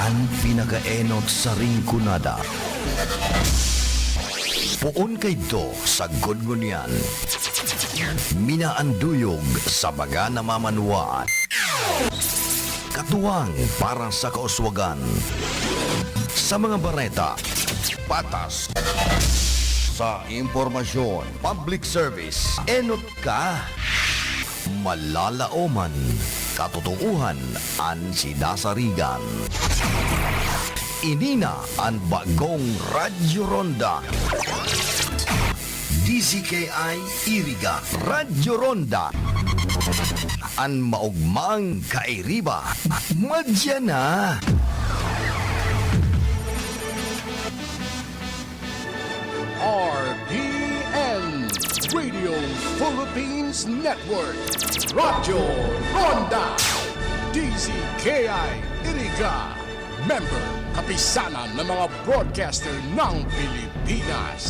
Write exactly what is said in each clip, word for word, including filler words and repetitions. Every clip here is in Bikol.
An pinakaenot sa Rinconada. Poon kaidto sagkod ngunyan. Minaanduyog sa mga namamanwaan. Katuwang para sa kauswagan. Sa mga bareta, patas. Sa impormasyon, public service, enot ka. Malalaoman, katotoohan an sinasarigan. Ini na an bagong Radyo Ronda. D Z K I Iriga, Radyo Ronda. An maogmang kairiba, madya na. R P N, Radio Philippines Network, Radyo Ronda, D Z K I Iriga, member, Kapisanan ng mga Broadcaster ng Pilipinas.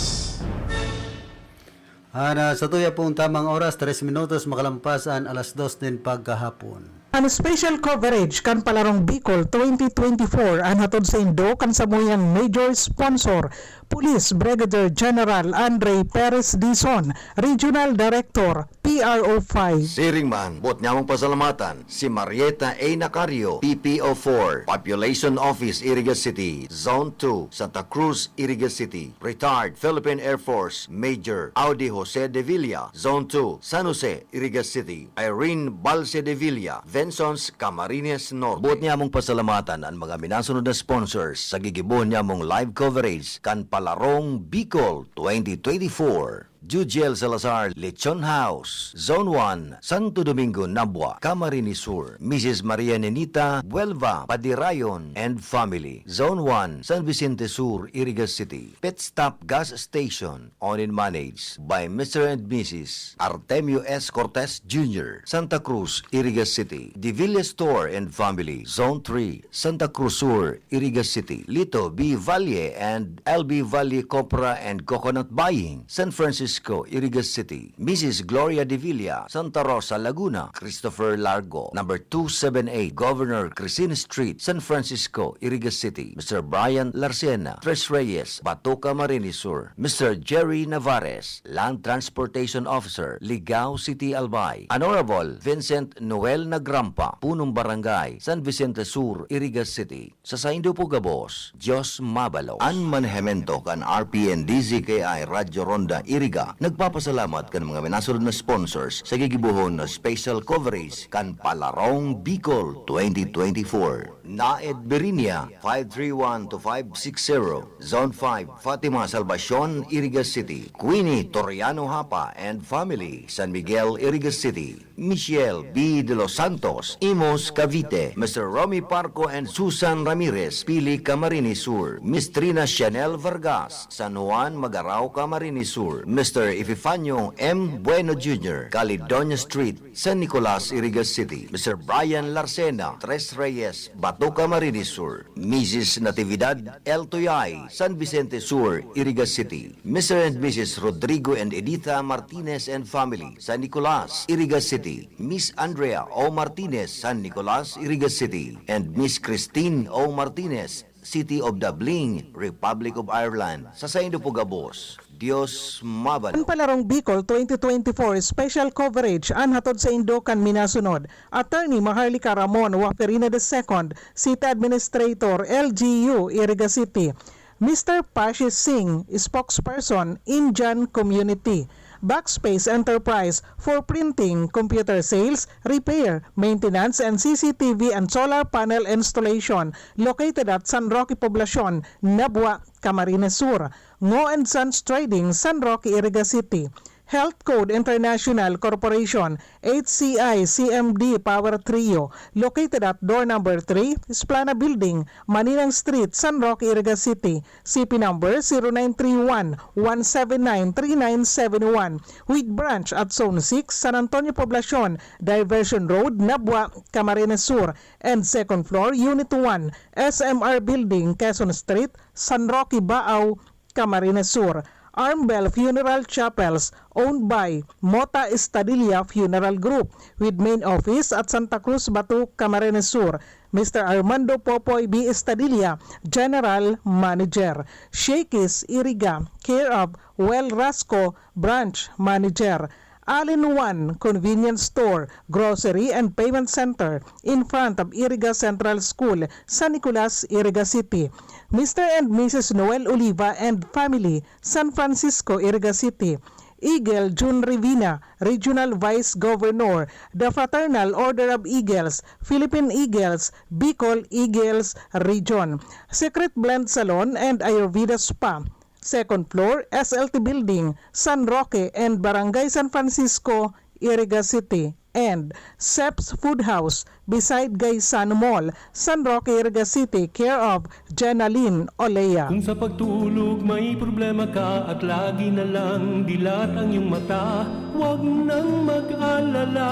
An, ah, sa tuya pong tamang oras, tres minutos makalampas an alas dos nin pagkahapon. An special coverage kan Palarong Bicol twenty twenty-four an hatod saindo kan samuyang major sponsor, Police Brigadier General Andre Perez Dizon, Regional Director, P R O five. Siring man, boot nyamong pasalamatan si Marieta A Nacario, P P O four, Population Office, Iriga City, Zone two, Santa Cruz, Iriga City, Retired Philippine Air Force Major Audi Jose de Villa, Zone two, San Jose, Iriga City, Irene Balse de Villa, Vensons, Camarines Norte. Boot nyamong pasalamatan an mga minasunod na sponsors sa gigibohon nyamong live coverage kan Palarong Bicol twenty twenty-four. Jujiel Salazar, Lechon House, Zone one, Santo Domingo, Nabua, Camarines Sur, Missus Maria Nenita Buelva Padirayon and family, Zone one, San Vicente Sur, Iriga City, Pit Stop Gas Station, owned and managed by Mister and Missus Artemio S. Cortez Junior, Santa Cruz, Iriga City, Divilla Store and family, Zone three, Santa Cruz Sur, Iriga City, Lito B. Valle and L B Valle Copra and Coconut Buying, San Francisco, Iriga City, Missus Gloria de Villa, Santa Rosa, Laguna, Christopher Largo, number two seven eight Governor Crescent Street, San Francisco, Iriga City, Mister Brian Larcena, Tres Reyes, Bato, Camarines Sur, Mister Jerry Navarez, Land Transportation Officer, Ligao City, Albay, Honorable Vincent Noel Nagrampa, Punong Barangay, San Vicente Sur, Iriga City. Sa saindo po gabos, Dios mabalos. An manehemento kan R P N D Z K I Radyo Ronda Iriga nagpapasalamat kan mga minasunod na sponsors sa gigibohon na special coverage kan Palarong Bicol twenty twenty-four. Naed Berinia, five three one to five six zero, Zone five, Fatima Salvacion, Iriga City. Queenie Toriano Hapa and family, San Miguel, Iriga City. Michelle B. De Los Santos, Imus, Cavite, Mister Romy Parco and Susan Ramirez, Pili, Camarines Sur, Miss Trina Chanel Vargas, San Juan, Magarao, Camarines Sur, Mister Epifanio M. Bueno Junior, Caledonia Street, San Nicolas, Iriga City, Mister Brian Larcena, Tres Reyes, Bato, Camarines Sur, Missus Natividad L. Tuyay, San Vicente Sur, Iriga City, Mister and Missus Rodrigo and Editha Martinez and family, San Nicolas, Iriga City, Miss Andrea O. Martinez, San Nicolas, Iriga City, and Miss Christine O. Martinez, City of Dublin, Republic of Ireland. Sa saindo po gabos, Dios mabalos. An Palarong Bicol twenty twenty-four special coverage an hatod saindo kan minasunod: Attorney Maharlika Ramon Waferina the second, City Administrator, L G U, Iriga City. Mister Pashi Singh, spokesperson, Indian Community. Backspace Enterprise for printing, computer sales, repair, maintenance, and C C T V and solar panel installation, located at San Roque Poblacion, Nabua, Camarines Sur. Ngo and Sons Trading, San Roque, Iriga City. Health Code International Corporation, H C I C M D Power Trio, located at door number three, Splana Building, Maninang Street, San Roque, Iriga City. C P number zero nine three one, one seven nine, three nine seven one, with branch at Zone six, San Antonio Poblacion, Diversion Road, Nabua, Camarines Sur, and second floor, Unit one, S M R Building, Quezon Street, San Roque, Baao, Camarines Sur. Armbel Funeral Chapels, owned by Mota Estadilla Funeral Group, with main office at Santa Cruz, Bato, Camarines Sur. Mister Armando Popoy B. Estadilla, General Manager. Shakey's Iriga, care of Well Rasco, Branch Manager. All-in-One Convenience Store, Grocery and Payment Center in front of Iriga Central School, San Nicolas, Iriga City. Mister and Missus Noel Oliva and family, San Francisco, Iriga City. Eagle Jun Rivina, Regional Vice Governor, The Fraternal Order of Eagles, Philippine Eagles, Bicol Eagles Region. Secret Blend Salon and Ayurveda Spa. Second floor, S L T Building, San Roque and Barangay San Francisco, Iriga City, and Seps Food House beside Gaisano Mall, San Roque, Iriga City, care of Jenaline Olea. Kung sa pagtulog may problema ka at lagi na lang dilat ang iyong mata, huwag nang mag-alala,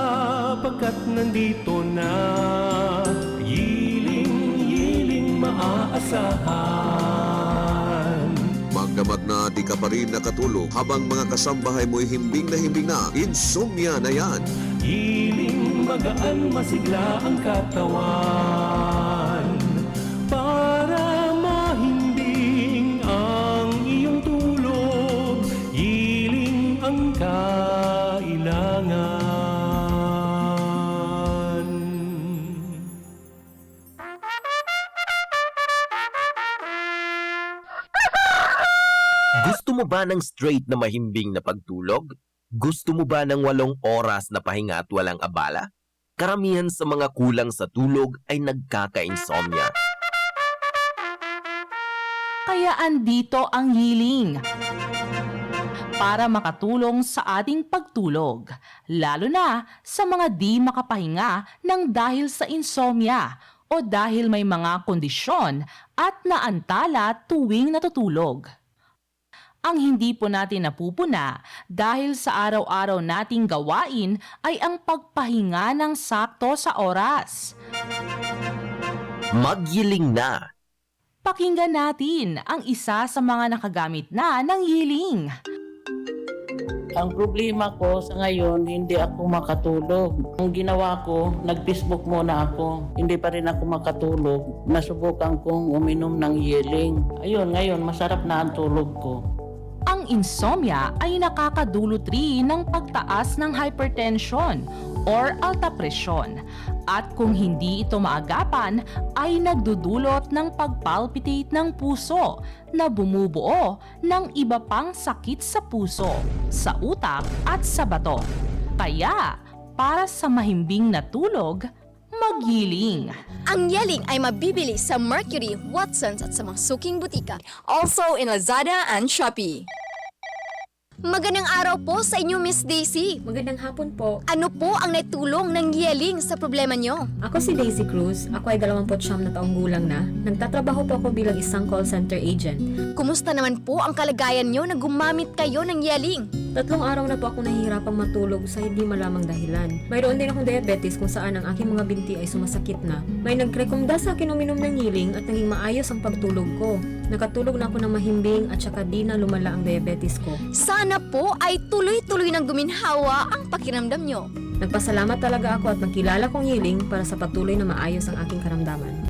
pagkat nandito na. Yiling, yiling maaasahan. Magdamag na di ka pa rin nakatulog habang mga kasambahay mo'y himbing na himbing na, insomnia na yan. Hiling magaan, masigla ang katawan. Para mahimbing ang iyong tulog, hiling ang kailangan. Gusto mo ba ng straight na mahimbing na pagtulog? Gusto mo ba ng walong oras na pahinga at walang abala? Karamihan sa mga kulang sa tulog ay nagkaka-insomnia. Kaya andito ang Yiling para makatulong sa ating pagtulog, lalo na sa mga di makapahinga ng dahil sa insomnia o dahil may mga kondisyon at naantala tuwing natutulog. Ang hindi po natin napupuna dahil sa araw-araw nating gawain ay ang pagpahinga ng sakto sa oras. Magyiling na. Pakinggan natin ang isa sa mga nakagamit na ng Yiling. Ang problema ko sa ngayon, hindi ako makatulog. Ang ginawa ko, nag-Facebook muna ako. Hindi pa rin ako makatulog. Nasubukan kong uminom ng Yiling. Ayun, ngayon, masarap na ang tulog ko. Ang insomnia ay nakakadulot rin ng pagtaas ng hypertension or alta presyon. At kung hindi ito maagapan, ay nagdudulot ng pagpalpitate ng puso na bumubuo ng iba pang sakit sa puso, sa utak at sa bato. Kaya, para sa mahimbing na tulog, magyiling. Ang Yiling ay mabibili sa Mercury, Watsons at sa mga suking butika. Also in Lazada and Shopee. Magandang araw po sa inyo, Miss Daisy. Magandang hapon po. Ano po ang naitulong ng Yiling sa problema nyo? Ako si Daisy Cruz. Ako ay dalawampu't siyam na taong gulang na. Nagtatrabaho po ako bilang isang call center agent. Kumusta naman po ang kalagayan nyo na gumamit kayo ng Yiling? Tatlong araw na po ako nahihirapang matulog sa hindi malamang dahilan. Mayroon din akong diabetes kung saan ang aking mga binti ay sumasakit na. May nagrekomenda sa akin uminom ng Yiling at naging maayos ang pagtulog ko. Nakatulog na ako ng mahimbing at saka di na lumala ang diabetes ko. Sana po ay tuloy-tuloy nang guminhawa ang pakiramdam nyo. Nagpasalamat talaga ako at nagkilala kong Yiling para sa patuloy na maayos ang aking karamdaman.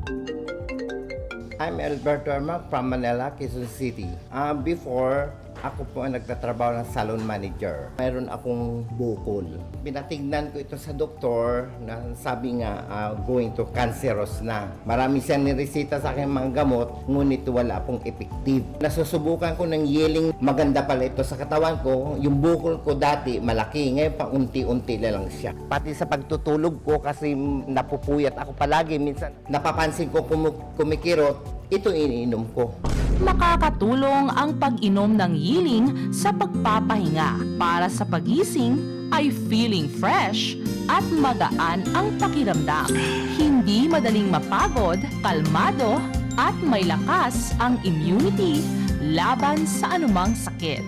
I'm Alberto Ermac from Manila, Quezon City. Ah, before, ako po ang nagtatrabaho ng salon manager. Mayroon akong bukol. Pinatignan ko ito sa doktor na sabi nga, ah, going to cancerous na. Marami siyang nireseta sa akin mga gamot, ngunit wala pong effective. Nasusubukan ko ng Yiling, maganda pala ito sa katawan ko. Yung bukol ko dati, malaki. Ngayon, paunti-unti na lang siya. Pati sa pagtutulog ko, kasi napupuyat ako palagi. Minsan, napapansin ko kumu-, kumikirot, ito iniinom ko. Makakatulong ang pag-inom ng Yiling sa pagpapahinga. Para sa pagising ay feeling fresh at magaan ang pakiramdam. Hindi madaling mapagod, kalmado, at may lakas ang immunity laban sa anumang sakit.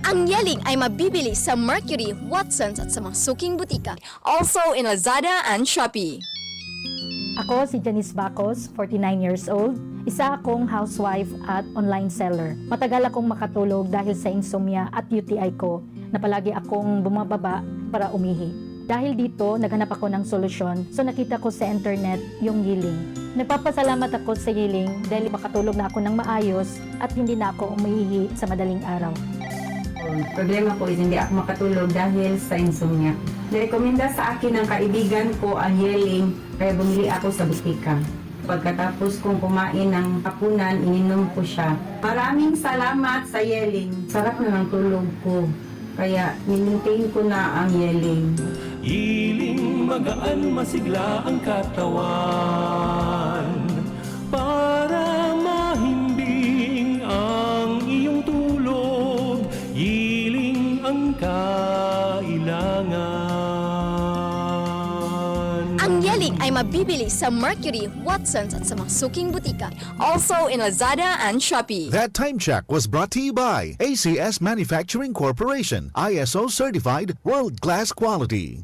Ang Yiling ay mabibili sa Mercury, Watsons at sa mga suking butika. Also in Lazada and Shopee. Ako si Janice Bacos, forty-nine years old. Isa akong housewife at online seller. Matagal akong makatulog dahil sa insomnia at U T I ko na palagi akong bumababa para umihi. Dahil dito, naghanap ako ng solusyon, so nakita ko sa internet yung Yiling. Nagpapasalamat ako sa Yiling dahil makatulog na ako ng maayos at hindi na ako umiihi sa madaling araw. Ang problema ko is hindi ako makatulog dahil sa insomnia. Nirekomenda sa akin ng kaibigan ko ang Yiling, kaya bumili ako sa butika. Pagkatapos kong kumain ng hapunan, ininom ko siya. Maraming salamat sa Yiling. Sarap na ng tulog ko. Kaya, ninintain ko na ang Yiling. Yiling, magaan, masigla ang katawan. Para mahimbing ang iyong tulog, Yiling ang kailangan. Ang Yiling ay mabibili sa Mercury, Watsons at sa mga suking butika. Also in Lazada and Shopee. That time check was brought to you by A C S Manufacturing Corporation, I S O certified, world-class quality.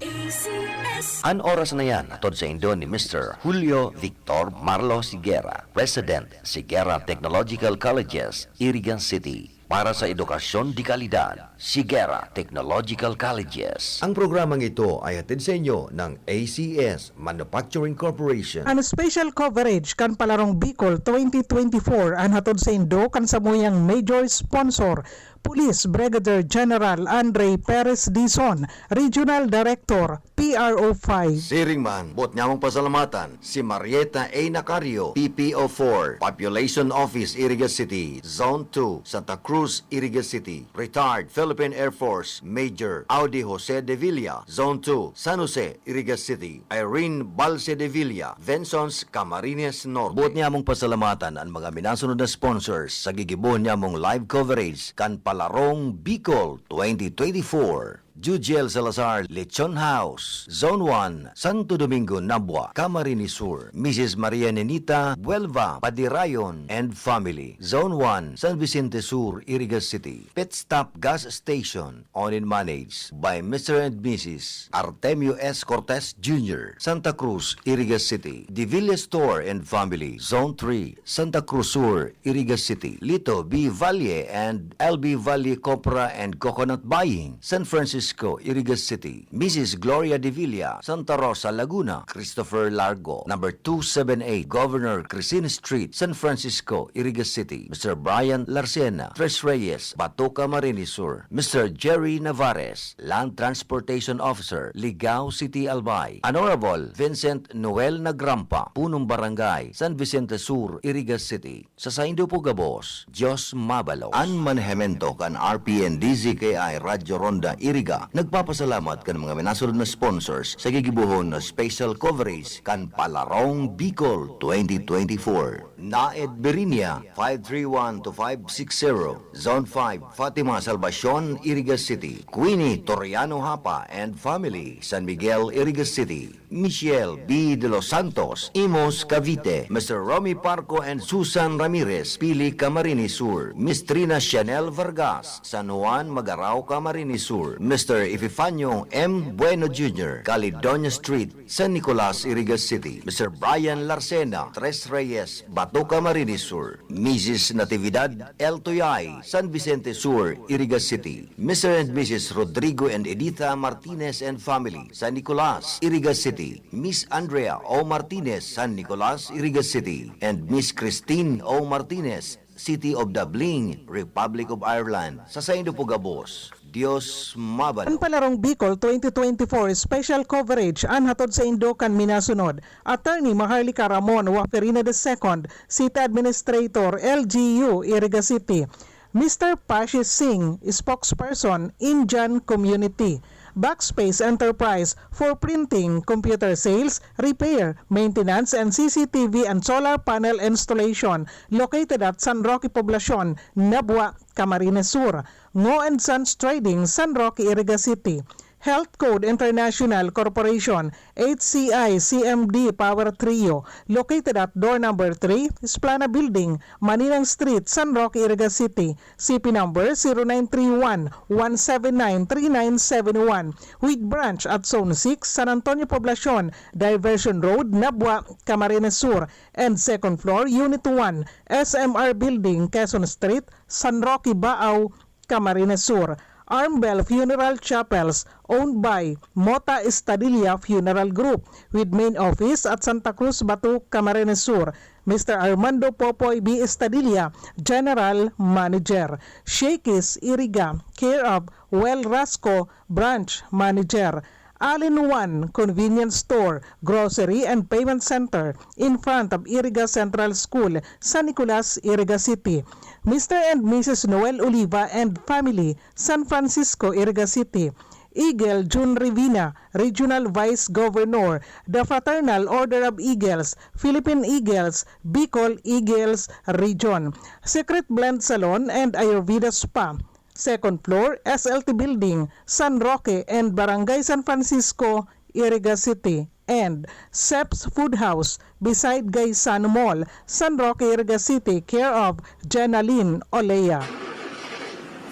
An oras na yan, hatod saindo ni Mister Julio Victor Marlo Sigera, President, Sigera Technological Colleges, Irigan City. Para sa edukasyon de kalidad, Sigera Technological Colleges. Ang programang ito ay hatid sa inyo ng A C S Manufacturing Corporation. An special coverage kan Palarong Bicol twenty twenty-four an hatod saindo kan samuyang major sponsor, Police Brigadier General Andre Perez Dizon, Regional Director, P R O five. Siring man, boot nyamong pasalamatan si Marieta A. Nacario, P P O four, Population Office, Iriga City, Zone two, Santa Cruz, Iriga City, retired Philippine Air Force Major Audi Jose de Villa, Zone two, San Jose, Iriga City, Irene Balse de Villa, Vensons, Camarines Norte. Boot nyamong pasalamatan an mga minasunod na sponsors sa gigibohon nyamong live coverage kan Palarong Bicol twenty twenty-four. Jujel Salazar, Lechon House, Zone one, Santo Domingo, Nabua, Camarines Sur, Missus Maria Nenita Buelva Padirayon and family, Zone one, San Vicente Sur, Iriga City, Pit Stop Gas Station, owned and managed by Mister and Missus Artemio S. Cortez Junior, Santa Cruz, Iriga City, Divilla Store and family, Zone three, Santa Cruz Sur, Iriga City, Lito B. Valle and L B Valle Copra and Coconut Buying, San Francisco, Iriga City, Missus Gloria de Villa, Santa Rosa, Laguna, Christopher Largo, number two seven eight Governor Crescent Street, San Francisco, Iriga City, Mister Brian Larcena, Tres Reyes, Bato, Camarines Sur, Mister Jerry Navarez, Land Transportation Officer, Ligao City, Albay, Honorable Vincent Noel Nagrampa, Punong Barangay, San Vicente Sur, Iriga City. Sa saindo po gabos, Diyos mabalos. An manehemento kan R P N D Z K I Radyo Ronda Iriga nagpapasalamat kan mga minasunod na sponsors sa gigibohon na special coverage kan Palarong Bicol twenty twenty-four. Naed Birinia, five three one to five six zero, Zone five, Fatima Salvacion, Iriga City. Queenie Toriano Hapa and family, San Miguel, Iriga City. Michelle B. De Los Santos, Imus, Cavite, Mister Romy Parco and Susan Ramirez, Pili, Camarines Sur, Miss Trina Chanel Vargas, San Juan, Magarao, Camarines Sur, Mister Epifanio M. Bueno Junior, Caledonia Street, San Nicolas, Iriga City, Mister Brian Larcena, Tres Reyes, Bato, Camarines Sur, Missus Natividad L. Tuyay, San Vicente Sur, Iriga City, Mister and Missus Rodrigo and Editha Martinez and family, San Nicolas, Iriga City, Miss Andrea O. Martinez, San Nicolas, Iriga City, and Miss Christine O. Martinez, City of Dublin, Republic of Ireland. Sa saindo po gabos, Diyos mabalos. An Palarong Bicol twenty twenty-four special coverage an hatod saindo kan minasunod: Attorney Maharlika Ramon, Waferina the second, City Administrator, L G U, Iriga City. Mister Pashi Singh, Spokesperson, Indian Community. Backspace Enterprise for printing, computer sales, repair, maintenance, and C C T V and solar panel installation, located at San Roque Poblacion, Nabua, Camarines Sur. Ngo and Sons Trading, San Roque, Iriga City. Health Code International Corporation, H C I C M D Power Trio, located at door number three, Splana Building, Maninang Street, San Roque, Iriga City. C P number zero nine three one, one seven nine, three nine seven one, with branch at Zone six, San Antonio Poblacion, Diversion Road, Nabua, Camarines Sur, and second floor, Unit one, S M R Building, Quezon Street, San Roque, Baao, Camarines Sur. Armbel Funeral Chapels, owned by Mota Estadilla Funeral Group, with main office at Santa Cruz, Bato, Camarines Sur. Mister Armando Popoy B. Estadilla, General Manager. Shakey's Iriga, care of Well Rasco, Branch Manager. All-in-One Convenience Store, Grocery and Payment Center, in front of Iriga Central School, San Nicolas, Iriga City. Mister and Missus Noel Oliva and family, San Francisco, Iriga City. Eagle Jun Rivina, Regional Vice Governor, the Fraternal Order of Eagles, Philippine Eagles, Bicol Eagles Region. Secret Blend Salon and Ayurveda Spa, second floor, S L T Building, San Roque and Barangay San Francisco, Iriga City. And Seps Food House, beside Gaisano Mall, San Roque, Iriga City, care of Jenalyn Olea.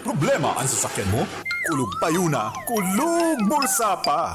Problema an sasakyan mo? Kulog payo na, kulog bulsa pa!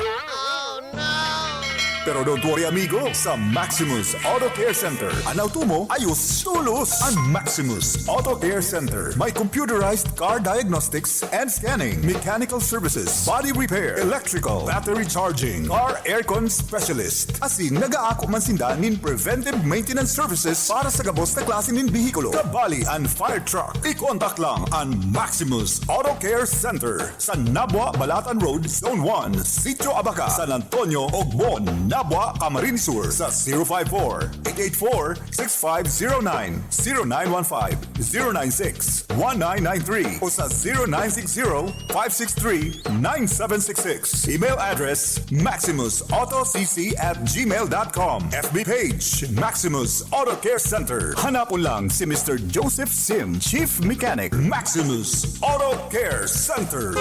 Pero don't worry, amigo, sa Maximus Auto Care Center, an auto mo ayos tolos! An Maximus Auto Care Center may computerized car diagnostics and scanning, mechanical services, body repair, electrical, battery charging, car aircon specialist. Asin nagaako man sinda nin preventive maintenance services para sa gabos na klase nin behikulo, kabali an fire truck. I-contact lang an Maximus Auto Care Center sa Nabua, Balatan Road, Zone one, Sitio Abaca, San Antonio, Ogbon, Nabua, Camarines Sur sa zero five four, eight eight four, six five zero nine, zero nine one five, zero nine six, one nine nine three o sa zero nine six zero, five six three, nine seven six six. Email address, maximus auto c c at gmail dot com. F B page, Maximus Auto Care Center. Hanapon lang si Mister Joseph Sim, Chief Mechanic, Maximus Auto Care Center.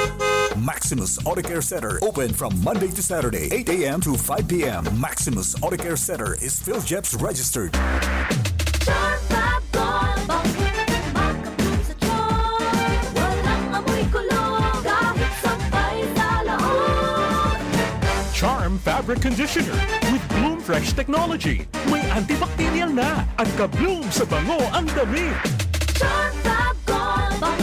Maximus Auto Care Center, open from Monday to Saturday, eight a m to five p m. Maximus Auto Care Center is PhilGEPS registered. Charm Fab Gold Box, makabloom sa charm. Walang amoy kulog, kahit sampay sa laot. Charm Fabric Conditioner with Bloom Fresh Technology. May antibacterial na. Ang ka-bloom sa bango ang damit. Charm Fab Gold Box,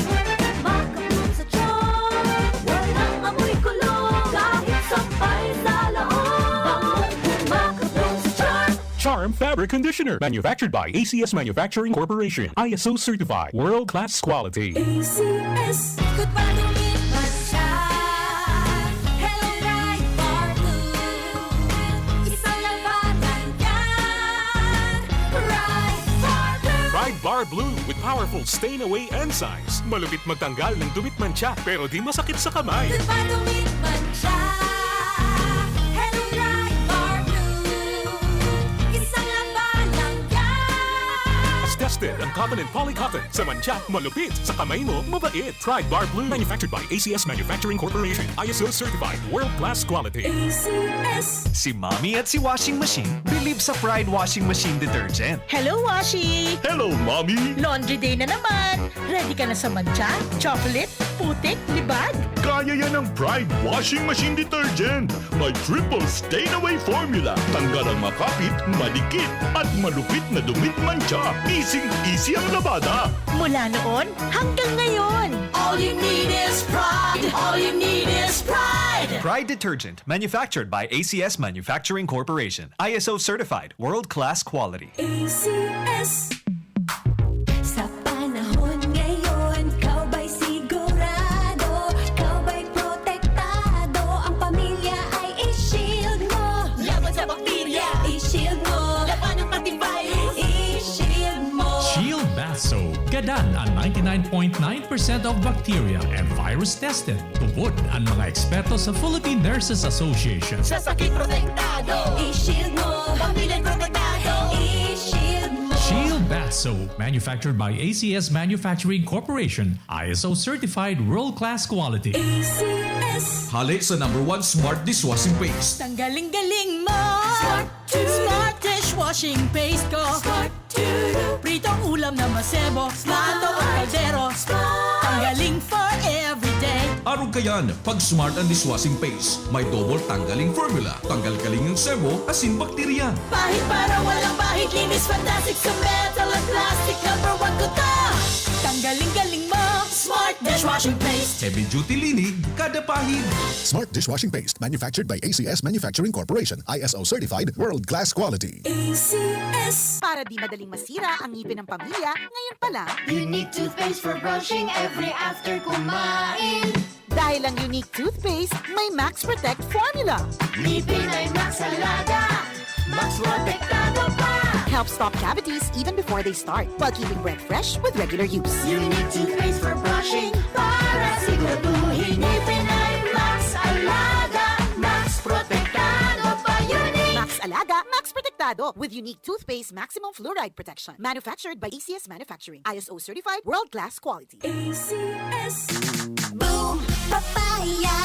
makabloom sa charm. Walang amoy kulog, kahit sampay sa laot. Bangong makabloom sa charm. Charm Fabric Conditioner. Manufactured by A C S Manufacturing Corporation. I S O certified. World class quality. A C S. Ikot pa, dumit man siya. Hello, Pride Bar Blue. Isang labanan yan. Pride Bar Blue. Pride Bar Blue with powerful stain away enzymes. Malupit magtanggal ng dumit mantsa, pero di masakit sa kamay. Ikot pa, dumit man siya. Hello, Pride Bar Blue. Isang labanan yan. Tested ang cotton and polycotton. Sa mantsa, malupit. Sa kamay mo, mabait. Pride Bar Blue. Manufactured by A C S Manufacturing Corporation. I S O certified. World class quality. A C S. Si Mommy at si Washing Machine believe sa Pride Washing Machine Detergent. Hello, Washi! Hello, Mommy! Laundry day na naman! Ready ka na sa mantsa, chocolate, putik, libag? Kaya yan ng Pride Washing Machine Detergent. May triple stain away formula. Tanggal ang makapit, madikit, at malupit na dumit mantsa. Easy-easy ang labada. Mula noon hanggang ngayon! All you need is pride. All you need is pride. Pride Detergent, manufactured by A C S Manufacturing Corporation. I S O certified, world-class quality. A C S. Sa panahon ngayon, ikaw ba'y sigurado? Ikaw ba'y protektado? Ang pamilya ay i-shield mo. Laban sa bakterya, i-shield mo. Labanan pati virus, i-shield mo. Shield Bath Soap. Gadan an ninety-nine point nine percent of bacteria and virus tested. Tubod an mga eksperto sa Philippine Nurses Association. Sa sakit protektado, i-shield mo. Pamilya protektado, i-shield mo. Shield Bath So, manufactured by A C S Manufacturing Corporation, I S O certified world-class quality. A C S. Hale sa number one smart dishwashing paste. Tanggaling-galing mo! Smart to. Smart dishwashing paste ko. Smart to. Pritong ulam na masebo. Smart. Plato o kaldero. Smart. Tanggaling for everyday. Arog kayan, pag Smart ang dishwashing paste, may double tanggaling formula. Tanggal-galing ang sebo asin bakterya. Pahid para walang pahid, linis fantastic sa metal at plastic. Number one ko to! Tanggaling-galing mo, Smart Dishwashing Paste. Heavy duty linig, kada pahid. Smart dishwashing paste, manufactured by A C S Manufacturing Corporation, I S O certified, world class quality. A C S. Para di madaling masira ang ngipin ng pamilya, ngayon pa lang. Unique toothpaste for brushing every after kumain. Dahil ang Unique Toothpaste may Max Protect Formula. Ngipin ay Max Alaga, Max Protektado pa. Help stop cavities even before they start, while keeping breath fresh with regular use. Unique toothpaste for brushing para siguraduhin ngipin ay Max Alaga, Max Protektado pa. Unique. Max Alaga, Max Protektado with Unique Toothpaste Maximum Fluoride Protection. Manufactured by A C S Manufacturing. I S O certified, world-class quality. A C S. Boom Papaya,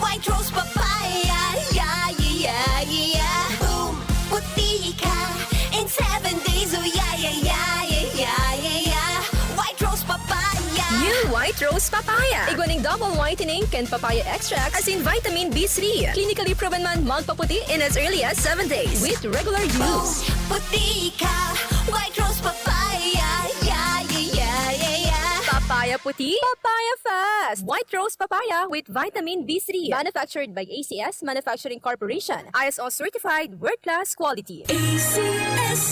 White Rose Papaya, yeah, yeah, yeah, yeah. Boom, puti ka in seven days, oh, yeah, yeah, yeah, yeah, yeah, yeah, yeah. White Rose Papaya. New White Rose Papaya. Igwa nin double whitening kan papaya extract asin vitamin B three. Clinically proven man magpaputi in as early as seven days with regular use. Boom, puti ka, White Rose Papaya, yeah, yeah, yeah, yeah, yeah. Papaya puti, papaya fast. White Rose Papaya with vitamin B three. Manufactured by A C S Manufacturing Corporation. I S O certified, world-class quality. A C S.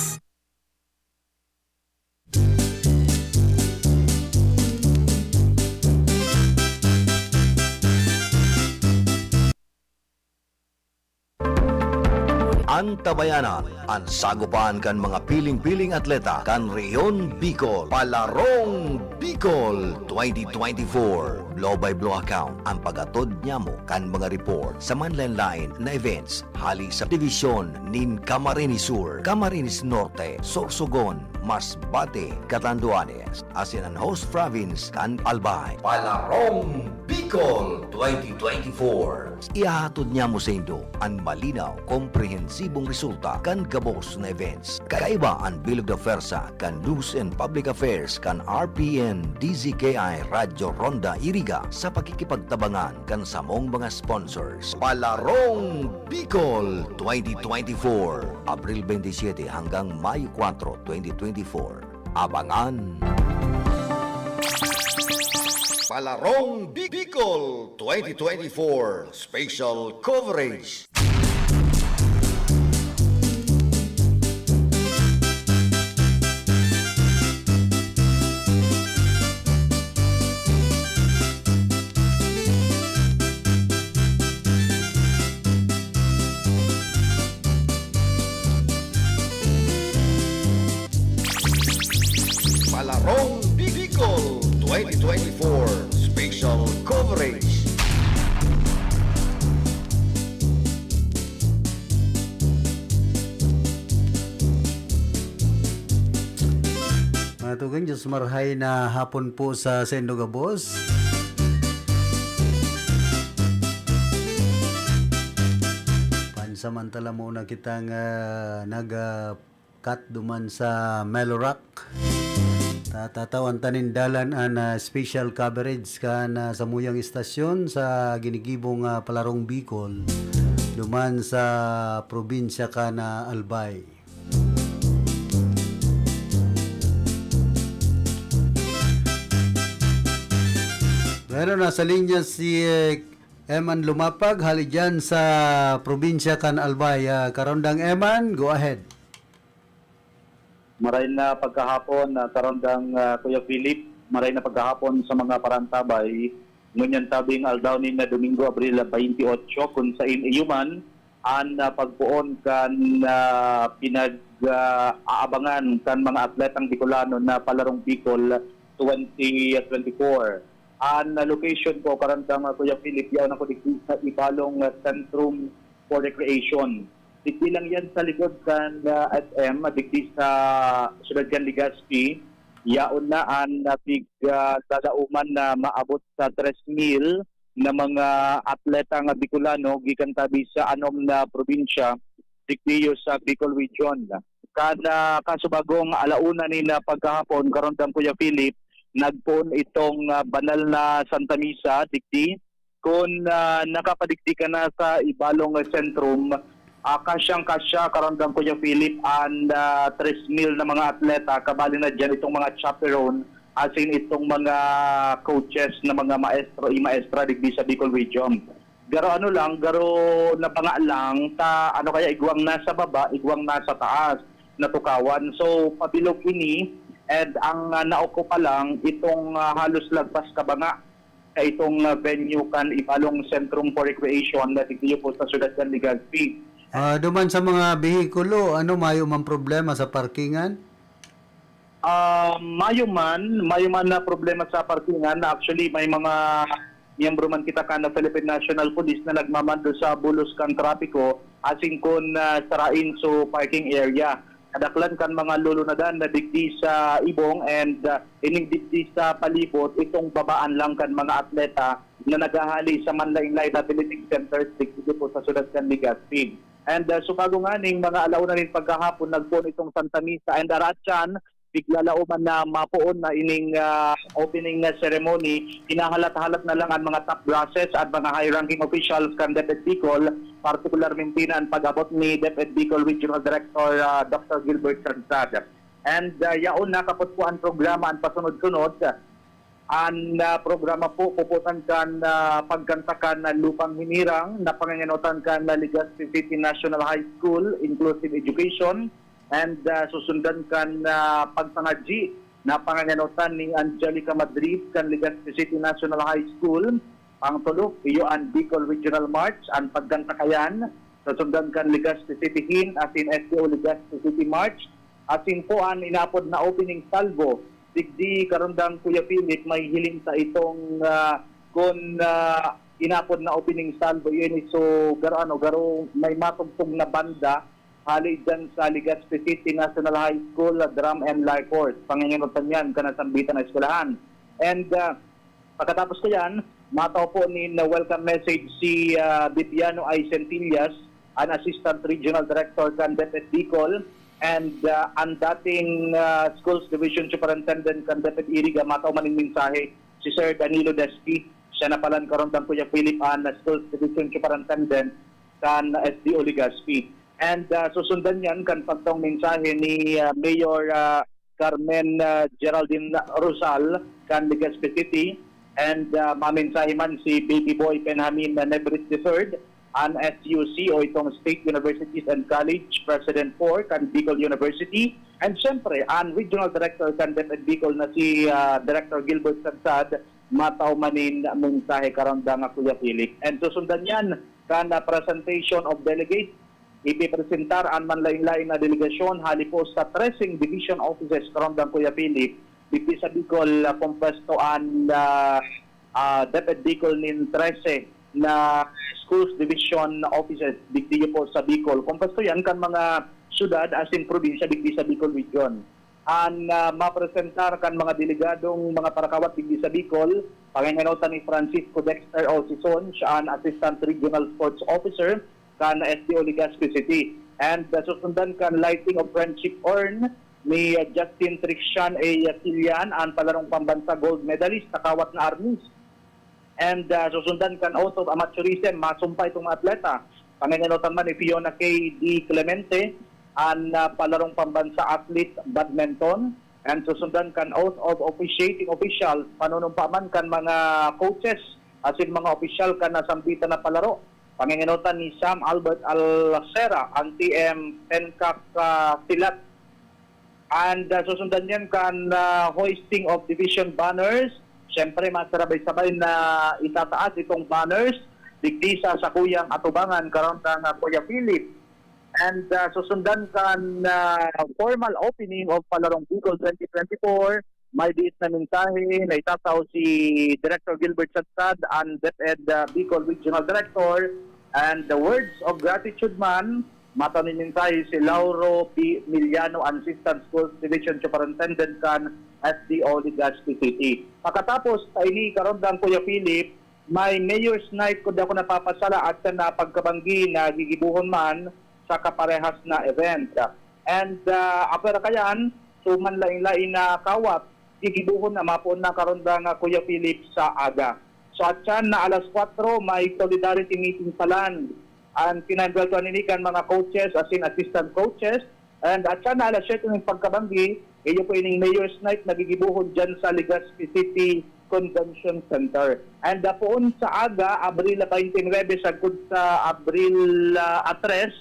Antabayanan an sagopan kan mga piling-piling atleta kan Rehiyon Bicol, Palarong Bicol twenty twenty-four. Blow by blow account an pag-atod niamo kan mga report sa manlaen-laen na events hali sa dibisyon nin Camarines Sur, Camarines Norte, Sorsogon, Masbate, Catanduanes, asin an host province kan Albay. Palarong Bicol twenty twenty-four. Ihahatod niamo saindo an malinaw, komprehensibong resulta kan gabos na events. Kaiba an Bilog na Pwersa kan News and Public Affairs kan R P N D Z K I Radyo Ronda Iriga sa pakikipagtabangan kan samong mga sponsors. Palarong Bicol twenty twenty-four, Abril twenty-seven hanggang Mayo kwatro, twenty twenty-four. Abangan! Palarong Bicol twenty twenty-four Special Coverage. Palarong Bicol twenty twenty-four Special Coverage. Mga tugang, Diyos marhay na hapon po sa saindo gabos. Pansamantala muna kitang, ah, nag, ah, cut duman sa Melorac. Ta-, tatawan ta nin dalan an, ah, special coverage kan, ah, samuyang istasyon sa ginigibong, ah, Palarong Bicol duman sa probinsya kan, ah, Albay. Bueno, nasa linya si, eh, Eman Lumapag, hali dyan sa probinsya kan Albay. Ah, Karondang Eman, go ahead. Maray na pagkahapon, ah, Karondang, ah, Kuya Philip, maray na pagkahapon sa mga parantabay. Ngunyan tabing aldaw nin Domingo, Abril twenty-eight, kun sain iyo man, an, ah, pagpoon kan, ah, pinag, ah, aabangan kan mga atletang Bicolano na Palarong Bicol twenty twenty-four. An, ah, location ko, Karandang, ah, Kuya Philip, yaon ako digdi sa Ibalong, ah, Centrum for Recreation. Digdi lang yan sa likod kan, ah, S M, digdi sa siyudad kan Legazpi. Yaon na an, ah, pig, ah, lalauman na maabot sa tres mil na mga atleta nga Bicolano gikan tabi sa anom na probinsya, digdi sa Bicol Region. Kan, ah, kasubagong ala una nin, ah, paghahapon, karundang Kuya Philip, nagpoon itong, ah, banal na Santa Misa digdi. Kun, ah, nakapadigdi ka na sa Ibalong Centrum, ah, kasyang-kasya, karundang Kuya Philip, an, ah, tres mil na mga atleta, kabali na diyan itong mga chaperone, asin itong mga coaches na mga maestro y maestra digdi sa Bicol Region. Garo ano lang, garo nabanga lang ta ano kaya igwang nasa baba, igwang nasa taas, natukawan. So, pabilog ini, and ang, ah, naokupa lang itong, ah, halos lagpas kabanga sa itong, ah, venue kan Ibalong Centrum for Recreation na digdi po sa siyudad kan Legazpi. Ah, duman sa mga behikulo, ano, mayo man problema sa parkingan? Ah, mayo man, mayo man na problema sa parkingan. Actually, may mga miyembro man kita kan Philippine National Police na nagmamando sa bulos kan trapiko, asin kun, ah, sarain so parking area. Kadaklan kan mga lulunadan na digdi sa ibong and, ah, ining digdi sa palibot, itong babaan lang kan mga atleta na naghahali sa manlain-lain na athletic centers digdi po sa siyudad kan Legazpi. And, ah, subago nganing mga alauna nin paghahapon, nagpoon itong Santa Misa and aratyan, bigla la uman na mapoon na ining, ah, opening na ceremony, hinahalat-halat na lang an mga top brasses at mga high-ranking officials kan DepEd Bicol, partikularmente na an pag-abot ni DepEd Bicol Regional Director, ah, Doctor Gilbert Sansad. And, ah, yaon na kapot po an programa, an pasunod-sunod. An, ah, programa po, puputan kan, ah, pagkanta kan, ah, Lupang Hinirang na pangangenotan kan, ah, Legazpi City National High School Inclusive Education, and, ah, susundan kan, ah, pagpangadyi na pangangenotan ni Angelica Madrid kan Legazpi City National High School. Pangtulo, iyo an Bicol Regional March, an pagkanta kayan, susundan kan Legazpi City Hymn asin S D O Legazpi City March, asin po an inaapod na opening salvo. Digdi, karundang Kuya Philip, may hiling sa itong, ah, kun, ah, inaapod na opening salvo, yun is so, garo, ano, garo, may matugtog na banda, hali dyan sa Legazpi City National High School, ah, Drum and Lyre Corps. Panginginotan yan, kanasambitan na eskwelahan. And, ah, pagkatapos ko yan, matao po nin welcome message si, ah, Bibiano I. Centillas, an Assistant Regional Director kan DepEd Bicol, and, ah, an dating, ah, Schools Division Superintendent kan DepEd Iriga, matao man nin mensahe, si Sir Danilo Despi. Siya na palan karundang Kuya Philip an Schools Division Superintendent kan S D O Legazpi. And, ah, susundan yan kan pagtaong mensahe ni, ah, Mayor, ah, Carmen, ah, Geraldine Rosal kan Legazpi City. And, ah, mamensahe man si Baby Boy Benjamin Nebrit the third, an S U C o itong State Universities and College President four kan Bicol University. And siyempre, an Regional Director kan DepEd Bicol na si, ah, Director Gilbert Sansad, matao man nin mensahe karundang Kuya Philip. And susundan yan kan, ah, presentation of delegates. Ipipresentar an manlain-lain na delegasyon hali po sa treseng division offices karundang Kuya Philip. Digdi sa Bicol, ah, kompwesto an, ah, ah, DepEd Bicol nin trese na schools division offices digdi po sa Bicol. Kompwesto yan kan mga syudad asin probinsya digdi sa Bicol Region. An, ah, mapresentar kan mga delegadong mga parakawat digdi sa Bicol, pangingenotan ni Francisco Dexter Olsison, siya an Assistant Regional Sports Officer kan S D O Legazpi City. And, ah, susundan kan lighting of friendship urn ni, ah, Justin Trixian A. Kilian, an palarong pambansa gold medalist sa kawat na arnis. And, ah, susundan kan oath of amateurism, masumpa itong mga atleta. Pangingenotan man ni Fiona K D Clemente, an, ah, palarong pambansa athlete badminton. And susundan kan oath of officiating officials, panunumpa man kan mga coaches asin mga opisyal kan nasambitan na palaro. Pangingenotan ni Sam Albert Alcera, an T M Pencak, ah, Silat. And, ah, susundan yan kan, ah, hoisting of division banners. Siyempre, masarabay-sabay na itataas itong banners digdi sa sakuyang atubangan, karundang, ah, Kuya Philip. And, ah, susundan kan, ah, formal opening of Palarong Bicol twenty twenty-four. May diit na mensahe na itatao si Director Gilbert Sadsad, ang DepEd, ah, Bicol Regional Director. And the words of gratitude man Mata nin mensahe si Lauro P. Miliano, an Assistant Schools Division Superintendent kan S D O Legazpi City. Pakatapos ta ini, karomdam Kuya Philip, may Mayor's Night, kun di ako napapasala, at sa na pagkabanggi na gigibohon man sa kaparehas na event. And, ah, apwera kayan, so manlain-lain na kawat, gigibohon na mapoon na karomdam nga Kuya Philip sa aga. So, at siyan na alas kwatro, may solidarity meeting sa land. Ang pinandualduan ini kan mga coaches, as in assistant coaches. And at siya na alas siyete ng pagkabanggi, iyo po ining Mayor's Night na gigibohon dyan sa Legazpi City Convention Center. And uh, poon sa aga, Abril twenty-nine, sagkod sa Abril uh, a tres,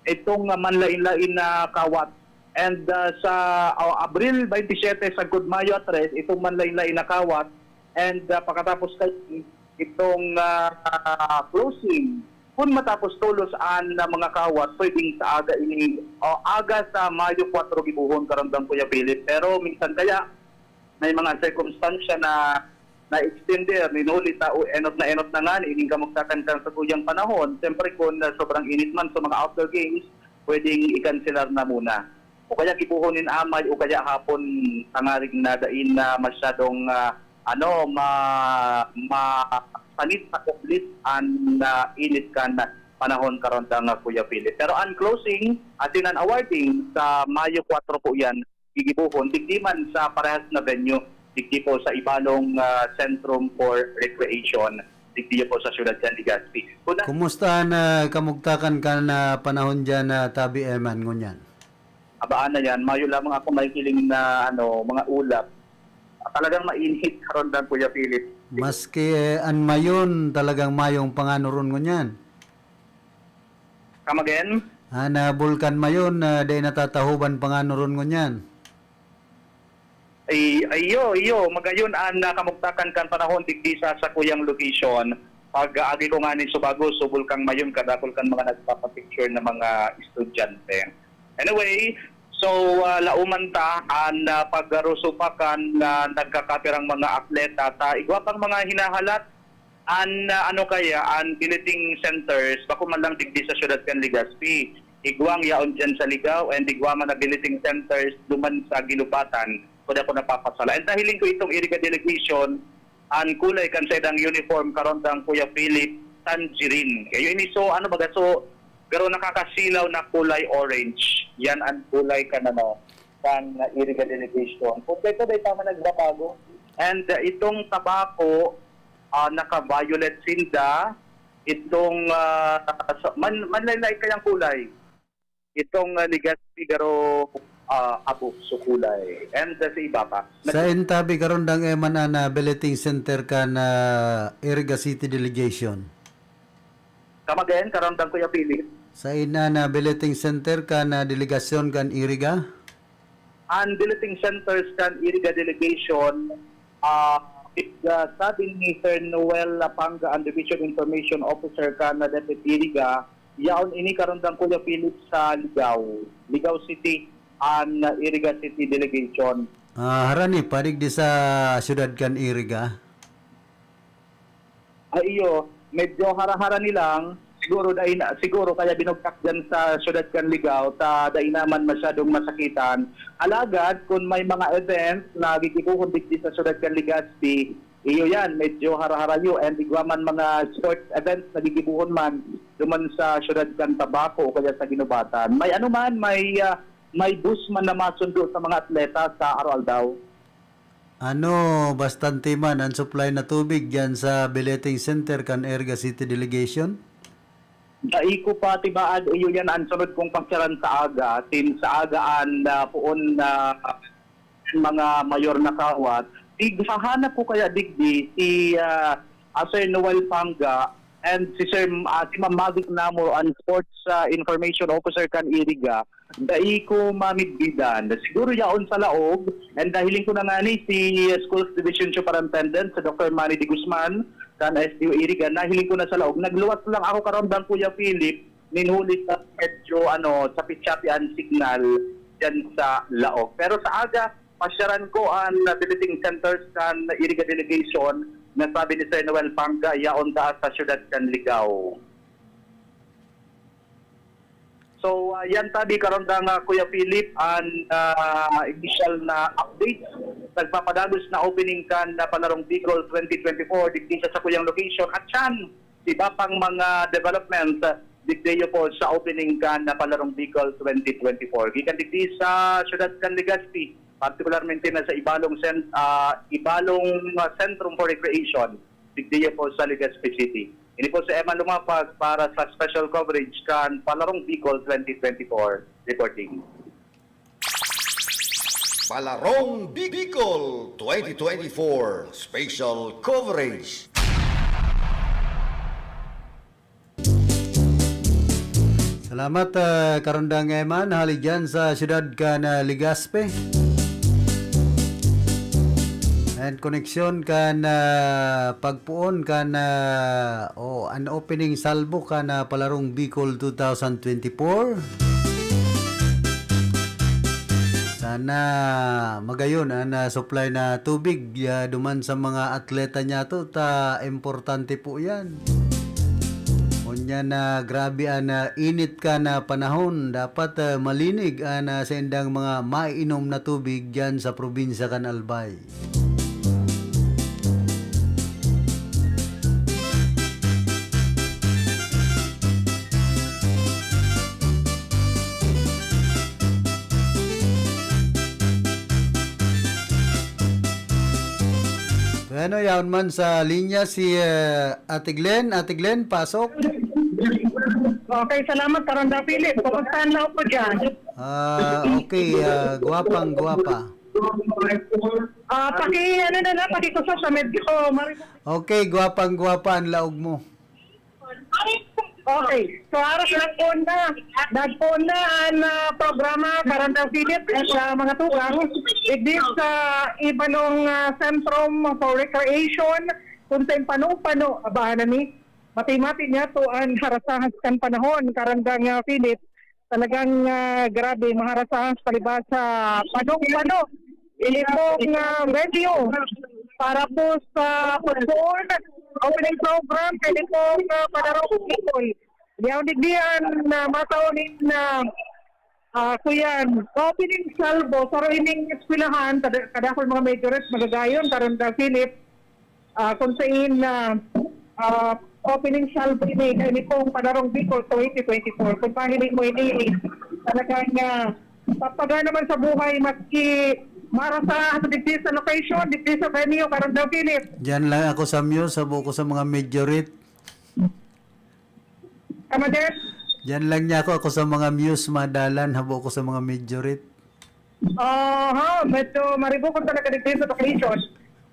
itong uh, manlain-lain na kawat. And uh, sa uh, Abril twenty-seven, sagkod Mayo a tres, itong manlain-lain na kawat. And uh, pakatapos kayo, itong ah, closing. Kun matapos tolos an ah, mga kawat, pwedeng sa aga ini, o aga sa Mayo kwatro gibohon, karamdam, Kuya Philip. Pero minsan kaya, may mga sirkumstansya na na-extender, nin huli ta o enot na enot na nga, ining kamugtakan kan sa tuyang panahon. Siyempre, kung ah, sobrang init man sa mga outdoor games, pwedeng i-cancelar na muna. O kaya gibohon nin amay, o kaya hapon tangarig na dai na masyadong ah, ano, ma mapanit sa kublit an ah, init kan panahon karon ta nga Kuya Philip. Pero ang closing, asin an awarding sa Mayo kwatro po yan, gigibohon, digdi man sa parehas na venue, digdi po sa Ibalong ah, Centrum for Recreation, digdi po sa siyudad kan Legazpi. Kuna Kumusta an ah, kamugtakan kan ah, panahon diyan, ah, Tabi Eman, ngunyan? Abaan na yan, mayo lamang ako mahihiling na ano, mga ulap. Ah, talagang mainit karon dan, Kuya Philip. Maski eh, an mayon talagang mayong panganoron ngunyan. Come again? An ah, Bulkan Mayon na dai natatahoban panganoron ngunyan. Ay, ayo, iyo, magayon an ah, kamugtakan kan panahon digdi sa sakuyang location. Pag-agi ko nga ni Subago, subol kang mayon kadakol kan mga nagpapapicture na mga estudyante. Anyway, so ah, lauman ta an ah, paggaruso pa kan ah, nagkakapirang mga atleta ta igwa pang mga hinahalat an ah, ano kaya an billeting centers bako man lang digdi sa siyudad kan Legazpi. Igwang yaon dyan sa Ligao and igwa man na billeting centers duman sa Guinobatan, kung ako napapasala. And nahiling ko itong Iriga delegation, an kulay kan saidang uniform karon tang Kuya Philip, tangerine. Kayo ini, so ano baga, so pero nakakasilaw na kulay orange. Yan ang kulay kan ano, kan Iriga delegation. Kompleto dai tama nagbabago. And uh, itong tabako, ah, naka-violet sinda, itong ah, sa- man manlaylay kayang kulay. Itong ah, Legazpi garo ah, abo so kulay. And uh, sa iba pa. Sa intabi karon dang eman an ah, billeting center kan ah, Iriga City Delegation. Come again, karamdam, Kuya Philip. Sa ina na billeting center kan ah, delegasyon kan Iriga? Ang billeting centers kan Iriga delegation, ah, ah, sabi ni Sir Noel Lapanga, ang Division Information Officer kan ah, D E P Iriga, yaon ini, karamdam, Kuya Philip, sa Ligao, Ligao City, ang ah, Iriga City delegation. Ah, harani pa digdi sa siyudad kan Iriga? Ay, iyo, medyo hara-hara nilang, siguro dai na, siguro kaya binugtak diyan sa siyudad kan Ligao ta dai naman masyadong masakitan. Alagad kun may mga event na gigibohon digdi sa siyudad kan Legazpi, iyo yan, medyo hara-hara iyo. And igwa man mga sports events na gigibohon man duman sa siyudad kan Tabaco o kaya sa Guinobatan. May ano man, may ah, may bus man na masundo sa mga atleta sa araw-aldaw. Ano, bastante man an supply na tubig diyan sa Billeting Center kan Iriga City Delegation? Dai ko pa tibaad, iyo yan ang sunod kong pagsaran sa aga. Since sa aga an ah, poon na mga mayor na kawat, tighahanap ko kaya digdi si ah, ah, Sir Noel Panga and si Sir ah, si Ma'am Magic Namor, ang sports ah, information officer kan Iriga. Dai ko mamidbidan. Siguro yaon sa laog, and nahiling ko na nga ni si Schools Division Superintendent, sa Doctor Manny de Guzman, kan S D O Iriga, nahiling ko na sa laog. Nagluwas lang ako karon, Kuya Philip, nin huli sa medyo, ano, sa pitsapi an signal dyan sa laog. Pero sa aga, pasyaran ko ang billeting centers kan Iriga Delegation na sabi ni Sir Noel Pangga, yaon daa sa siyudad kan Ligao. So, ah, yan tabi karon nga, Kuya Philip, an, ah, initial na update. Nagpapadagos na opening kan na Palarong Bicol twenty twenty-four digdi sa sakuyang location. At yan, iba pang mga development, ah, digdi po sa opening kan na Palarong Bicol twenty twenty-four. Gikan digdi sa siyudad kan Legazpi, partikularmente na sa Ibalong Cent-, ah, Ibalong, ah, Centrum for Recreation, digdi po sa Legazpi City. Ini po si Emma Lumapag para sa special coverage kan Palarong Bicol twenty twenty-four. Reporting. Palarong Bicol twenty twenty-four Special Coverage. Salamat, ah, Karondang Emma, hali dyan sa siyudad kan, ah, Legazpi. And koneksyon kan, ah, pagpoon kan, ah, o an opening salvo kan, ah, Palarong Bicol twenty twenty-four. Sana magayon an, ah, supply na tubig, ah, duman sa mga atleta niyato, ta importante po yan. Unya na grabe an, ah, init kan, ah, panahon, dapat, ah, malinig an, ah, saindang mga maiinom na tubig diyan sa probinsya kan Albay. Bueno, yaon man sa linya si, eh, Ate Glenn. Ate Glenn, pasok. Okay, salamat, Karondang Philip. Kumusta ang laog ko dyan? Ah, okay, ah, guwapang guwapa. Ah, paki, ano na lang, pakikusog sa medyo mari- Okay, guwapang guwapa ang laog mo. Okay. So, aras nagpoon na. Nagpoon na ang, ah, programa, Karondang Philip, at, ah, mga tugang. Digdi sa Ibalong, ah, Centrum for Recreation, kung sa pano-pano, aba, ano ni? Mati-mati niya to ang harasahas kan panahon, Karondang, ah, Philip. Talagang, ah, grabe, maharasahas palibasa. Padong-pano. Ini pong, ah, venue para po sa pagbuon opening program kay ini pong, ah, Palarong Bicol. Yaon digdi an, ah, mataon in, ah, ah, kuyan, opening salvo, pero ining eskwelahan, kada, kadakul mga majorette, magagayon, Karondang Philip, ah, kung sain na, ah, opening salvo ini, kay ini pong Palarong Bicol twenty twenty-four. Kung pahiling mo ini, talagang, ah, papagana man sa buhay, maski mara sa, sa digdi sa location, digdi sa venue, Karondang Philip. Diyan lang ako sa Muse, habo ko sa mga majorette. Kamadet? Diyan lang niya ako, ako sa mga Muse, madalan, habo ko sa mga majorette. Aha, medyo maribukon talaga digdi sa location.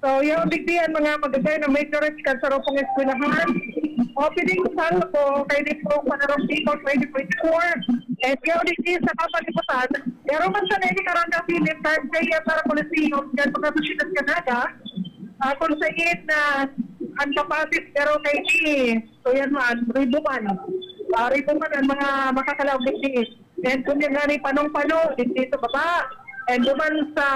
So, yaon digdi an mga magagay na majorette kan sarong pong eskwelahan. Opening salvo kay ini pong Palarong Bicol twenty twenty-four. And yaon digdi sa kapalibutan, pero man sa nini Karondang Philip, kan J F R Coliseum, kan mga siyudad kan Naga, ah, kung sain na an kapasig, pero kay ini, so yan man, ribo man. Ah, ribo man ang mga makakalaog digdi. And kung yan nga ni panong-pano, dito sa baba. And duman sa,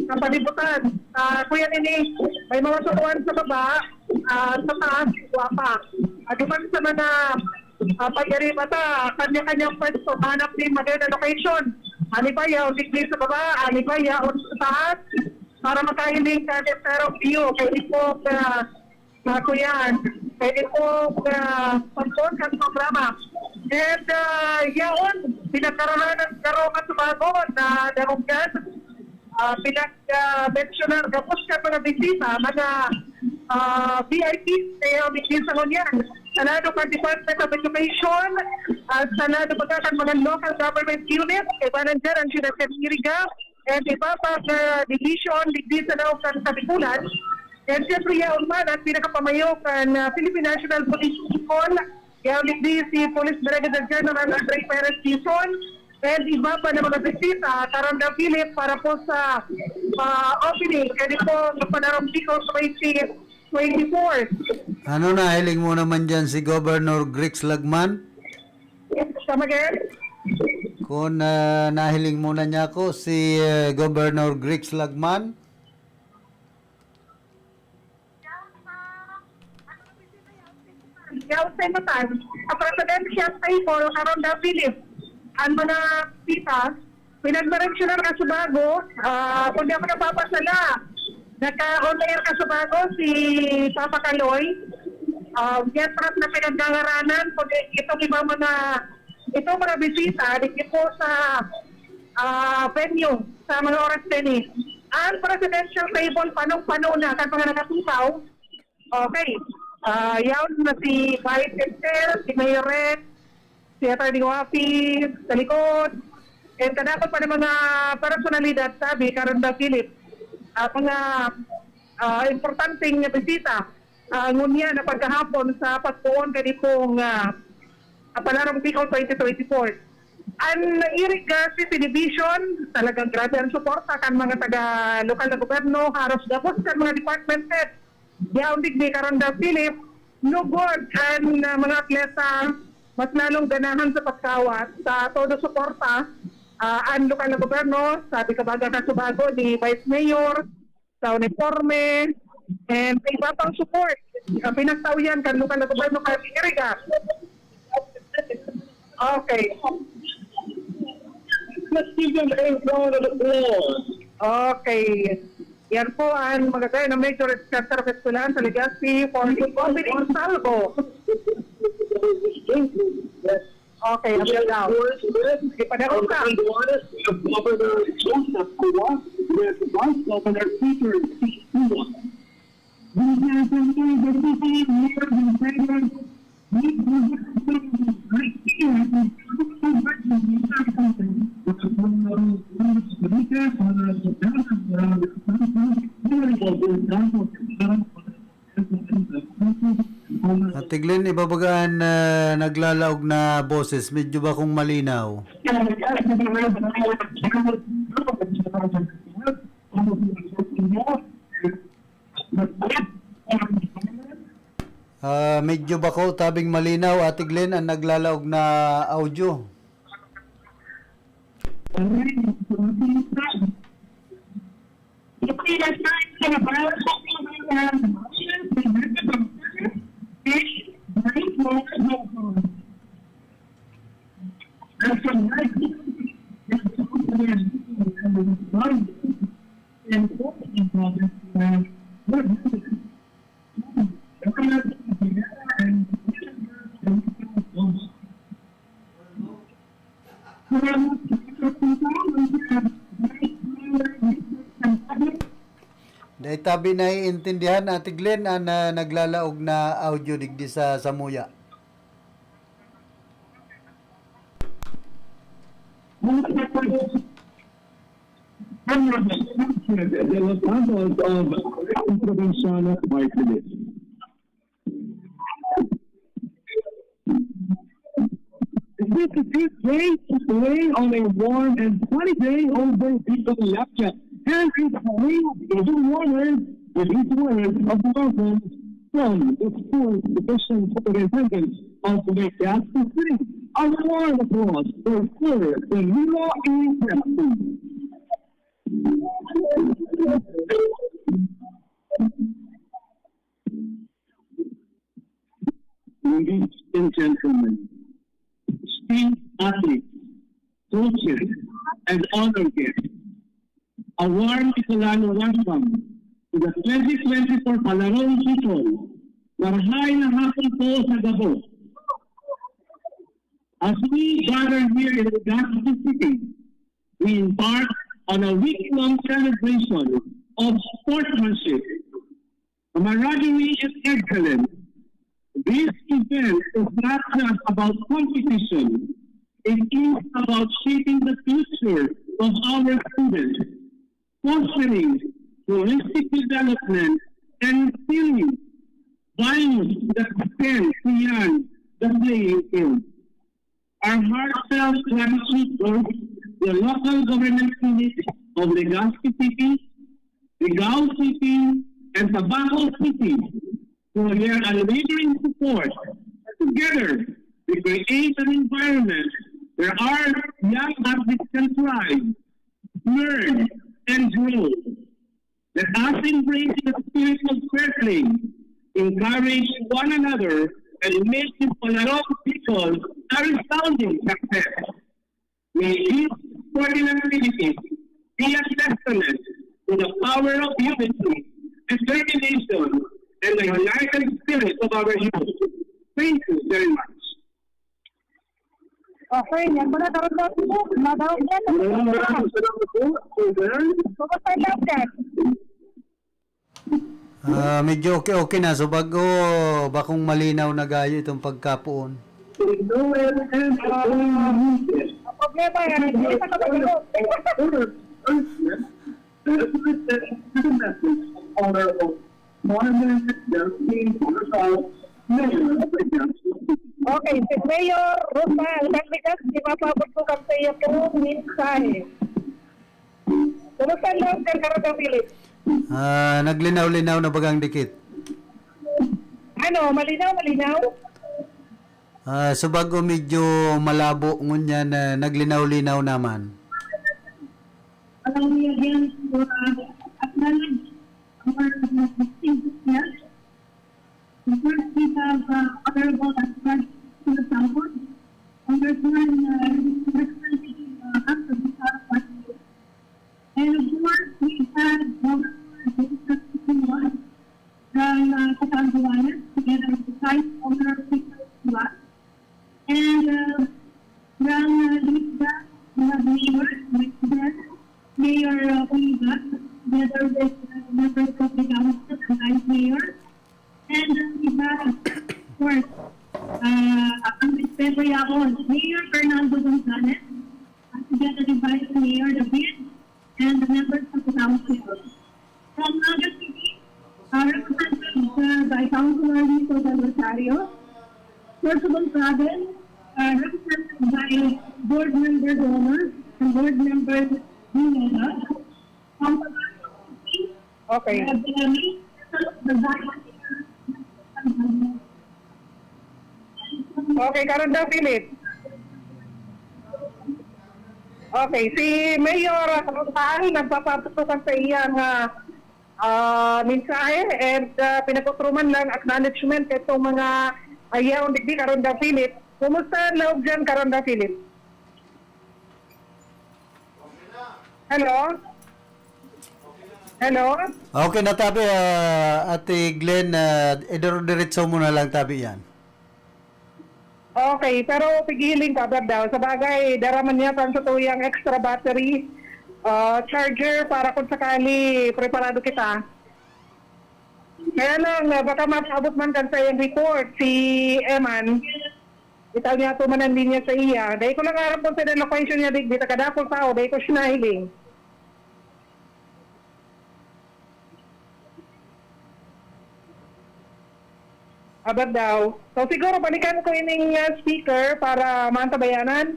sa palibutan. Ah, kuya nini, may mga sukuan sa baba, ah, sa taas, guwapa. Ah, duman sa mga, ah, pag-ariba ta, kanya-kanyang pwesto, hanap ni maganda location. Ani ba yaon digdi sa baba, ani ba yaon sa taas, para makahiling ka ng pero view, kay ito, ah, ah, kuyan, kay ito, ah, pagbuon kan programa. And, ah, yaon, pinagkararanan karo nga tumagon na darugyan, ah, pinag, ah, mensionar gabos ka mga bisita, mga, ah, V I Ps, kaya ang bisita ngunyan. Sa lado kan Department of Education, at sa lado pa kan mga local government unit, kaibanan dyan ang Siyudad kan Iriga, and iba pa, ah, division, digdi sa laog kan Kabikulan. And siyempre, yaon man ang pinakapamayo kan, ah, Philippine National Police Bicol, yaon digdi si Police Brigadier General Andre Perez Tizon, and iba pa na mga bisita, Karondang Philip, para po sa, ah, opening, kaya po, Palarong Bicol twenty twenty-four. Ano, nahiling mo naman dyan si Governor Grix Lagman? Come again? Kung, ah, nahiling mo na niya ako, si, eh, Governor Grix Lagman? Yaon sa Matan, sa presidential table, Karondang Philip. Ang mga pita, pinagdireksyonan ka sa bago, ah, kung di ako napapasala, nagka-on air ka sa bago si Papa Kaloy. Ah, yan, parang na pinagdangaranan, kung itong ibang mga, itong mga bisita, dito po sa ah, venue sa mga oras din eh. Ang presidential table, panong-pano na, kan mga nakatukaw. Okay. Ah, yaon na si Vice Chair, si Mayor Red, si Attorney Wafi, sa likod. And kadakot pa ng mga personalidad, sabi, Karonda Philip, ah, mga ah, importanteng bisita, ah, ngunyan na pagkahapon sa pagpoon kani pong, ah, Palarong Bicol twenty twenty-four. Ang Iriga City Division, talagang grabe ang suporta kan mga taga lokal na gobyerno, haros gabos kan mga department head. Yaon digdi Karonda Philip, lugod an, ah, mga atleta, mas lalong ganahan sa pagkawat sa todo suporta, ah, an lokal na gobyerno, sabi kabaga kasubago ni Vice Mayor, sa uniforme, and sa iba pang support. Ah, pinagtao yan kan lokal na gobyerno kan Iriga. Okay. Let's give them a round of applause. Okay. Yan po ang magagaya ng Major Center of Eskwelahan sa Legazpi for the opening salvo. Okay, apil daw. Sige, padakot ka. Governor Joseph Cua with Vice Governor Peter P. Cua. Ate Glenn, ibabaga an, ah, naglalaog na boses. Medyo bakong malinaw. Ah, medyo bako tabing malinaw, Ate Glenn, ang naglalaog na audio. Dai tabi naiintindihan, Ate Glenn, an, ah, naglalaog na audio digdi sa samuya. The Los Santos of Provincial Martinez. This is a great day to play on a warm and sunny day over Bicol Lapcha. And it's made even warmer with these words of welcome from the sports division superintendent of Legazpi City. A warm applause for Sir Danilo A. Presti. Ladies and gentlemen, esteemed athletes, coaches, and honor guests, a warm Bicolano welcome to the twenty twenty-four Palarong Bicol. Marahay na hapon po sa gabos. As we gather here in Legazpi City, we embark on a week-long celebration of sportsmanship, camaraderie, and excellence. This event is not just about competition, it is about shaping the future of our students, fostering holistic development, and instilling values that extend beyond the playing field. Our heartfelt gratitude goes to the local government units of Legazpi City, Ligao City, and Tabaco City for their unwavering support. Together, we create an environment where our young athletes can thrive, learn, and grow. Let us embrace the spirit of fair play, encourage one another, and make this Palarong Bicol a resounding success. May this forty-nine activities be a testament to the power of unity, determination, and the united spirit of our youth. Thank you very much. Okay, yan muna, Tarot Dog Philip. Madam Jen, Maraming maraming salamat po, Sir. Kumusta ang lockdown? Ah, medyo okay-okay na. So, bago, bakong malinaw na gayo itong pagkapoon. Ang problema, hindi pa kapag Okay, si Mayor Rosal Cardenas, ipapabot ko kan sa iya po mensahe. Kumusta ang lockdown, Tarot Dog Philip? Ah, naglinaw-linaw na bagang dikit. Ano, malinaw, malinaw? Ah, so bago medyo malabo ngunyan, ah, naglinaw-linaw naman. Allow me again to, uh, acknowledge our distinguished guests. First, we have, uh, Honorable Edward Santos, Congressman, uh, representing, uh, us of the South Pacific. And of course, we have Governor Joseph Sumon from, uh, Catanduanes, together with Vice Governor Peter Suat. And, uh, from, uh, Lisbon, we have Mayor, President, Mayor, uh, Oliva, together with, uh, members of the council and vice mayor. And, uh, we have, of course, uh, ang Respeto Yaon, Mayor Fernando Gonzalez, at together with Vice Mayor David, and the members of the council. From Naga City, uh, represented, uh, by Councilor Lito Del Rosario. Sorsogon Province, uh, represented by Board Member Gomez and Board Member Dinola. From Pampanga City, Okay. uh, the Minister of the Vice Okay, karon daw, Philip. Okay, si Mayor Rosal nagpapatutukan sa iya nga, ah, mensahe and, ah, pinag-utroman lang acknowledgement itong mga ayaw digdi karon daw, Philip. Kumusta ang laog dyan karon daw, Philip? Hello? Hello? Okay na tabi, ah, Ate Glenn, ah, idiro-diretso mo na lang tabi yan. Okay, pero pigiling ka, Brad, daw. Sa bagay, dara man niya tan sa tuyang extra battery, ah, charger para kung sakali preparado kita. Kaya lang, ah, baka mapaabot man kan sa iyang report si Eman. Itaw niya ito man ang linya sa iya. Dahil ko lang aram kung sa location niya, di, di takadakol tao, dahil ko siya nahiling. Abad daw. So, siguro balikan ko ining, ah, speaker para maantabayanan.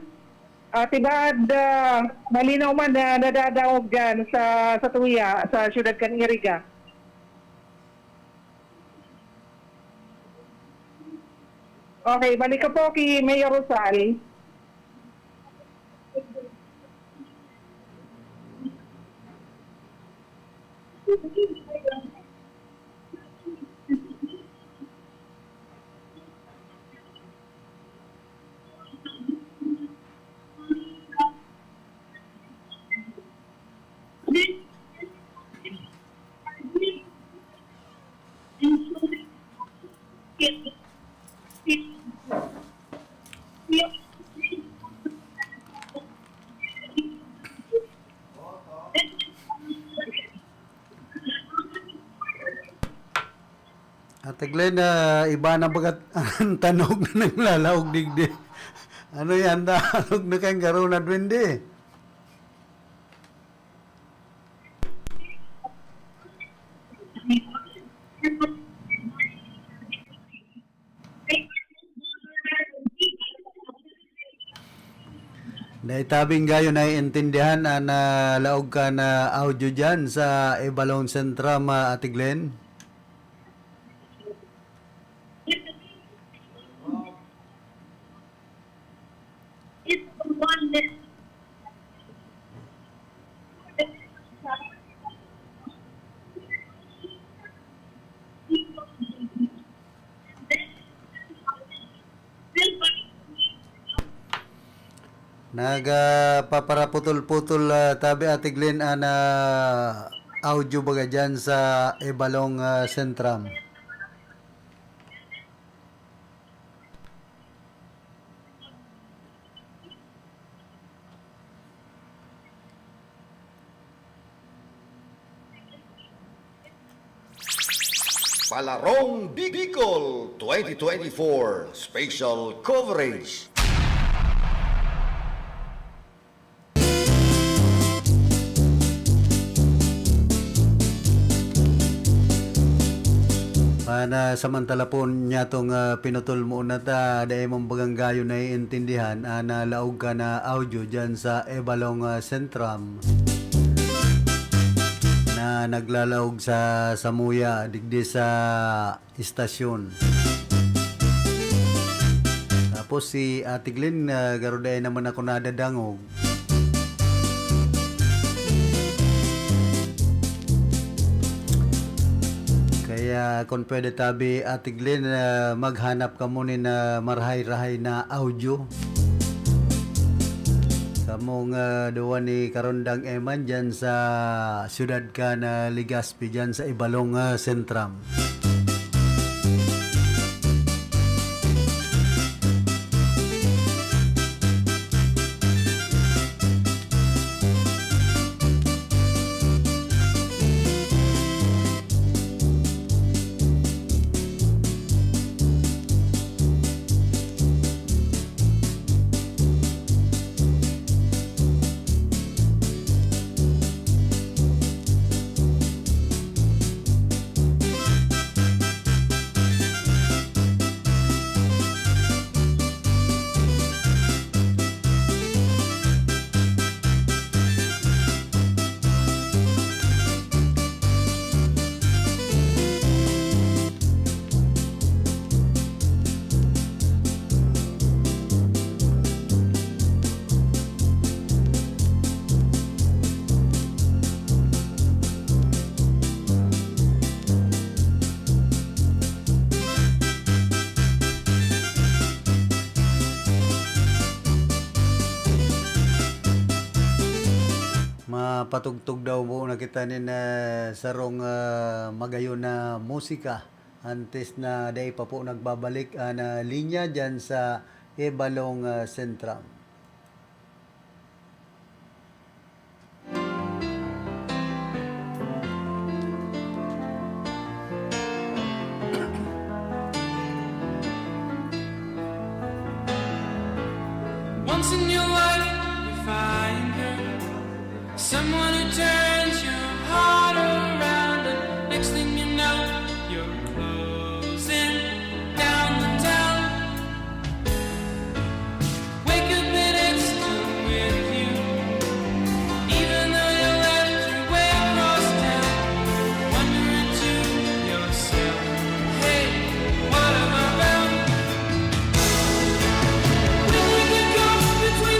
Ah, tibad, ah, malinaw man na nadadaog dyan sa, sa tuya, sa siyudad kan Iriga. Okay, balik ka po kay Mayor Rosal. Ate Glenn, ah, iba na bagat ang tanog na naglalaog digdi. Ano yan? Tanog na kayong garuna, duwende. Dai tabing gayo naiintindihan an, ah, laog kan, ah, audio diyan sa Ebalon Centrum, ah, Ate Glenn? Nagpaparaputol-putol, ah, tabi, Ate Glenn, an, ah, audio baga dyan sa Ebalong, ah, Centrum. Palarong Bicol twenty twenty-four Special Coverage. An, ah, samantala po niyatong, ah, pinutol mo na ta, dai man bagang gayo naiintindihan an, ah, laog kan, ah, audio diyan sa Ebalong, ah, Centrum na naglalaog sa samuya digdi sa istasyon. Tapos si Ate Glenn, ah, garo dai naman ako nadadangog. Kaya kung pwede tabi, Ate Glenn, ah, maghanap kamo nin, ah, marahay-rahay na audio. Samong, ah, duwa ni Karondang Eman dyan sa siyudad kan, ah, Legazpi, dyan sa Ibalong, ah, Centrum. Mapatugtog daw muna kita nin, ah, sarong, ah, magayon na musika antes na dai pa po nagbabalik an, ah, linya diyan sa Ebalong, ah, Centrum. Once in your life, you find her, someone who turns your heart around, and next thing you know, you're closing down the town. Wake up and it's still with you, even though you left your way across town. Wondering to yourself, "Hey, what have I found?" When you get caught between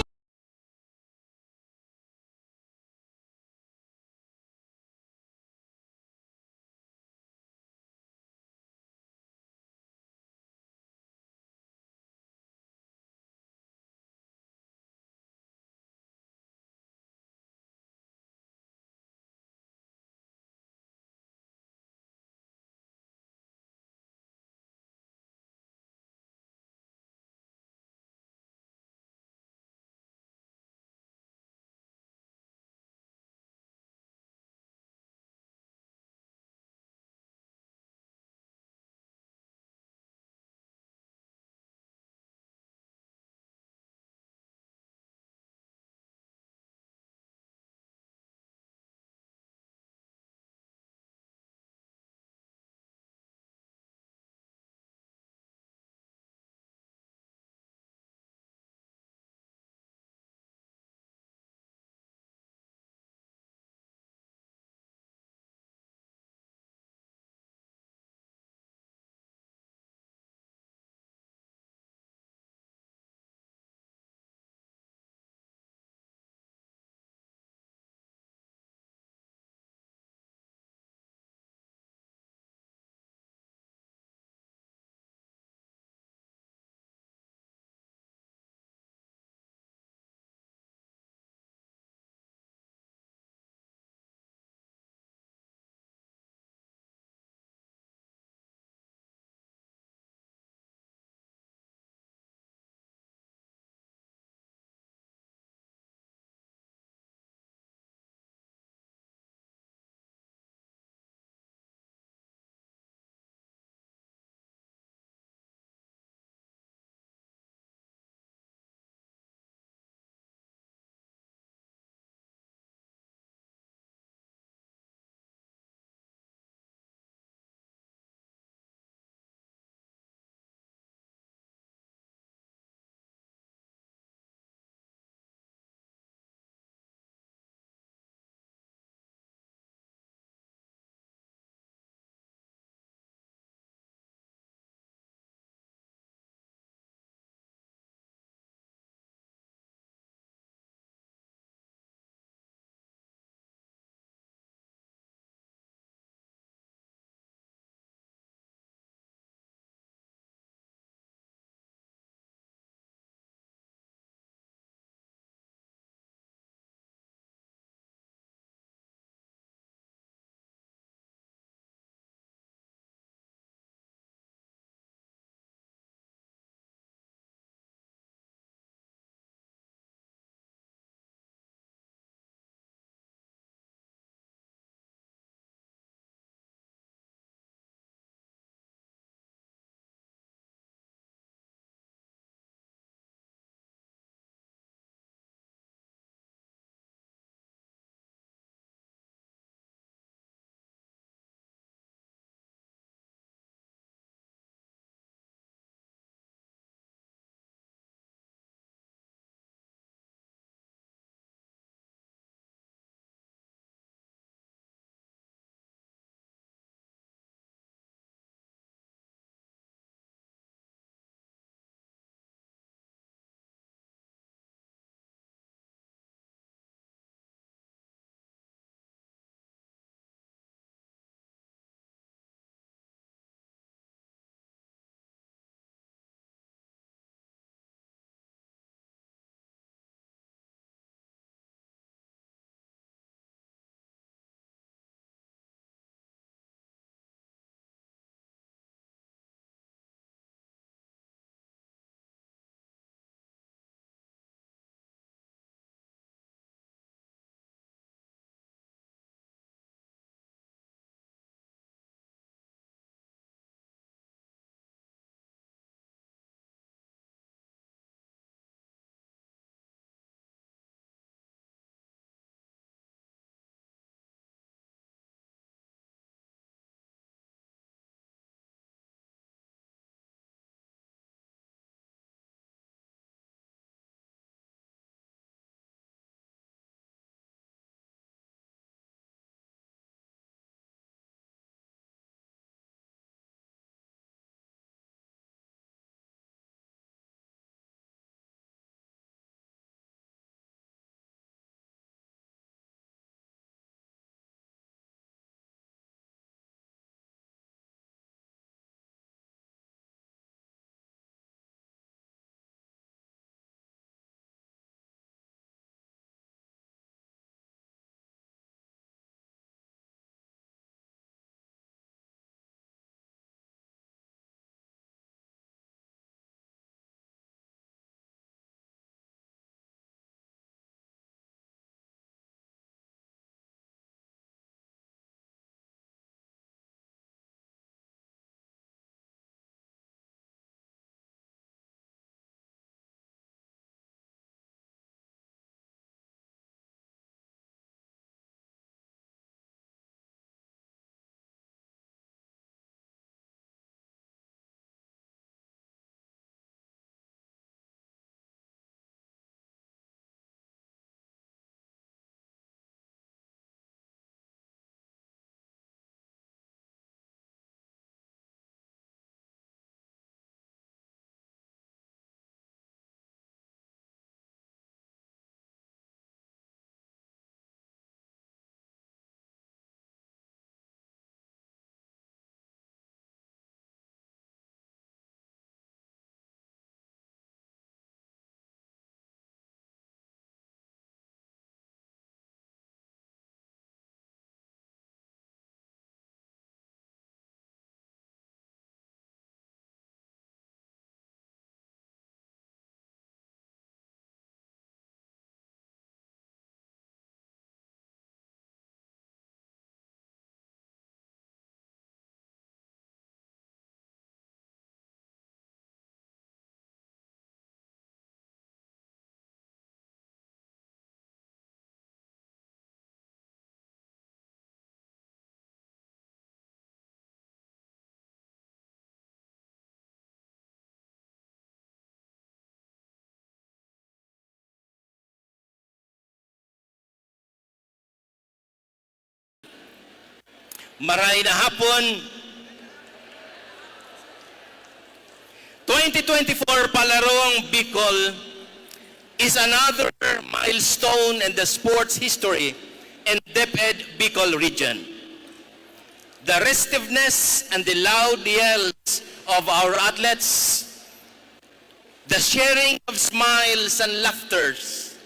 Maray na hapon. Twenty twenty-four Palarong Bicol is another milestone in the sports history in DepEd Bicol region. The restiveness and the loud yells of our athletes, the sharing of smiles and laughters,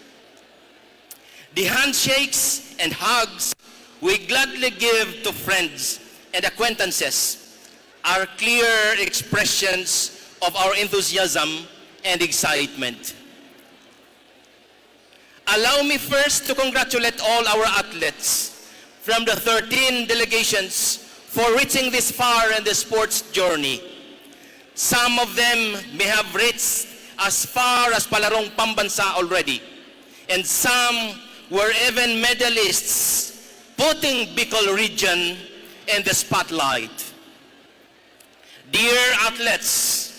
the handshakes and hugs we gladly give to friends and acquaintances are clear expressions of our enthusiasm and excitement. Allow me first to congratulate all our athletes from the thirteen delegations for reaching this far in the sports journey. Some of them may have reached as far as Palarong Pambansa already, and some were even medalists, putting Bicol region in the spotlight. Dear athletes,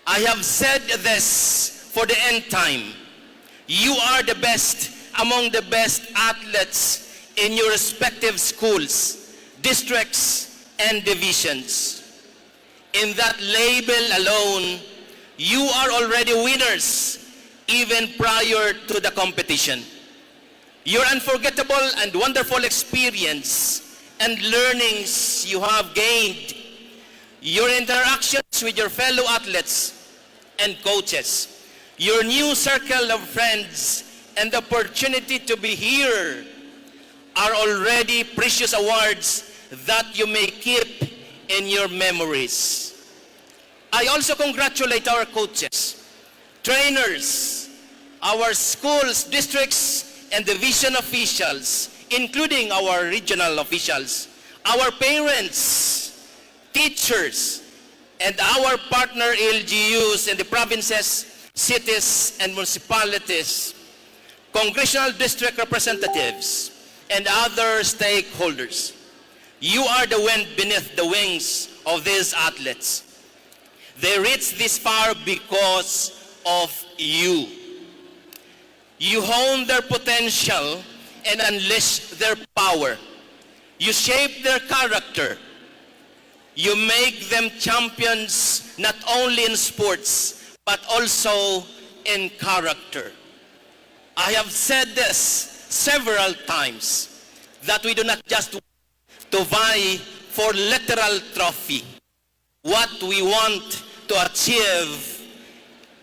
I have said this for the end time. You are the best among the best athletes in your respective schools, districts, and divisions. In that label alone, you are already winners even prior to the competition. Your unforgettable and wonderful experience and learnings you have gained, your interactions with your fellow athletes and coaches, your new circle of friends, and the opportunity to be here are already precious awards that you may keep in your memories. I also congratulate our coaches, trainers, our schools, districts, and division officials, including our regional officials, our parents, teachers, and our partner L G Us in the provinces, cities, and municipalities, congressional district representatives, and other stakeholders. You are the wind beneath the wings of these athletes. They reach this far because of you. You hone their potential and unleash their power. You shape their character. You make them champions not only in sports, but also in character. I have said this several times, that we do not just to vie for literal trophy. What we want to achieve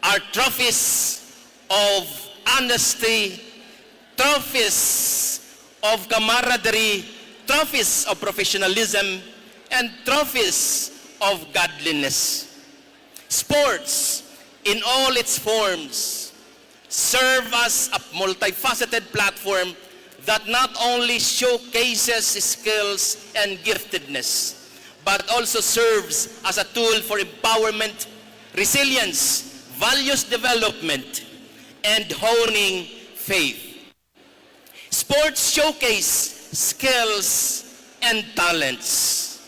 are trophies of honesty, trophies of camaraderie, trophies of professionalism, and trophies of godliness. Sports, in all its forms, serve as a multifaceted platform that not only showcases skills and giftedness, but also serves as a tool for empowerment, resilience, values development, and honing faith. Sports showcase skills and talents.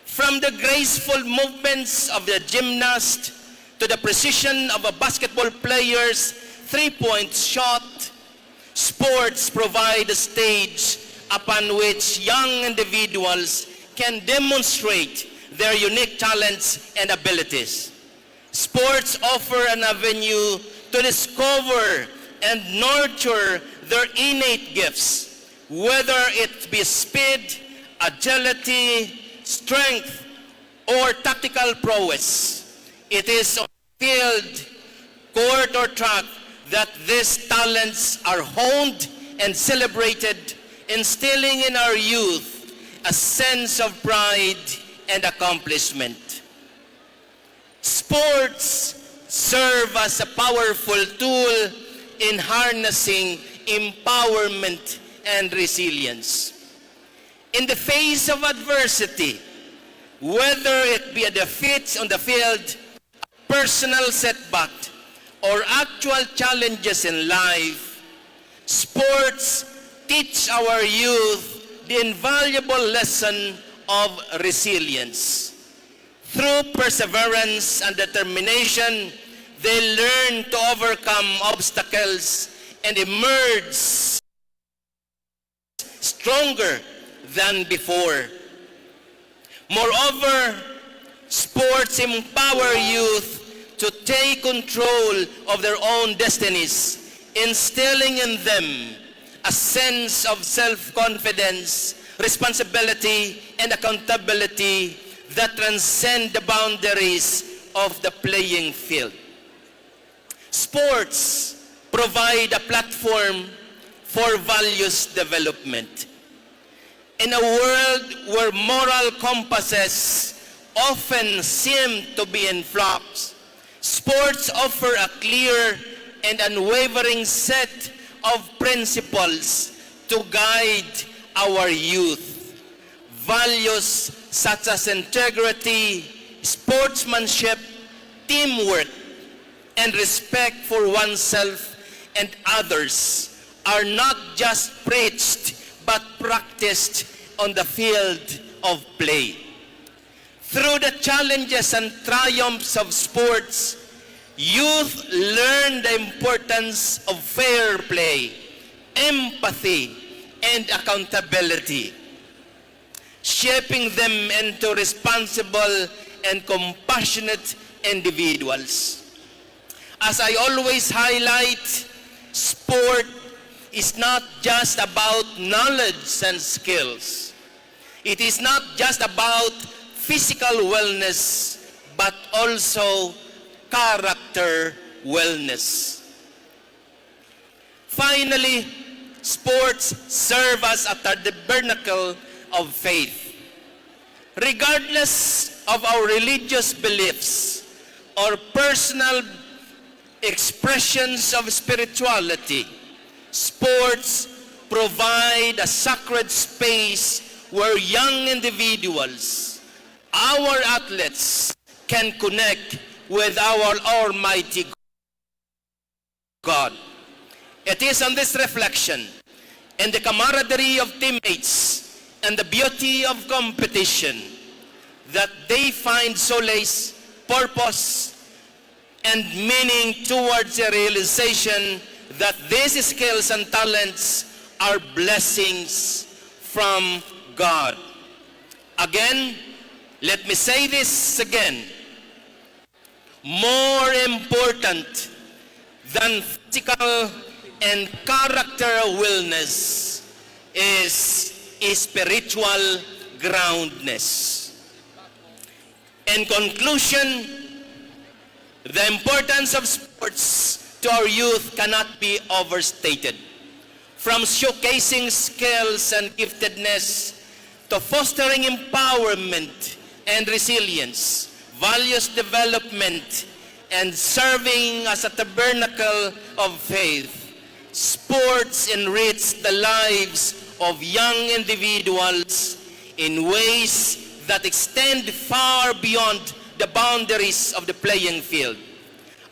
From the graceful movements of the gymnast to the precision of a basketball player's three-point shot, sports provide a stage upon which young individuals can demonstrate their unique talents and abilities. Sports offer an avenue to discover and nurture their innate gifts, whether it be speed, agility, strength, or tactical prowess. It is on field, court, or track that these talents are honed and celebrated, instilling in our youth a sense of pride and accomplishment. Sports serve as a powerful tool in harnessing empowerment and resilience. In the face of adversity, whether it be a defeat on the field, personal setback, or actual challenges in life, sports teach our youth the invaluable lesson of resilience. Through perseverance and determination, they learn to overcome obstacles and emerge stronger than before. Moreover, sports empower youth to take control of their own destinies, instilling in them a sense of self-confidence, responsibility, and accountability that transcend the boundaries of the playing field. Sports provide a platform for values development. In a world where moral compasses often seem to be in flux, sports offer a clear and unwavering set of principles to guide our youth. Values such as integrity, sportsmanship, teamwork, and respect for oneself and others are not just preached but practiced on the field of play. Through the challenges and triumphs of sports, youth learn the importance of fair play, empathy, and accountability, shaping them into responsible and compassionate individuals. As I always highlight, sport is not just about knowledge and skills. It is not just about physical wellness, but also character wellness. Finally, sports serve as a tabernacle of faith. Regardless of our religious beliefs or personal expressions of spirituality, sports provide a sacred space where young individuals, our athletes, can connect with our Almighty God. It is on this reflection and the camaraderie of teammates and the beauty of competition that they find solace, purpose, and meaning towards a realization that these skills and talents are blessings from God. Again, let me say this again. More important than physical and character wellness is spiritual groundness. In conclusion, the importance of sports to our youth cannot be overstated. From showcasing skills and giftedness to fostering empowerment and resilience, values development, and serving as a tabernacle of faith, sports enrich the lives of young individuals in ways that extend far beyond the boundaries of the playing field.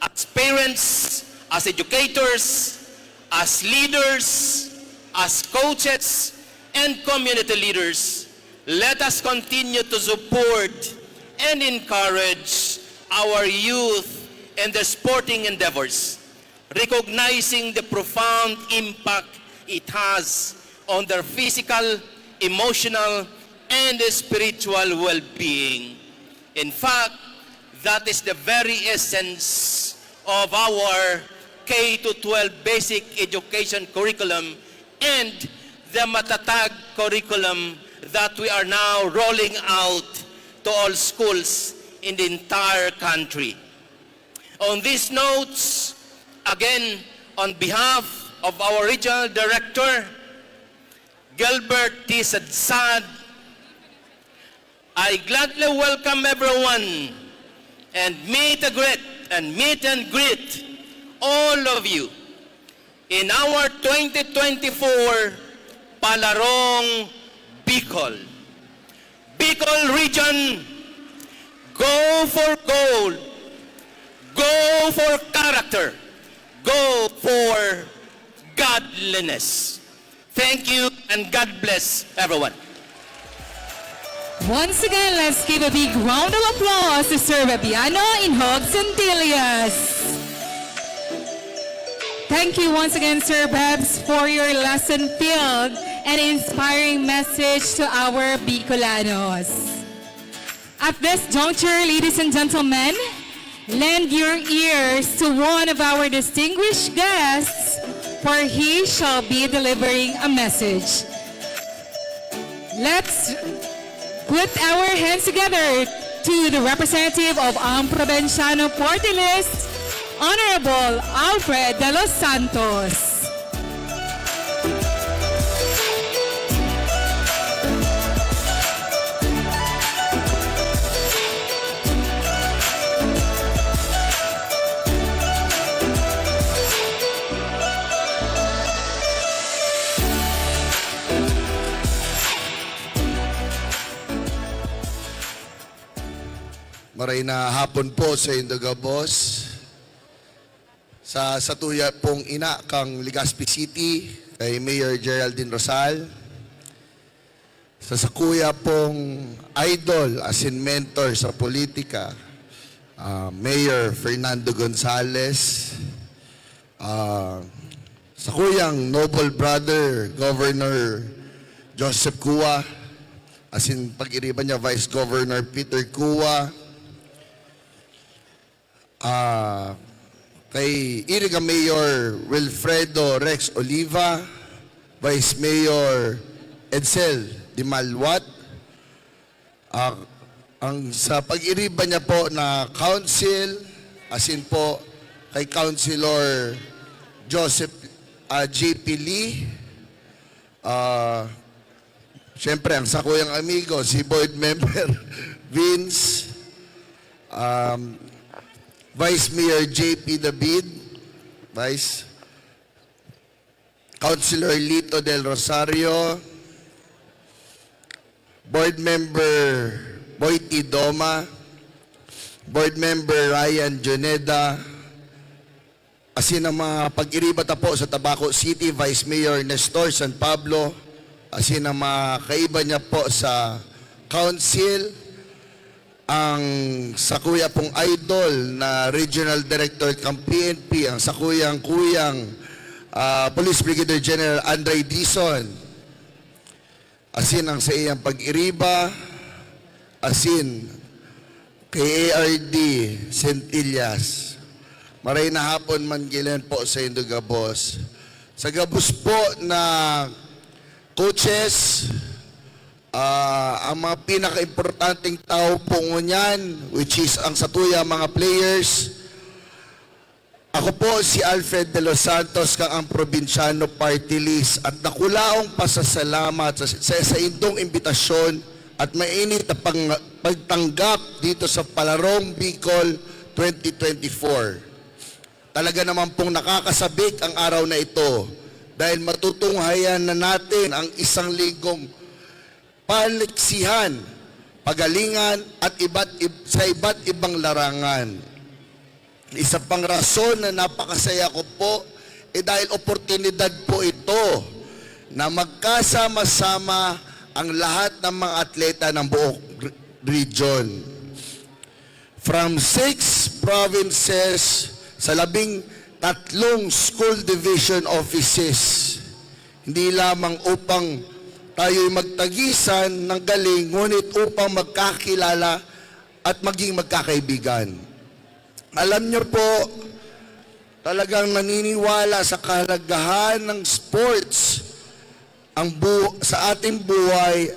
As parents, as educators, as leaders, as coaches, and community leaders, let us continue to support and encourage our youth in their sporting endeavors, recognizing the profound impact it has on their physical, emotional, and spiritual well-being. In fact, that is the very essence of our K to twelve basic education curriculum and the Matatag curriculum that we are now rolling out to all schools in the entire country. On these notes, again, on behalf of our regional director, Gilbert T. Sadsad, I gladly welcome everyone and meet a greet and meet and greet all of you in our twenty twenty-four Palarong Bicol. Bicol Region, go for gold, go for character, go for godliness. Thank you and God bless everyone. Once again, let's give a big round of applause to Sir Babiano Inhog Santillas. Thank you once again, Sir Babs, for your lesson filled and inspiring message to our Bicolanos. At this juncture, ladies and gentlemen, lend your ears to one of our distinguished guests, for he shall be delivering a message. Let's put our hands together to the representative of Ang Probinsyano Party List, Honorable Alfred De Los Santos. Maray na hapon po sa indo gabos. Sa satuya pong ina kang Legazpi City, kay Mayor Geraldine Rosal. Sa sakuya pong idol, as in mentor sa politika, ah, Mayor Fernando Gonzales. Ah, sakuyang noble brother, Governor Joseph Cua, as in pag-iriba niya, Vice Governor Peter Cua, ah, kay Iriga Mayor Wilfredo Rex Oliva, Vice Mayor Edsel Dimalwat, ah, ang sa pag-iriba niya po na council, as in po kay Councilor Joseph, ah, J P Lee, ah, siyempre ang sakuyang amigo, si Board Member Vince, um, Vice Mayor J P David, Vice, Councilor Lito Del Rosario, Board Member Boy T. Doma, Board Member Ryan Juneda, asin ang mga pag-iriba ta po sa Tabaco City, Vice Mayor Nestor San Pablo, asin ang mga kaiba niya po sa Council, ang sakuya pong idol na Regional Director kan P N P, ang sakuyang kuyang, ah, Police Brigadier General Andre Dizon, asin ang saiyang pag-iriba, asin kay A R D Centillas. Maray na hapon man gilen po sa indo gabos. Sa gabos po na coaches, ah, ang mga pinakaimportanteng tao po ngunyan, which is ang satuya mga players. Ako po si Alfred De Los Santos kang ang Probinsyano Party List at dakulaong pasasalamat sa, sa, sa indong imbitasyon at mainit na pang, pagtanggap dito sa Palarong Bicol twenty twenty-four. Talaga naman pong nakakasabik ang araw na ito dahil matutunghayan na natin ang isang linggong paliksihan, pagalingan at iba't ib- sa iba't ibang larangan. Isa pang rason na napakasaya ko po, eh, dahil oportunidad po ito na magkasama-sama ang lahat ng mga atleta ng buong re- region. From six provinces sa labing tatlong school division offices, hindi lamang upang tayo'y magtagisan ng galing, ngunit upang magkakilala at maging magkakaibigan. Alam niyo po, talagang naniniwala sa kahalagahan ng sports ang bu- sa ating buhay,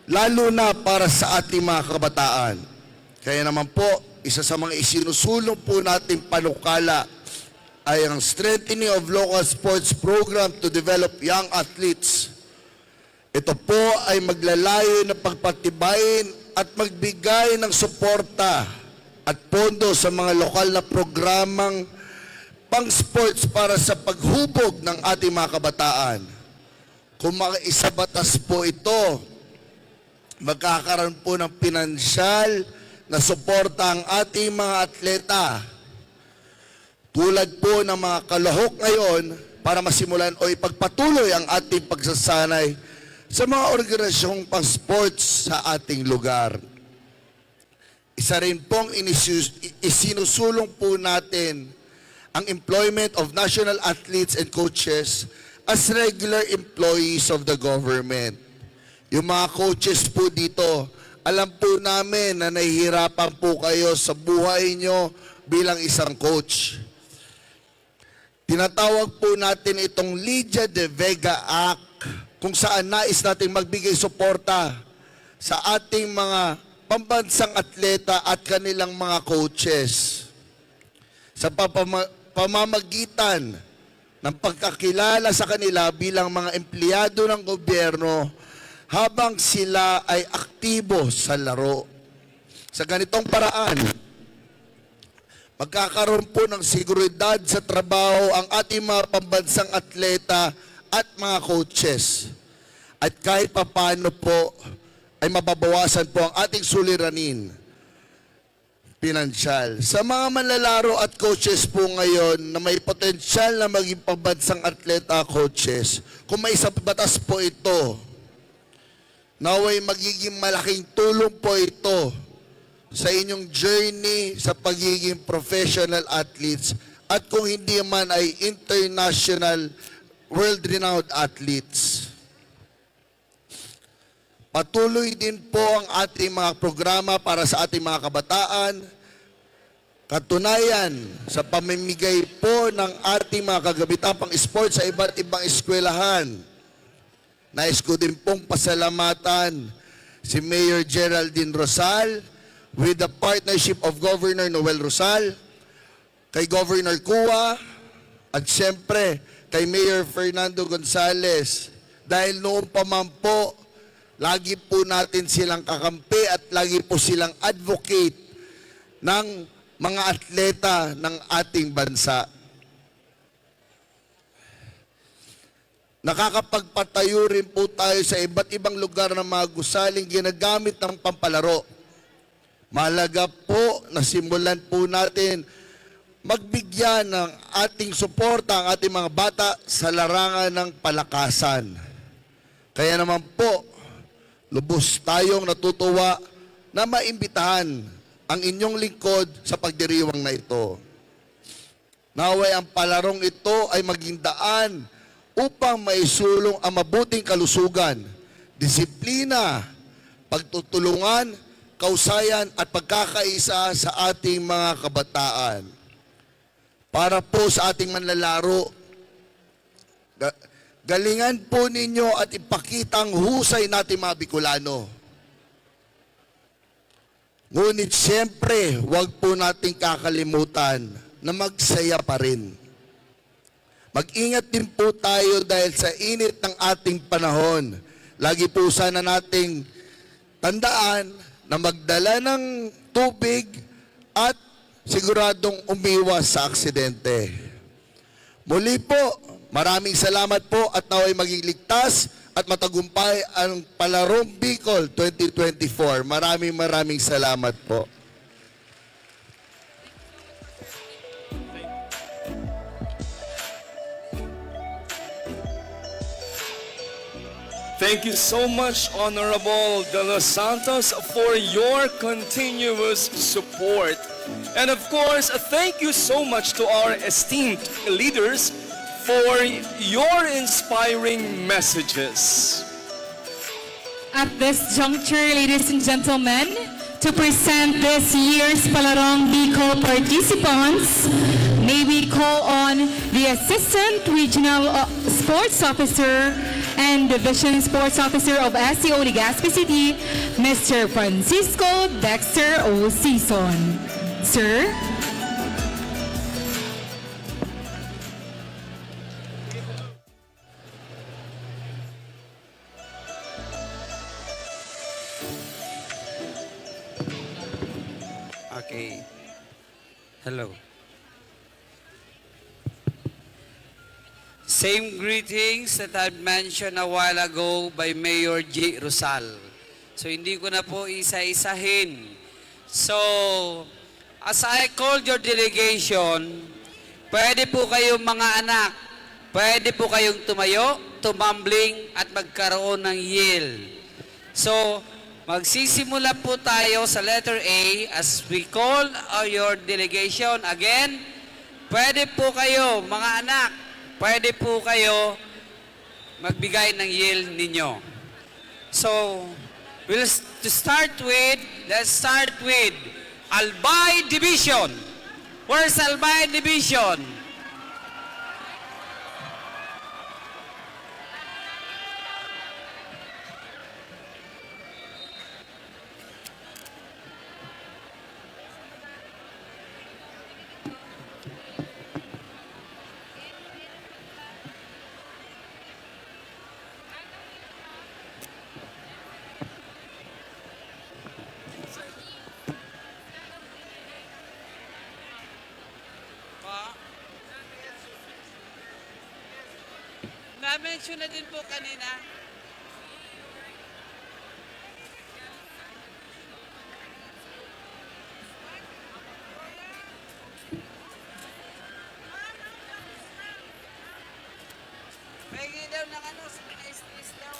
lalo na para sa ating mga kabataan. Kaya naman po, isa sa mga isinusulong po nating panukala ay ang Strengthening of Local Sports Program to Develop Young Athletes. Ito po ay maglalayon na pagpatibayin at magbigay ng suporta at pondo sa mga lokal na programang pang-sports para sa paghubog ng ating mga kabataan. Kung makaisabatas po ito, magkakaroon po ng pinansyal na suporta ang ating mga atleta. Tulad po ng mga kalahok ngayon para masimulan o ipagpatuloy ang ating pagsasanay sa mga organisasyong pang-sports sa ating lugar. Isa rin pong inisus- isinusulong po natin ang employment of national athletes and coaches as regular employees of the government. Yung mga coaches po dito Alam po namin na nahihirapan po kayo sa buhay nyo bilang isang coach. Tinatawag po natin itong Lydia de Vega Act, kung saan nais nating magbigay suporta sa ating mga pambansang atleta at kanilang mga coaches sa papama-, pamamagitan ng pagkakilala sa kanila bilang mga empleyado ng gobyerno habang sila ay aktibo sa laro. Sa ganitong paraan, magkakaroon po ng seguridad sa trabaho ang ating mga pambansang atleta at mga coaches. At kahit papaano po ay mababawasan po ang ating suliranin pinansyal. Sa mga manlalaro at coaches po ngayon na may potensyal na maging pambansang atleta, coaches, kung may sa batas po ito, naway magiging malaking tulong po ito sa inyong journey sa pagiging professional athletes at kung hindi man ay international world-renowned athletes. Patuloy din po ang ating mga programa para sa ating mga kabataan. Katunayan, sa pamimigay po ng ating mga kagamitan pang-sports sa iba't ibang eskwelahan, nais ko din pong pasalamatan si Mayor Geraldine Rosal with the partnership of Governor Noel Rosal, kay Governor Cua, at siyempre kay Mayor Fernando Gonzales. Dahil noon pa man po, lagi po natin silang kakampi at lagi po silang advocate ng mga atleta ng ating bansa. Nakakapagpatayo rin po tayo sa iba't ibang lugar ng mga gusaling ginagamit ng pampalaro. Mahalaga po na simulan po natin magbigyan ng ating suporta ang ating mga bata sa larangan ng palakasan. Kaya naman po, lubos tayong natutuwa na maimbitahan ang inyong lingkod sa pagdiriwang na ito. Naway ang palarong ito ay maging daan upang maisulong ang mabuting kalusugan, disiplina, pagtutulungan, kausayan at pagkakaisa sa ating mga kabataan. Para po sa ating manlalaro, ga-, galingan po ninyo at ipakita ang husay nating mga Bicolano. Ngunit siyempre, huwag po nating kakalimutan na magsaya pa rin. Mag-ingat din po tayo dahil sa init ng ating panahon. Lagi po sana nating tandaan na magdala ng tubig at siguradong umiwas sa aksidente. Muli po, maraming salamat po at nawa'y maging ligtas at matagumpay ang Palarong Bicol twenty twenty-four. Maraming, maraming salamat po. Thank you so much, Honorable De Los Santos, for your continuous support. And of course, thank you so much to our esteemed leaders for your inspiring messages. At this juncture, ladies and gentlemen, to present this year's Palarong Bicol participants, may we call on the Assistant Regional uh, Sports Officer and Division Sports Officer of S C O Legazpi City, Mister Francisco Dexter O. Sison. Sir? Okay. Hello. Same greetings that I mentioned a while ago by Mayor G. Rosal. So hindi ko na po isa-isahin. So, as I called your delegation, pwede po kayo mga anak, pwede po kayong tumayo, tumambling at magkaroon ng yield. So, magsisimula po tayo sa letter A as we call uh, your delegation. Again, pwede po kayo, mga anak, pwede po kayo magbigay ng yield ninyo. So, we'll, To start with, let's start with Albay Division. Where's Albay Division? Pa? Na-mention na din po kanina. Pahingi daw ng ano, S T S daw.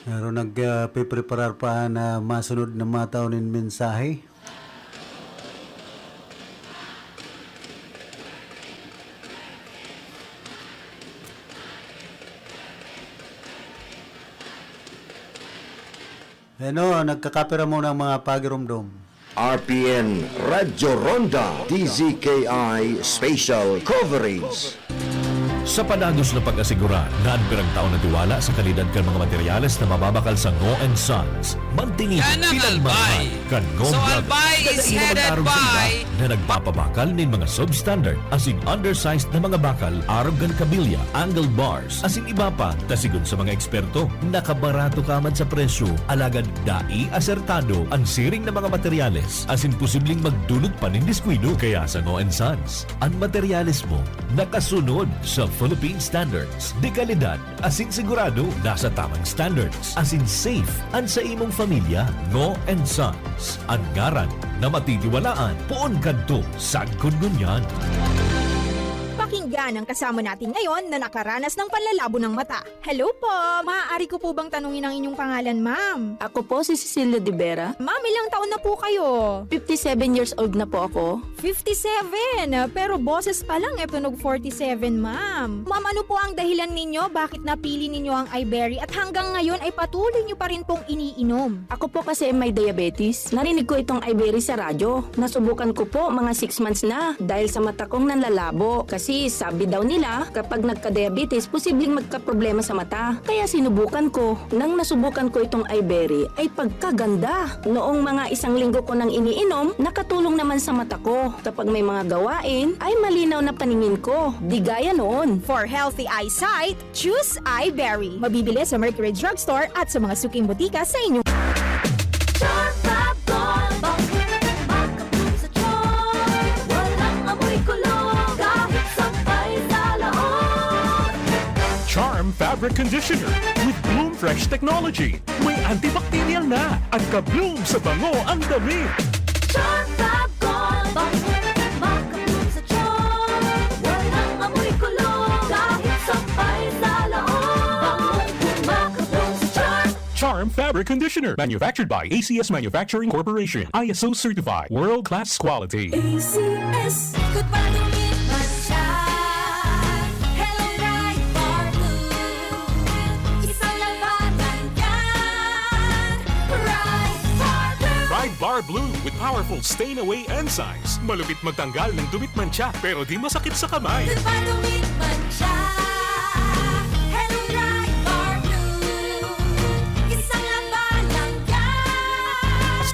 Pero nag, ah, pe-preparar pa na masunod na matao nin mensahe. Ano, nagkakapira muna ang mga pagirumdom. R P N Radyo Ronda, D Z K I Special Coverage. Sa padagos na pag-asegura na an pirang taon na tiwala sa kalidad kan mga materyales na mababakal sa Ngo and Sons, mantingin, Yan ang pinagmahal Albay. Kan Ngo So, Brothers, Albay is kadainan headed mag-arog sa iba by na nagpapabakal nin mga substandard asin undersized na mga bakal arog kan kabilya, angle bars, asin iba pa, ta sigon sa mga eksperto, nakabarato ka man sa presyo, alagad dai asertado an siring na mga materyales, asin posibleng magdulot pa nin diskuido. Kaya sa Ngo and Sons, an materyales mo nakasunod sa Philippine standards, de kalidad, asin sigurado nasa tamang standards, asin safe an sa imong familya. Ngo and Sons, an ngaran na matitiwalaan poon kadto sagkod ngunyan. Pakinggan ang kasama natin ngayon na nakaranas ng panlalabo ng mata. Hello po! Maaari ko po bang tanungin ang inyong pangalan, ma'am? Ako po si Cecilia de Vera. Ma'am, ilang taon na po kayo? Fifty-seven years old na po ako. Fifty-seven? Pero boses pa lang, e tunog forty-seven, ma'am. Ma'am, ano po ang dahilan ninyo? Bakit napili ninyo ang Iberry? At hanggang ngayon ay patuloy nyo pa rin pong iniinom? Ako po kasi may diabetes. Narinig ko itong Iberry sa radyo. Nasubukan ko po, mga six months na. Dahil sa mata kong nanlalabo. Kasi sabi daw nila, kapag nagka-diabetes, posibleng magkaproblema sa mata. Kaya sinubukan ko. Nang nasubukan ko itong Iberry, ay pagkaganda! Noong mga isang linggo ko nang iniinom, nakatulong naman sa mata ko. Kapag may mga gawain, ay malinaw na paningin ko. Di gaya noon. For healthy eyesight, choose Iberry. Mabibili sa Mercury Drugstore at sa mga suking botika sa inyong Charm Fab Gold, bangkit, makabloom sa charm. Walang amoy kulog, kahit sampay sa laot. Charm Fabric Conditioner with Bloom Fresh Technology. May antibacterial na at ka-bloom sa bango ang damit. Charm Fab Gold, bangkit, makabloom sa charm. Walang amoy kulog, kahit sampay sa laot. Bangong makabloom sa charm. Charm Fabric Conditioner, manufactured by A C S Manufacturing Corporation, I S O certified, world-class quality. A C S. Good pa tumit man siya. Hello, Pride Bar Blue. Isang labanan yan. Pride Bar Blue. Pride Bar Blue with powerful stain away enzymes. Malupit magtanggal ng dumitmantsa, pero di masakit sa kamay. Good pa tumit man siya. Hello, Pride Bar Blue. Isang labanan yan.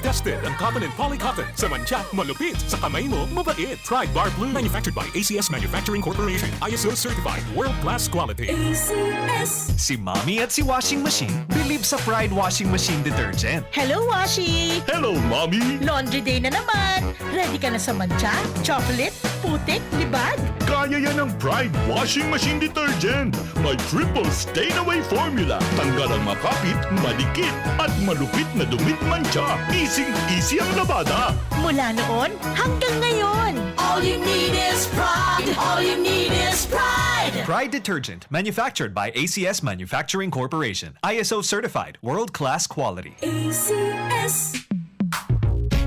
Tested ang cotton and poly cotton. Sa mantsa, malupit. Sa kamay mo, mabait. Pride Bar Blue. Manufactured by A C S Manufacturing Corporation. I S O certified. World class quality. A C S. Si Mommy at si Washing Machine believe sa Pride Washing Machine Detergent. Hello, Washi! Hello, Mommy! Laundry day na naman! Ready ka na sa mantsa, chocolate, putik, libag? Kaya yan ang Pride Washing Machine Detergent. May triple stain away formula. Tanggal ang makapit, madikit, at malupit na dumi't mantsa. Easy-easy ang labada. Mula noon hanggang ngayon. All you need is pride. All you need is pride. Pride Detergent, manufactured by A C S Manufacturing Corporation. I S O certified, world-class quality. A C S.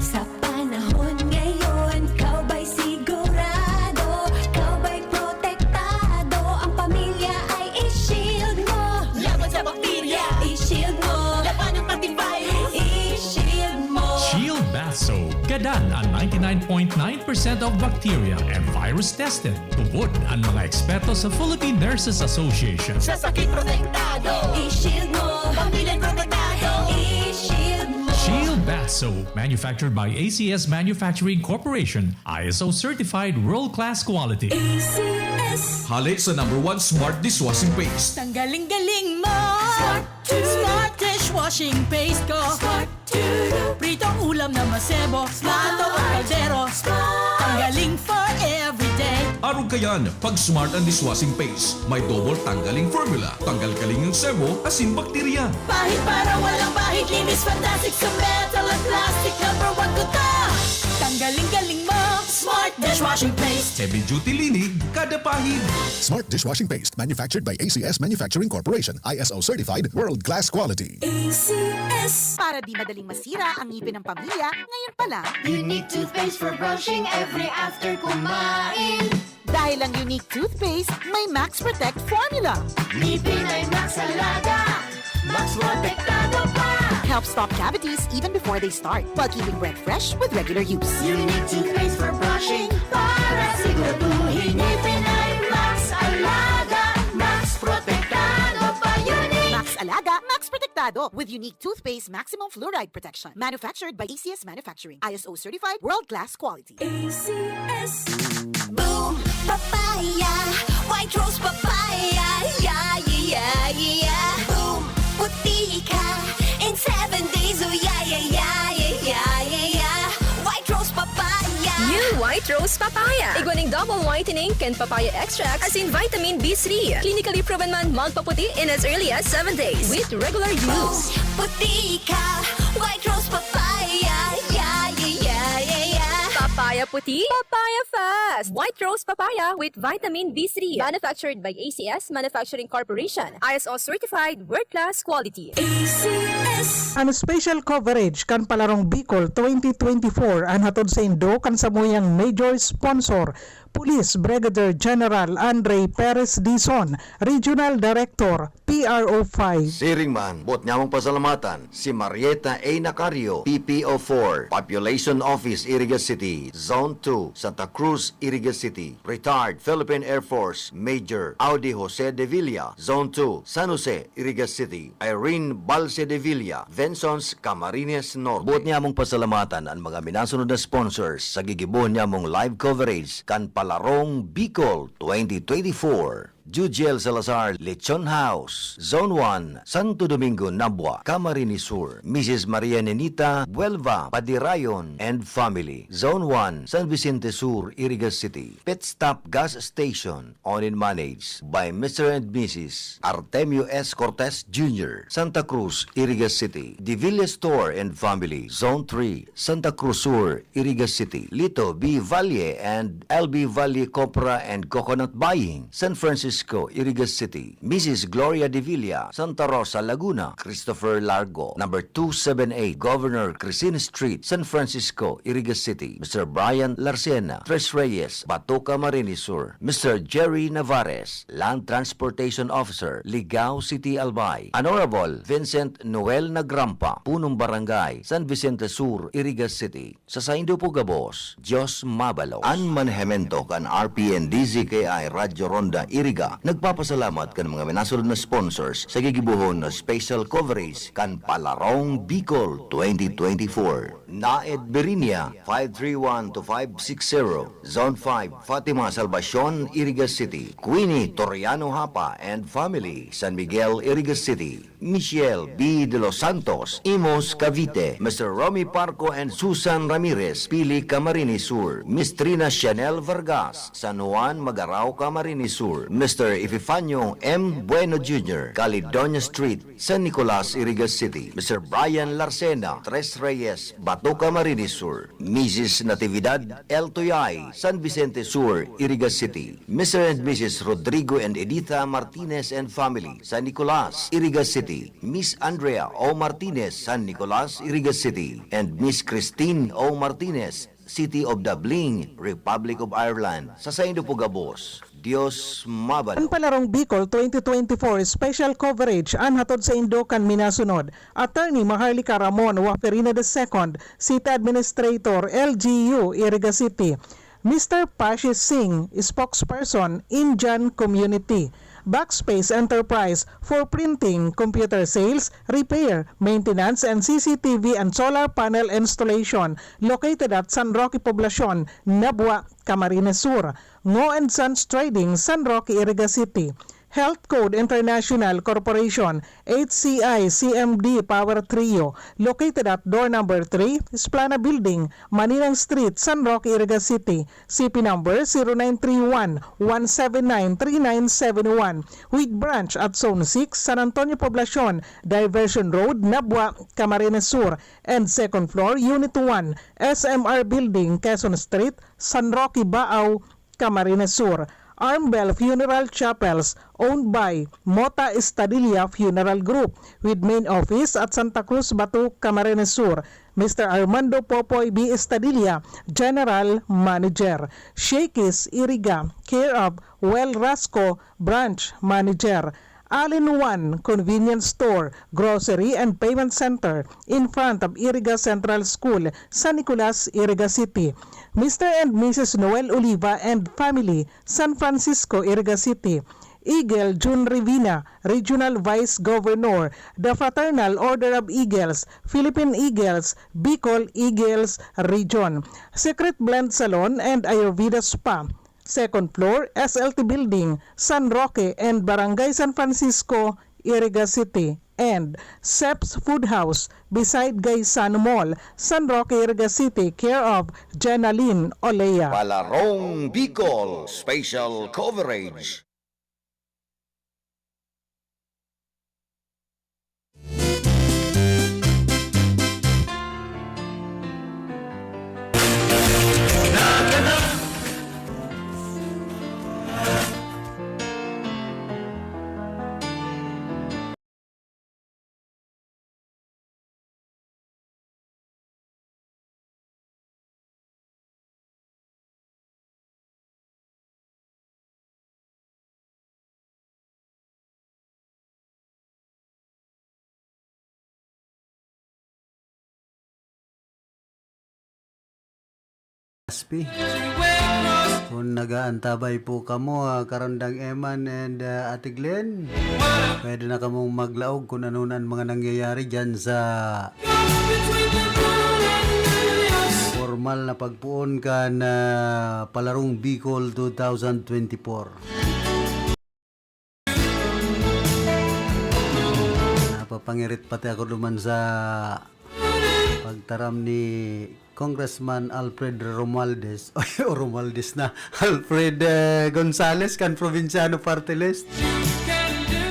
Sa panahon ngayon, ikaw ba'y sigurado? Ikaw ba'y protektado? Ang pamilya ay i-shield mo. Laban sa bakterya. I-shield mo. Labanan pati virus. I-shield mo. Shield Bath Soap. Gadan ang ninety-nine point nine percent of bacteria and virus tested. Tubod ang mga eksperto sa Philippine Nurses Association. Sa sakit protektado. I-shield mo. Pamilya protektado. I-shield mo. Shield Bath Soap, manufactured by A C S Manufacturing Corporation, I S O certified world-class quality. A C S. Hale sa number one smart dishwashing paste. Tanggaling-galing mo. Smart to. Smart dishwashing paste ko. Smart to. Pritong ulam na masebo. Plato o kaldero. Tanggaling for everyday. Arog kayan, pag smart ang dishwashing paste, may double tanggaling formula. Tanggal kaling ang sebo, asin bakterya. Pahid para walang bahid. Linis fantastic sa metal at plastic. Number one ko to. Tanggaling-galing mo. Smart dishwashing paste. Heavy duty linig, kada pahid. Smart dishwashing paste, manufactured by A C S Manufacturing Corporation, I S O certified, world class quality. A C S. Para di madaling masira ang ngipin ng pamilya, ngayon pa lang. Unique toothpaste for brushing every after kumain. Dahil ang Unique Toothpaste may Max Protect Formula. Ngipin ay Max Alaga. Max Protektado pa. Helps stop cavities even before they start, while keeping breath fresh with regular use. Unique toothpaste for brushing para siguraduhin ngipin ay Max Alaga. Max Protektado pa. Unique. Max Alaga, Max Protektado with Unique Toothpaste Maximum Fluoride Protection. Manufactured by A C S Manufacturing. I S O certified, world-class quality. A C S. Boom! Papaya! White Rose Papaya! Yeah, yeah, yeah, yeah! Boom! Puti ka! In seven days, oh yeah, yeah, yeah, yeah, yeah, yeah, yeah! White Rose Papaya! New White Rose Papaya. Igwa ning double whitening kan papaya extract asin vitamin B three. Clinically proven man magpaputi in as early as seven days with regular use. Puti ka! White Rose Papaya! Yeah, yeah, yeah, yeah, yeah! Papaya puti, papaya fast. White Rose Papaya with vitamin B three. Manufactured by A C S Manufacturing Corporation. I S O certified, world-class quality. A C S. An special coverage kan Palarong Bicol twenty twenty-four an hatod saindo kan samuyang major sponsor, Police Brigadier General Andre Perez Dizon, Regional Director, P R O five. Siring man, boot nyamong pasalamatan si Marieta A. Nacario, P P O four, Population Office, Iriga City, Zone two, Santa Cruz, Iriga City, retired Philippine Air Force Major Audi Jose de Villa, Zone two, San Jose, Iriga City, Irene Balse de Villa, Vensons, Camarines Norte. Boot nyamong pasalamatan an mga minasunod na sponsors sa gigibohon nyamong live coverage kan Palarong Bicol twenty twenty-four. Jujiel Salazar, Lechon House, Zone one, Santo Domingo, Nabua, Camarines Sur, Missus Maria Nenita Buelva Padirayon and family, Zone one, San Vicente Sur, Iriga City, Pit Stop Gas Station, owned and managed by Mister and Missus Artemio S. Cortez Junior, Santa Cruz, Iriga City, Divilla Store and family, Zone three, Santa Cruz Sur, Iriga City, Lito B. Valle and L B Valle Copra and Coconut Buying, San Francisco, Iriga City, Missus Gloria de Villa, Santa Rosa, Laguna, Christopher Largo, number two seven eight Governor Crescent Street, San Francisco, Iriga City, Mister Brian Larcena, Tres Reyes, Batoka, Camarines Sur, Mister Jerry Navarez, Land Transportation Officer, Ligao City, Albay, Honorable Vincent Noel Nagrampa, Punong Barangay, San Vicente Sur, Iriga City. Sa saindo po gabos, Diyos mabalog. An manehemento kan R P N D Z K I Radyo Ronda Iriga nagpapasalamat kan mga minasunod na sponsors sa gigibohon na special coverage kan Palarong Bicol twenty twenty-four. Naed Birinia, five three one to five six zero, Zone five, Fatima Salvacion, Iriga City, Queenie Toriano Hapa and family, San Miguel, Iriga City. Michelle B. De Los Santos, Imus, Cavite. Mister Romy Parco and Susan Ramirez, Pili, Camarines Sur. Miss Trina Chanel Vargas, San Juan, Magarao, Camarines Sur. Mister Epifanio M. Bueno Junior, Caledonia Street, San Nicolas, Iriga City. Mister Brian Larcena, Tres Reyes, Bato, Camarines Sur. Missus Natividad L. Tuyay, San Vicente Sur, Iriga City. Mister and Missus Rodrigo and Editha Martinez and family, San Nicolas, Iriga City. Miss Andrea O. Martinez, San Nicolas, Iriga City. And Miss Christine O. Martinez, City of Dublin, Republic of Ireland. Sa saindo po gabos, Dios mabalos. An Palarong Bicol twenty twenty-four Special Coverage an hatod saindo kan minasunod: Attorney Maharlika Ramon Waferina the second, City Administrator, L G U, Iriga City; Mister Pashi Singh, Spokesperson, Indian Community; Backspace Enterprise for printing, computer sales, repair, maintenance, and C C T V and solar panel installation, located at San Roque Poblacion, Nabua, Camarines Sur; Ngo and Sons Trading, San Roque, Iriga City; Health Code International Corporation, H C I C M D Power Trio, located at door number three, Splana Building, Maninang Street, San Roque, Iriga City, C P number zero nine three one, one seven nine, three nine seven one, with branch at Zone six, San Antonio Poblacion, Diversion Road, Nabua, Camarines Sur, and second floor, Unit one, S M R Building, Quezon Street, San Roque, Baao, Camarines Sur. Armbel Funeral Chapels, owned by Mota Estadilla Funeral Group, with main office at Santa Cruz, Bato, Camarines Sur. Mister Armando Popoy B. Estadilla, General Manager. Shakey's Iriga, care of Well Rasco, Branch Manager. All-in-One Convenience Store, Grocery and Payment Center in front of Iriga Central School, San Nicolas, Iriga City. Mister and Missus Noel Oliva and family, San Francisco, Iriga City. Eagle Jun Rivina, Regional Vice Governor, The Fraternal Order of Eagles, Philippine Eagles, Bicol Eagles Region. Secret Blend Salon and Ayurveda Spa, second floor, S L T Building, San Roque and Barangay San Francisco, Iriga City, and Seps Food House beside Gaisano Mall, San Roque, Iriga City, care of Jenaline Olea. Palarong Bicol Special Coverage. Aspi. Kung nag-aantabay po kamo, ah, Karandang Eman and, ah, Ate Glenn, pwede na kamong maglaog kung ano na ang mga nangyayari dyan sa formal na pagpoon kan, ah, Palarong Bicol two thousand twenty-four. Napapangirit pati ako duman sa pagtaram ni Congressman Alfred Romualdez, o Romualdez na, Alfred, eh, Gonzales kan Probinsyano Party List.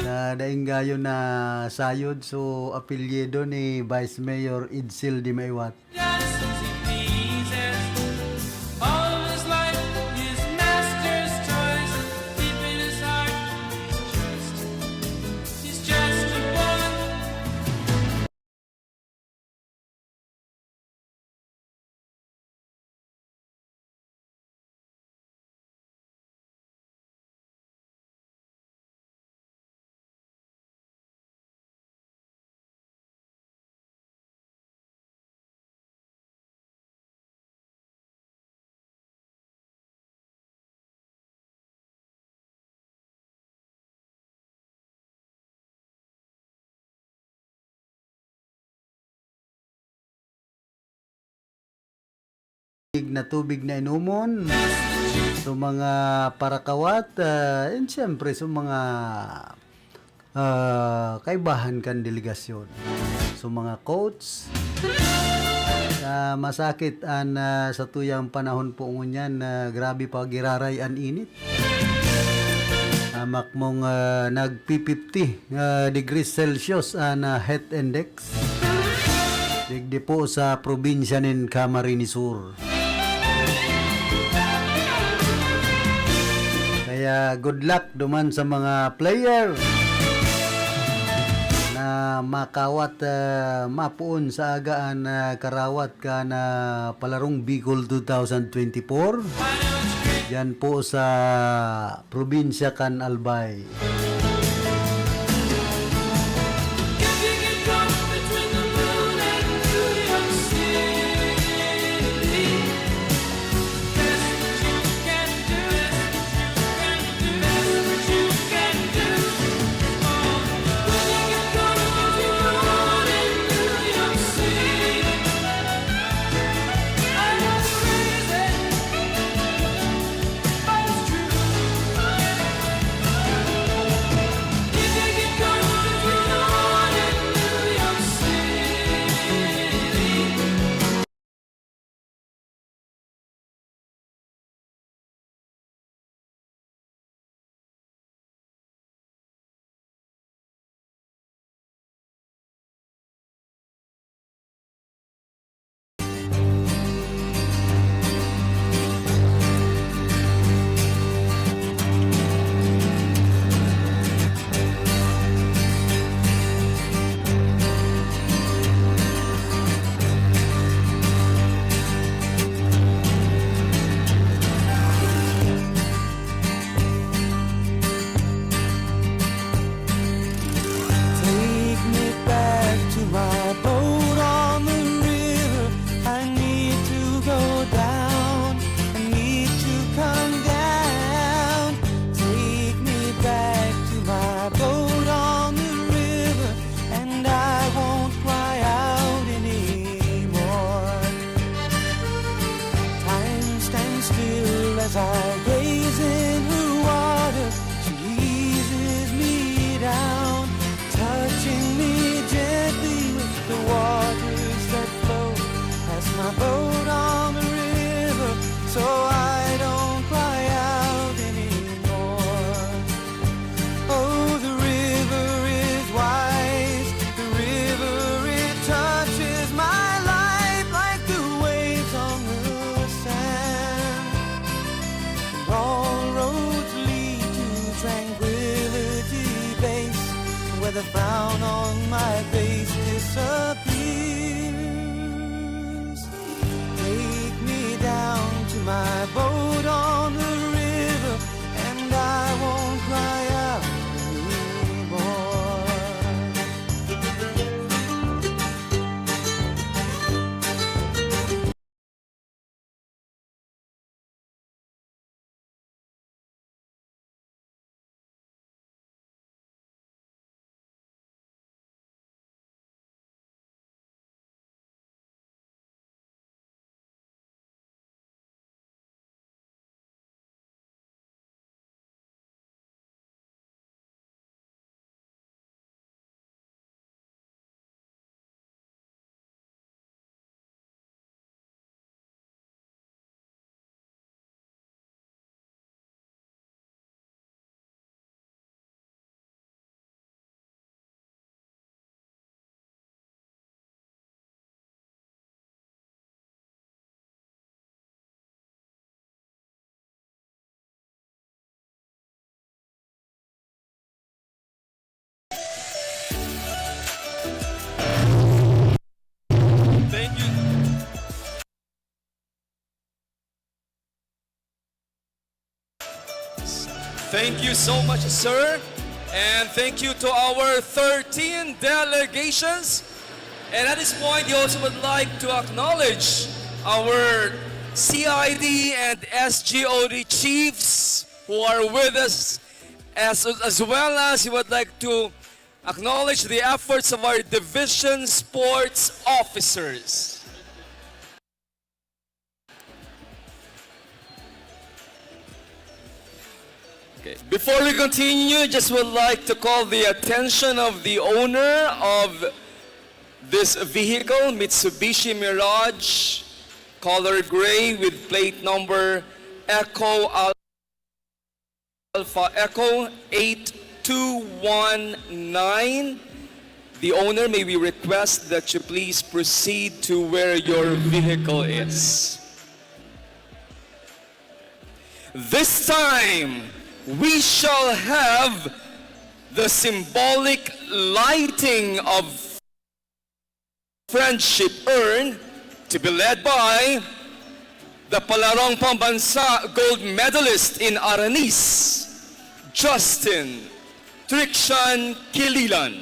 Na daing gayo na sayod so apelyido ni Vice Mayor Edsel Dimaiwat. Just as he pleases. All his life, his master's toys, deep in his heart, he's just, he's just a boy. Tubig na tubig na inomon, sa mga parakawat, ah, and siyempre sa mga ah, kaibahan kan delegasyon. So, mga coach, ah, masakit an, ah, satuyang panahon po ngunyan na grabe pa giraray an init. Ah, makmong, ah, nagpi-fifty, ah, degrees Celsius an, ah, heat index. Digdi po sa probinsya nin Camarines Sur. Kaya good luck duman sa mga player na makawat, ah, mapoon sa agaan na karawat kan, ah, palarong Bicol two thousand twenty-four. Diyan po sa probinsya kan Albay. Take me back to my boat on the river. I need to go down. I need to come down. Take me back to my boat on the river, and I won't cry out anymore. Time stands still as I gaze in her water. She eases me down, touching me gently with the waters that flow past my boat on the river, so I don't cry out anymore. Oh, the river is wise, the river, it touches my life like the waves on the sand. And all roads lead to tranquility base, where the frown on my face disappears. Take me down to my boat on the river, and I won't cry out anymore. Thank you. Thank you so much, sir. And thank you to our thirteen delegations. And at this point, we also would like to acknowledge our C I D and S G O D chiefs who are with us, as, as well as we would like to acknowledge the efforts of our division sports officers. Okay. Before we continue, just would like to call the attention of the owner of this vehicle, Mitsubishi Mirage, color gray with plate number Echo Alpha Echo eight two one nine. The owner, may we request that you please proceed to where your vehicle is. This time, we shall have the symbolic lighting of Friendship Urn to be led by the Palarong Pambansa gold medalist in Aranis, Justin Triccian Kililan.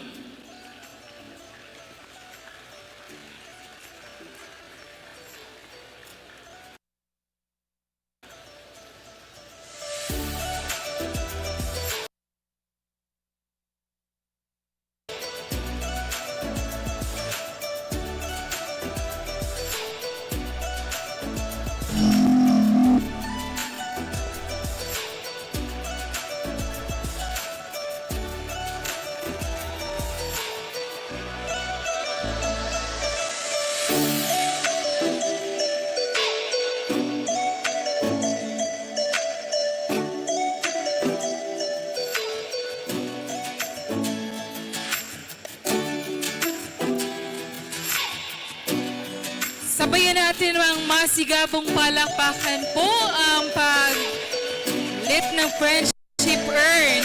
Sabayan natin ng masigabong palakpakan po ang paglit ng friendship urn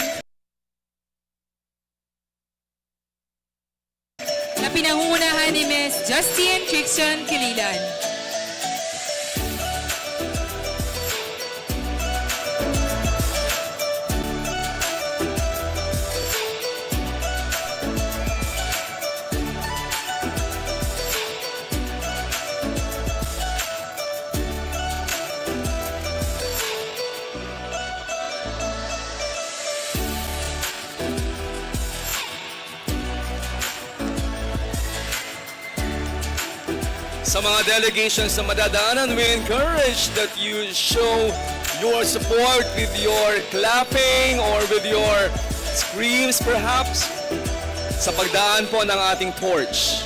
na pinangungunahan ni Miss Justine Triccian Kililan. Sa mga delegations na madadaanan, we encourage that you show your support with your clapping or with your screams perhaps sa pagdaan po ng ating torch.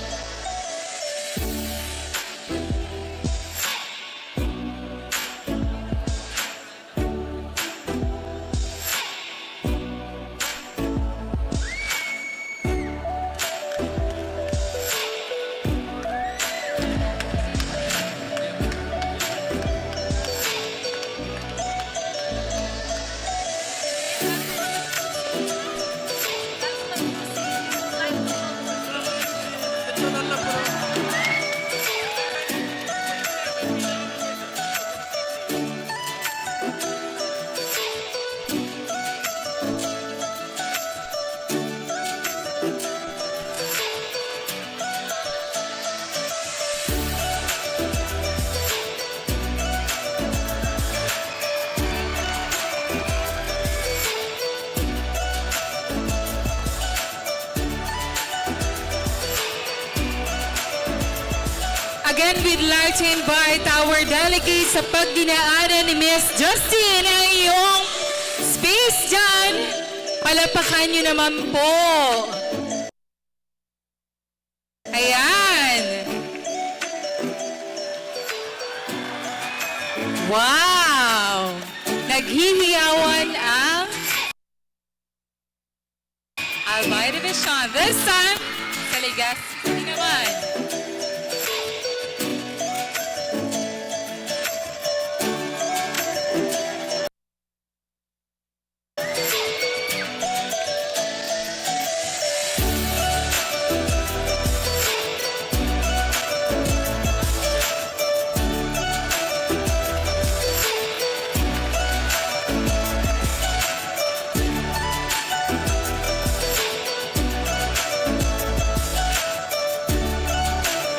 Again, we'd like to invite our delegates sa pagdinaanan ni Miss Justine ang iyong space dyan. Palapakan niyo naman po. Ayan. Wow! Naghihiyawan ang Albay Division. This time, sa Legazpi naman.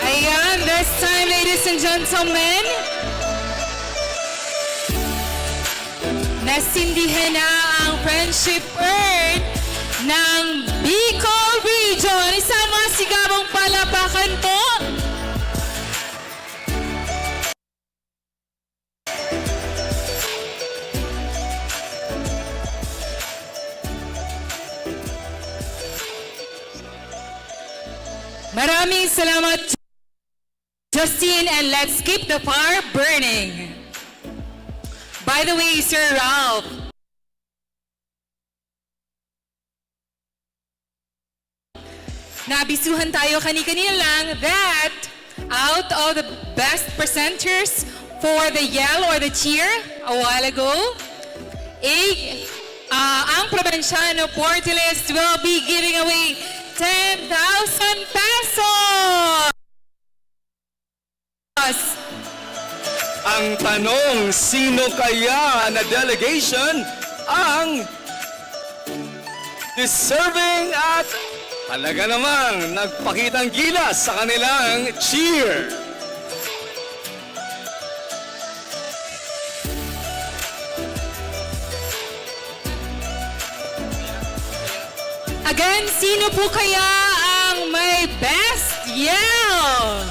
Ayan, this time, ladies and gentlemen, nasindihan na ang friendship urn ng Bicol Region. Isang masigabong palakpakan po. Maraming salamat, Justine, and let's keep the fire burning. By the way, Sir Ralph, naabisuhan tayo kani-kanina lang that out of the best presenters for the yell or the cheer a while ago, eh, ah, ang Provinciano Portilist will be giving away ten thousand pesos! Ang tanong, sino kaya na delegation ang deserving at talaga namang nagpakitang gilas sa kanilang cheer? Again, sino po kaya ang may best yell?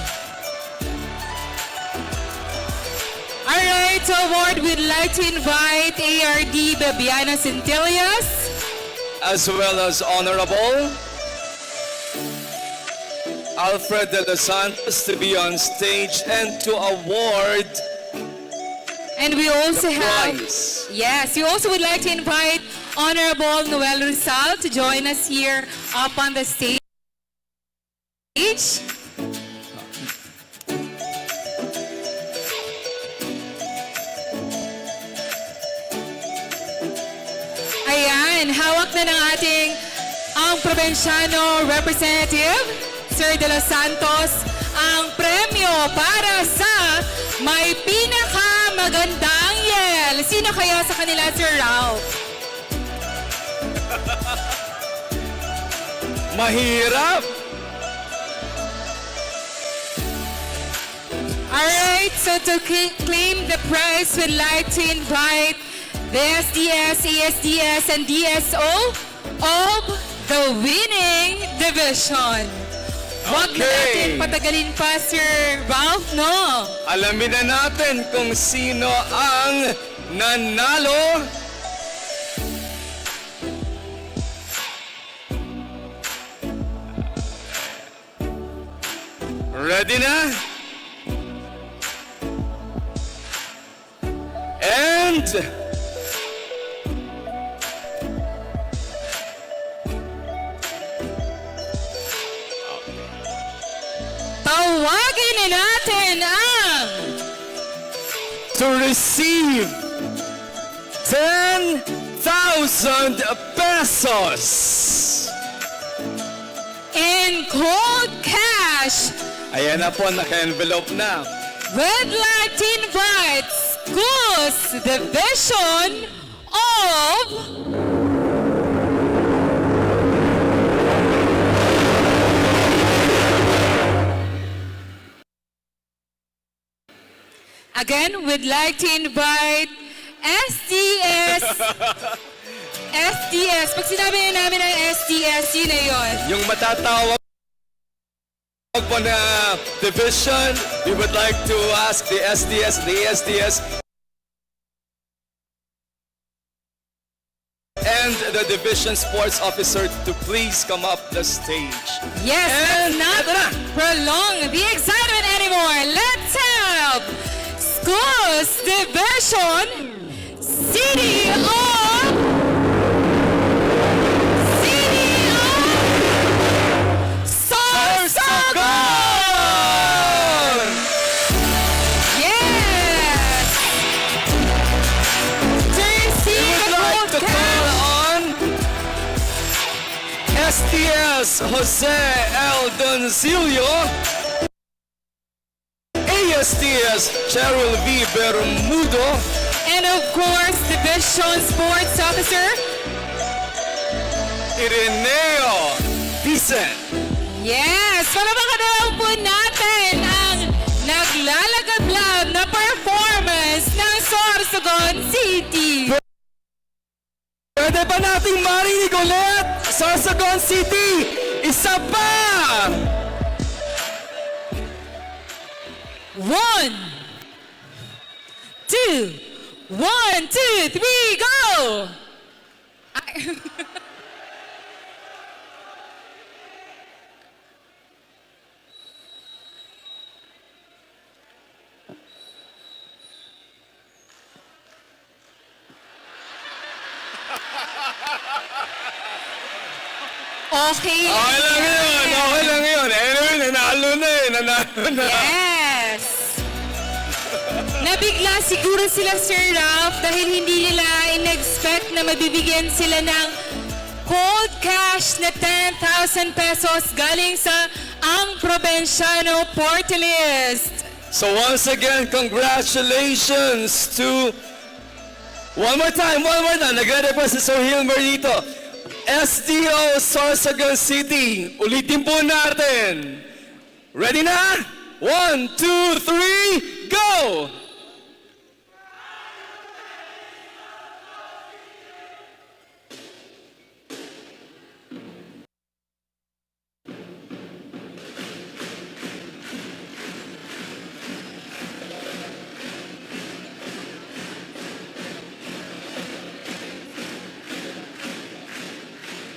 Alright, to award, we'd like to invite A R D Babiana Centellas, as well as Honorable Alfred De Los Santos to be on stage and to award And we also the have prize. Yes, we also would like to invite Honorable Noel Rizal to join us here up on the stage. Ayan, hawak na ng ating, ang Provinciano Representative, Sir De Los Santos, ang premyo para sa may pinakamagandang yell. Sino kaya sa kanila, Sir Ralph? Mahirap! Alright, so to cl-, claim the prize, we'd like to invite the S D S, A S D S, and D S O of the winning division. Wag na Okay. natin patagalin pa, Sir Ralph, no? Alamin na natin kung sino ang nanalo. Ready na? And tawagin na natin ang to receive ten thousand pesos. In cold cash. Ayan na po, naka-envelope na. We'd like to invite Schools Division of Again, we'd like to invite S T S. S T S. Pag sinabi na namin ang S T S, yun na yun. Yung matatawag po na division, we would like to ask the S T S, the A S T S, and the division sports officer to please come up the stage. Yes, and let's not eto na. Prolong the excitement anymore. Let's have Schools Division, City of, City of Sorsogon! Yes! Jersey. We would like to call on S T S Jose L Doncillo, A S T S Cheryl V Bermudo, and of course, Division Sports Officer Ireneo Dicen. Yes, palakpakan na lang po natin ang naglalagablab na performance ng Sorsogon City. Pwede ba nating marinig ulit? Sorsogon City, isa pa! One, two, one, two, three, go! Ay. Okay lang yan. Okay lang yun. Anyway, nanalo na eh. Nanalo na. Yes! Nabigla siguro sila, Sir Ralph, dahil hindi nila in-expect na mabibigyan sila ng cold cash na ten thousand pesos galing sa Ang Probinsyano Party List. So once again, congratulations to, one more time, one more time, nagre-represent si Sir Hilmer dito. S D O Sorsogon City, ulitin po natin. Ready na? One, two, three, go!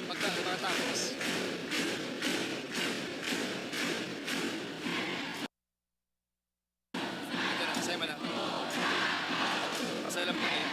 Pagka, pagkatapos. Ito na, kasaya mo lang. Kasaya lang po kayo.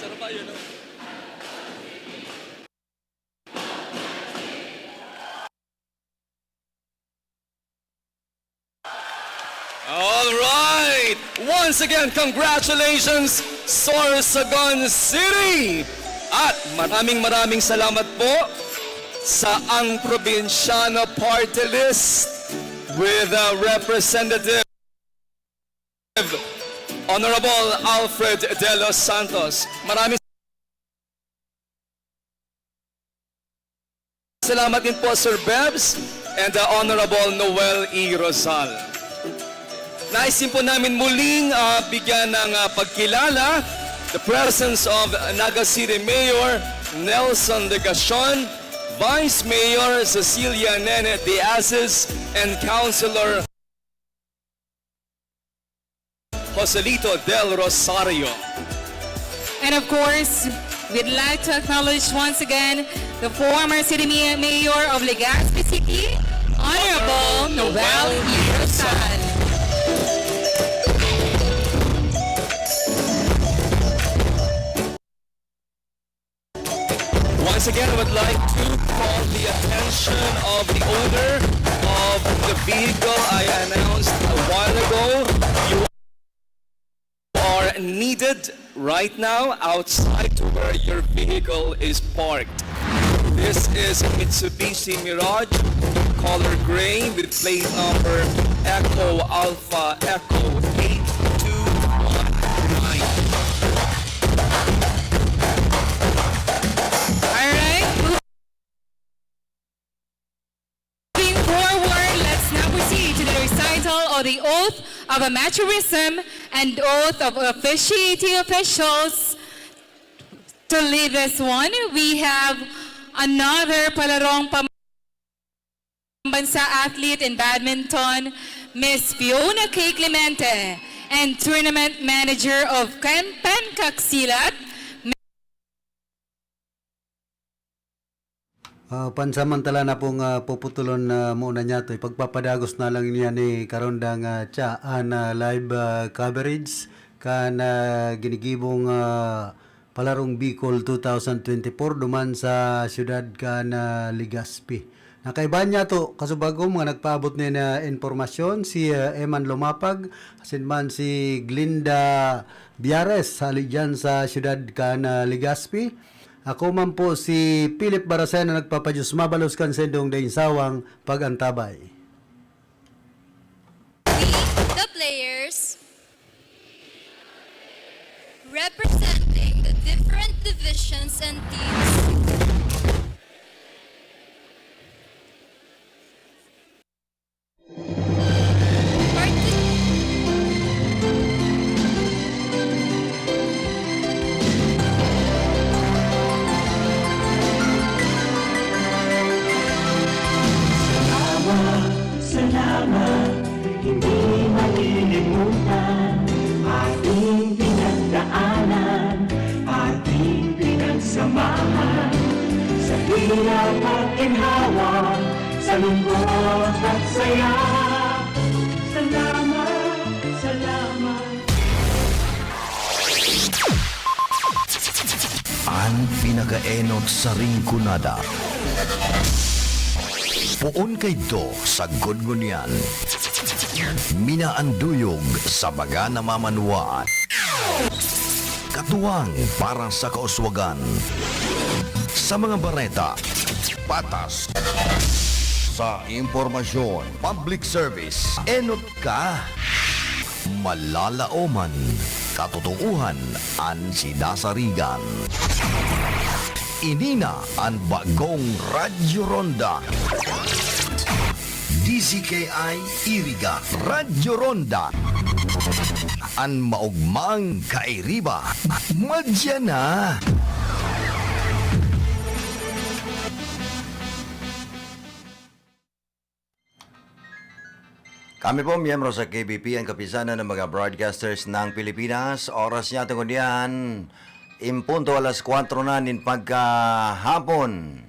Sarap ba yun, no? All right! Once again, congratulations, Sorsogon City! At maraming maraming salamat po sa Ang Probinsyano Party List with, uh, Representative Honorable Alfred De Los Santos. Maraming salamat din po, Sir Bebs and, uh, Honorable Noel E. Rosal. Nais din po namin muling, ah, bigyan ng, ah, pagkilala the presence of Naga City Mayor Nelson Legacion, Vice Mayor Cecilia Nene de Asis, and Councilor Joselito Del Rosario. And of course, we'd like to acknowledge once again the former city ma-, mayor of Legazpi City, Honorable Noel E. Rosal. Once again, I would like to call the attention of the owner of the vehicle I announced a while ago. You are needed right now outside to where your vehicle is parked. This is a Mitsubishi Mirage, color gray, with plate number Echo Alpha Echo eight two one nine. All right. Moving forward, let's now proceed to the recital of the oath of amateurism and oath of officiating officials. To lead this one, we have another palarong pam- Pambansa athlete in badminton, Miss Fiona K. Clemente, and tournament manager of Ken-, Pencac Silat, Ah, pansamantala na pong, ah, puputulon na muna niya to. Ipagpapadagos na lang niya ni Karondang, ah, Cha, an, ah, live, ah, coverage kan, ah, ginigibong, ah, Palarong Bicol two thousand twenty-four duman sa siyudad kan, ah, Legazpi. Nakaiba niya to, kasubag ko, mga nagpaabot na na impormasyon, si, ah, Eman Lumapag, asin man si Glinda Biares, hali dyan sa siyudad kan, ah, Legazpi. Ako man po si Philip Barasay na nagpapadiyos mabalos kan sendong daing sawang pag-antabay. We, the players, representing the different divisions and teams. Hindi malilimutan ating pinagdaanan, ating pinagsamahan. Sa hirap at ginhawa, sa lungkot at saya. Salamat, salamat. An pinakaenot sa Rinconada. Poon kaidto sagkod ngunyan. Minaanduyog sa baga na mamanwaan. Katuwang para sa kauswagan. Sa mga bareta, patas. Sa impormasyon, public service, enot ka. Malalaoman, katotoohan an sinasarigan. Ini na an bagong Radyo Ronda. D Z K I Iriga, Radyo Ronda. An maogmang kairiba, madya na. Kami po, miyembro sa K B P, ang Kapisanan ng mga Broadcasters ng Pilipinas. Oras niya tungod yan, in punto alas kwatro na nin pagkahapon.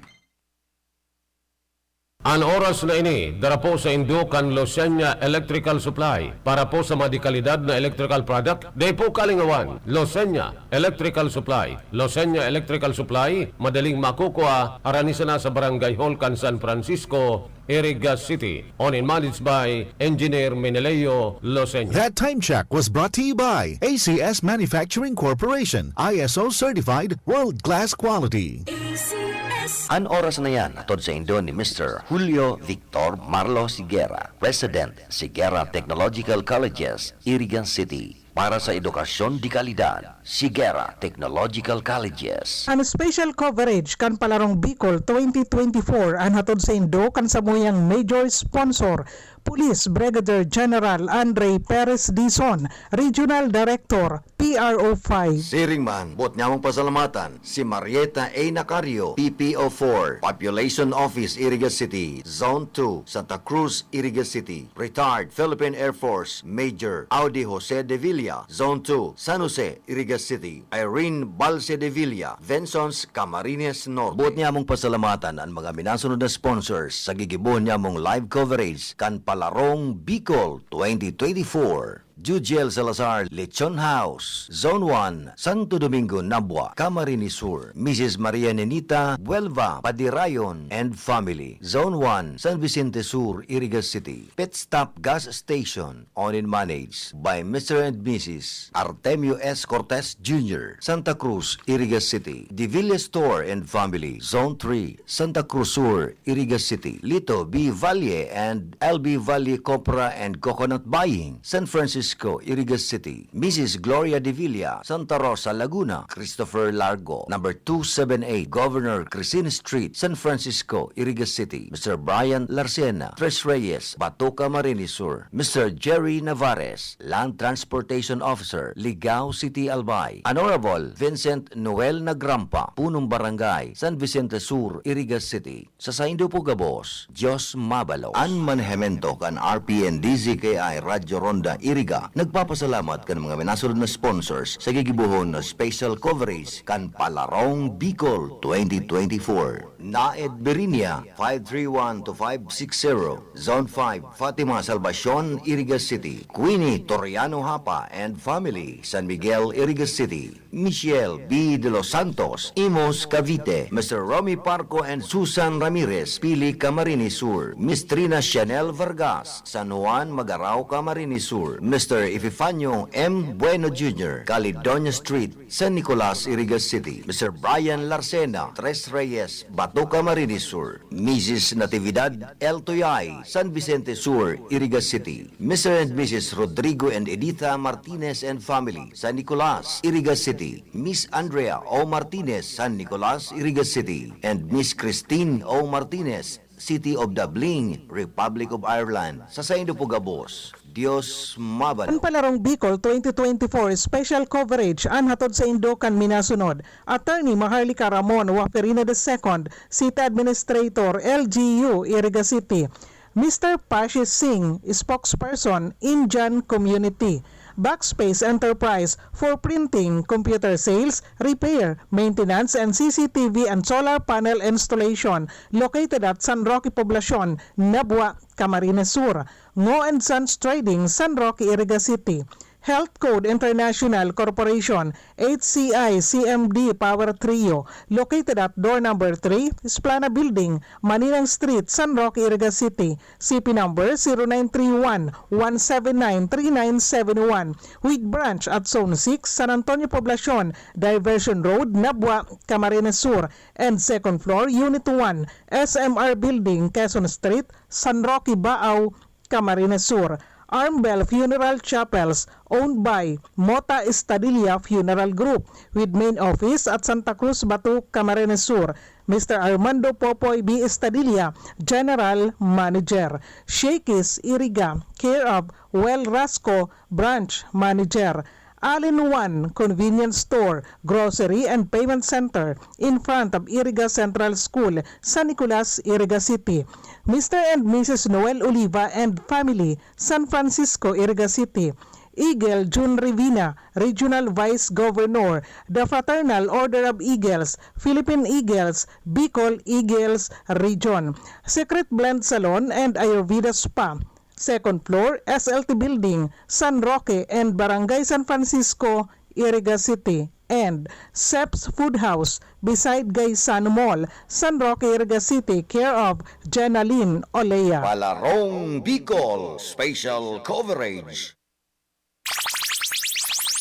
An oras na ini, dara po saindo kan Losenya Electrical Supply. Para po sa mga dekalidad na electrical product, dai po kalingawan. Losenya Electrical Supply. Losenya Electrical Supply, madaling makukua, harani sana sa Barangay Hall kan San Francisco, Iriga City. Owned and managed by Engineer Meneleo Losenya. That time check was brought to you by A C S Manufacturing Corporation, I S O certified, world-class quality. A C S. An oras na yan, hatod saindo ni Mister Julio Victor Marlos Higuera, President, Higuera Technological Colleges, Iriga City. Para sa edukasyon de kalidad, Higuera Technological Colleges. An special coverage kan Palarong Bicol twenty twenty-four an hatod saindo kan samuyang major sponsor, Police Brigadier General Andre Perez Dizon, Regional Director, P R O five. Siring man, boot nyamong pasalamatan si Marieta A. Nacario, P P O four, Population Office, Iriga City, Zone two, Santa Cruz, Iriga City, Retired Philippine Air Force Major Audi Jose de Villa, Zone two, San Jose, Iriga City, Irene Balse de Villa, Vensons, Camarines Norte. Boot nyamong pasalamatan an mga minasunod na sponsors sa gigibohon nyamong live coverage kan Palarong Bicol twenty twenty-four. Jujiel Salazar, Lechon House, Zone one, Santo Domingo, Nabua, Camarines Sur. Missus Maria Nenita Buelva Padirayon and family, Zone one, San Vicente Sur, Iriga City. Pit Stop Gas Station, owned and managed by Mister and Missus Artemio S. Cortez Junior, Santa Cruz, Iriga City. Divilla Store and family, Zone three, Santa Cruz Sur, Iriga City. Lito B. Valle and L B Valle Copra and Coconut Buying, San Francisco, Iriga City. Missus Gloria de Villa, Santa Rosa, Laguna. Christopher Largo, number two seven eight Governor Crescent Street, San Francisco, Iriga City. Mister Brian Larcena, Tres Reyes, Bato, Camarines Sur. Mister Jerry Navarez, Land Transportation Officer, Ligao City, Albay. Honorable Vincent Noel Nagrampa, Punong Barangay, San Vicente Sur, Iriga City. Sa saindo po gabos, Diyos mabalos. An manehemento kan R P N D Z K I Radyo Ronda Iriga nagpapasalamat kan mga minasunod na sponsors sa gigibohon na special coverage kan Palarong Bicol twenty twenty-four. Naed Birinia, five three one to five six zero, Zone five, Fatima Salvacion, Iriga City. Queenie Toriano Hapa and family, San Miguel, Iriga City. Michelle B. De Los Santos, Imus, Cavite. Mister Romy Parco and Susan Ramirez, Pili, Camarines Sur. Miss Trina Chanel Vargas, San Juan, Magarao, Camarines Sur. Mister Epifanio M. Bueno Junior, Caledonia Street, San Nicolas, Iriga City. Mister Brian Larcena, Tres Reyes, Bato, Camarines Sur. Missus Natividad L. Tuyay, San Vicente Sur, Iriga City. Mister and Missus Rodrigo and Editha Martinez and family, San Nicolas, Iriga City. Miss Andrea O. Martinez, San Nicolas, Iriga City, and Miss Christine O. Martinez, City of Dublin, Republic of Ireland. Sa saindo po gabos, Diyos mabalos. An Palarong Bicol twenty twenty-four special coverage an hatod saindo kan minasunod: Attorney Maharlika Ramon Waferina the second, City Administrator, L G U, Iriga City. Mister Pashi Singh, spokesperson, Indian Community, Backspace Enterprise for printing, computer sales, repair, maintenance, and C C T V and solar panel installation, located at San Roque Poblacion, Nabua, Camarines Sur. Ngo and Sons Trading, San Roque, Iriga City. Health Code International Corporation, H C I C M D Power Trio, located at door number three, Splana Building, Maninang Street, San Roque, Iriga City. C P number zero nine three one, one seven nine, three nine seven one, with branch at Zone six, San Antonio Poblacion, Diversion Road, Nabua, Camarines Sur, and second floor, Unit one, S M R Building, Quezon Street, San Roque, Baao, Camarines Sur. Armbel Funeral Chapels, owned by Mota Estadilla Funeral Group, with main office at Santa Cruz, Bato, Camarines Sur. Mister Armando Popoy B. Estadilla, General Manager. Shakey's Iriga, care of Well Rasco, Branch Manager. All-in-One Convenience Store, Grocery and Payment Center in front of Iriga Central School, San Nicolas, Iriga City. Mister and Missus Noel Oliva and family, San Francisco, Iriga City. Eagle Jun Rivina, Regional Vice Governor, the Fraternal Order of Eagles, Philippine Eagles, Bicol Eagles Region. Secret Blend Salon and Ayurveda Spa. Second floor, S L T Building, San Roque and Barangay San Francisco, Iriga City, and Sep's Food House beside Gaisano Mall, San Roque, Iriga City, care of Jenalyn Olea. Palarong Bicol Special Coverage.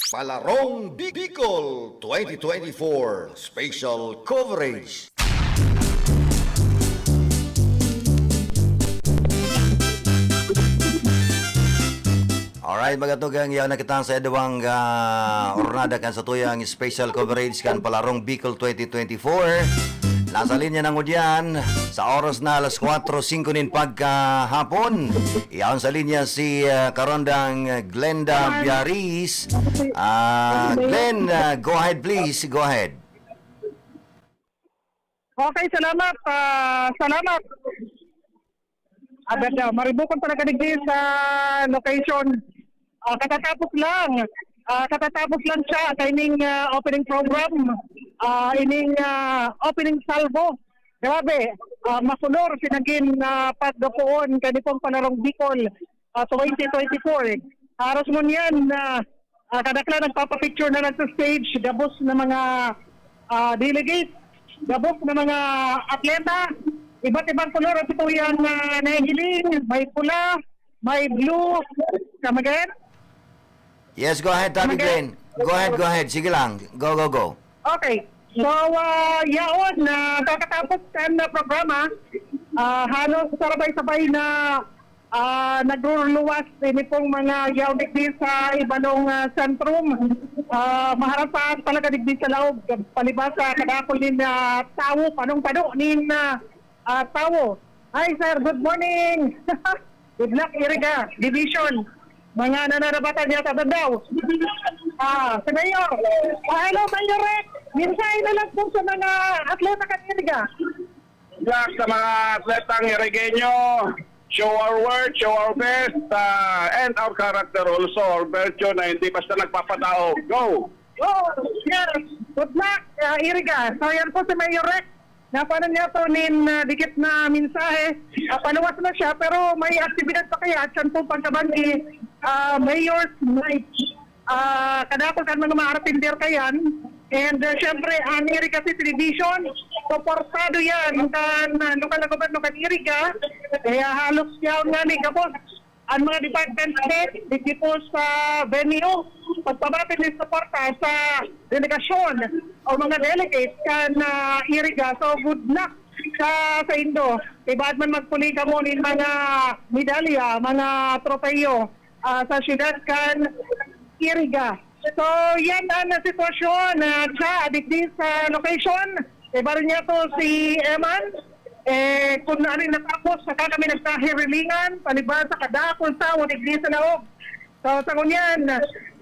Palarong Bicol twenty twenty-four Special Coverage. Alright, mga tugang, yaon na kita sa edwang, ah, ornada kan satuyang special coverage kan Palarong Bicol twenty twenty-four. Nasa linya na ngunyan, sa oras na alas kwatro singko nin pagkahapon. Yaon sa linya si, ah, Karondang Glenda Biaris. Ah, Glenn, ah, go ahead, please. Go ahead. Okay, salamat. Ah, salamat. Agad, ah, maribukon talaga digdi sa location. Ah, katatapos lang. Ah, katatapos lang siya sa ining, ah, opening program. Ah, ining, ah, opening salvo. Grabe, ah, makulor si nagin, ah, paggapoon kani pong Palarong Bicol, ah, twenty twenty-four. Aros mo niyan na, ah, kadakla nagpapapicture na lang sa stage, gabos na mga, ah, delegate, gabos na mga atleta, iba't ibang kolor at ito yan na nahihiling, may pula, may blue. Come again? Yes, go ahead, Tabi Glenn. Go ahead, go ahead. Sige lang. Go, go, go. Okay. So, ah, yaon, na kakatapos kan programa, ah, halos sabay-sabay na, ah, nagruluwas ini pong mga yaon digdi sa ibalong, ah, sentrum. Ah, maharapaan talaga digdi sa laog, palibasa kadakol nin, ah, tawo, panong tado nin, ah, ah, tawo. Hi, sir. Good morning. Good luck, Iriga Division. Mga nananabatan niya sa Dandaw. Ah, si Mayor. Ah, hello, Mayor Rex. Mensahe na lang po sa mga atleta kan Iriga. Good luck sa mga atletang Irigenyo. Show our worth, show our best, ah, and our character also, our virtue na hindi basta nagpapatao. Go! Go! Yes! Good luck, ah, Iriga. So, yan po si Mayor Rex. Napanan niya to nin, ah, dikit na mensahe. Ah, paluwas na siya, pero may aktibidad pa kaya at siyan po pagkabanggi, ah, Mayor's Night. Ah, kadakol kan mga maarapindir kayan. And, ah, syempre, ang Iriga City Division, suportado yan kan, ah, lokal na gobyerno kan Iriga. Kaya halos yaon nga ni gabos ang mga department head, digdi po sa venue, pagpamati ni suporta sa delegasyon o mga delegates kan, ah, Iriga. So, good luck sa, sa indo. Ibaad man magpuli kamo nin mga medalya, mga tropeyo, ah, sa syudad kan Iriga. So, yan ang sitwasyon, ah, sa digdi sa location. Iba rin niya to si Eman. Eh, kung ano yung natapos, saka kami nagkahirilingan, palibasa kadakol sa digdi sa laog. So, sa ngunyan,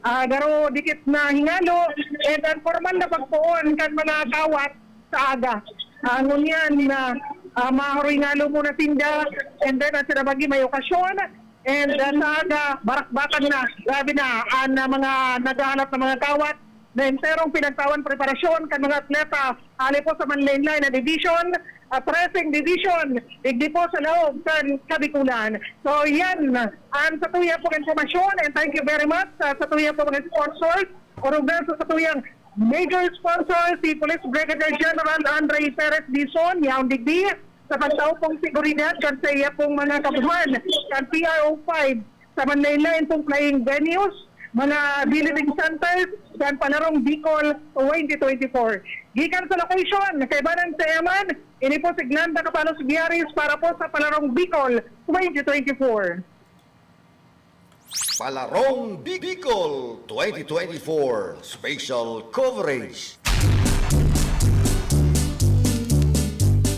ah, garo dikit na hingalo, and ang formal na pagpoon kan mga kawat sa aga. Ah, ngunyan na Ah, maharoy ngalo muna sinda, and then ang sinabaji may okasyon, and, ah, sa aga, barakbakan na. Grabe na, ang, ah, mga naghahalat na mga kawat, na enterong pinagtawan preparasyon kan mga atleta, hali po sa manlain-lain na division, ah, pressing division, digdi po sa laog kan Kabikulan. So, yan, ang satuya pong impormasyon, and thank you very much sa satuya pong mga sponsors, orog na sa satuyang major sponsor, si Police Brigadier General Andre Perez Dizon, yaon digdi, sa pagtao pong seguridad kan sa iya pong mga kabuhan, kan P R O five, sa manlain-lain pong playing venues, mga billeting centers, kan Palarong Bicol twenty twenty-four. Gikan sa location, kaibanan sa Eman, ini po si Glenda Cabalos Biaris para po sa Palarong Bicol twenty twenty-four. Palarong Bicol twenty twenty-four Special Coverage.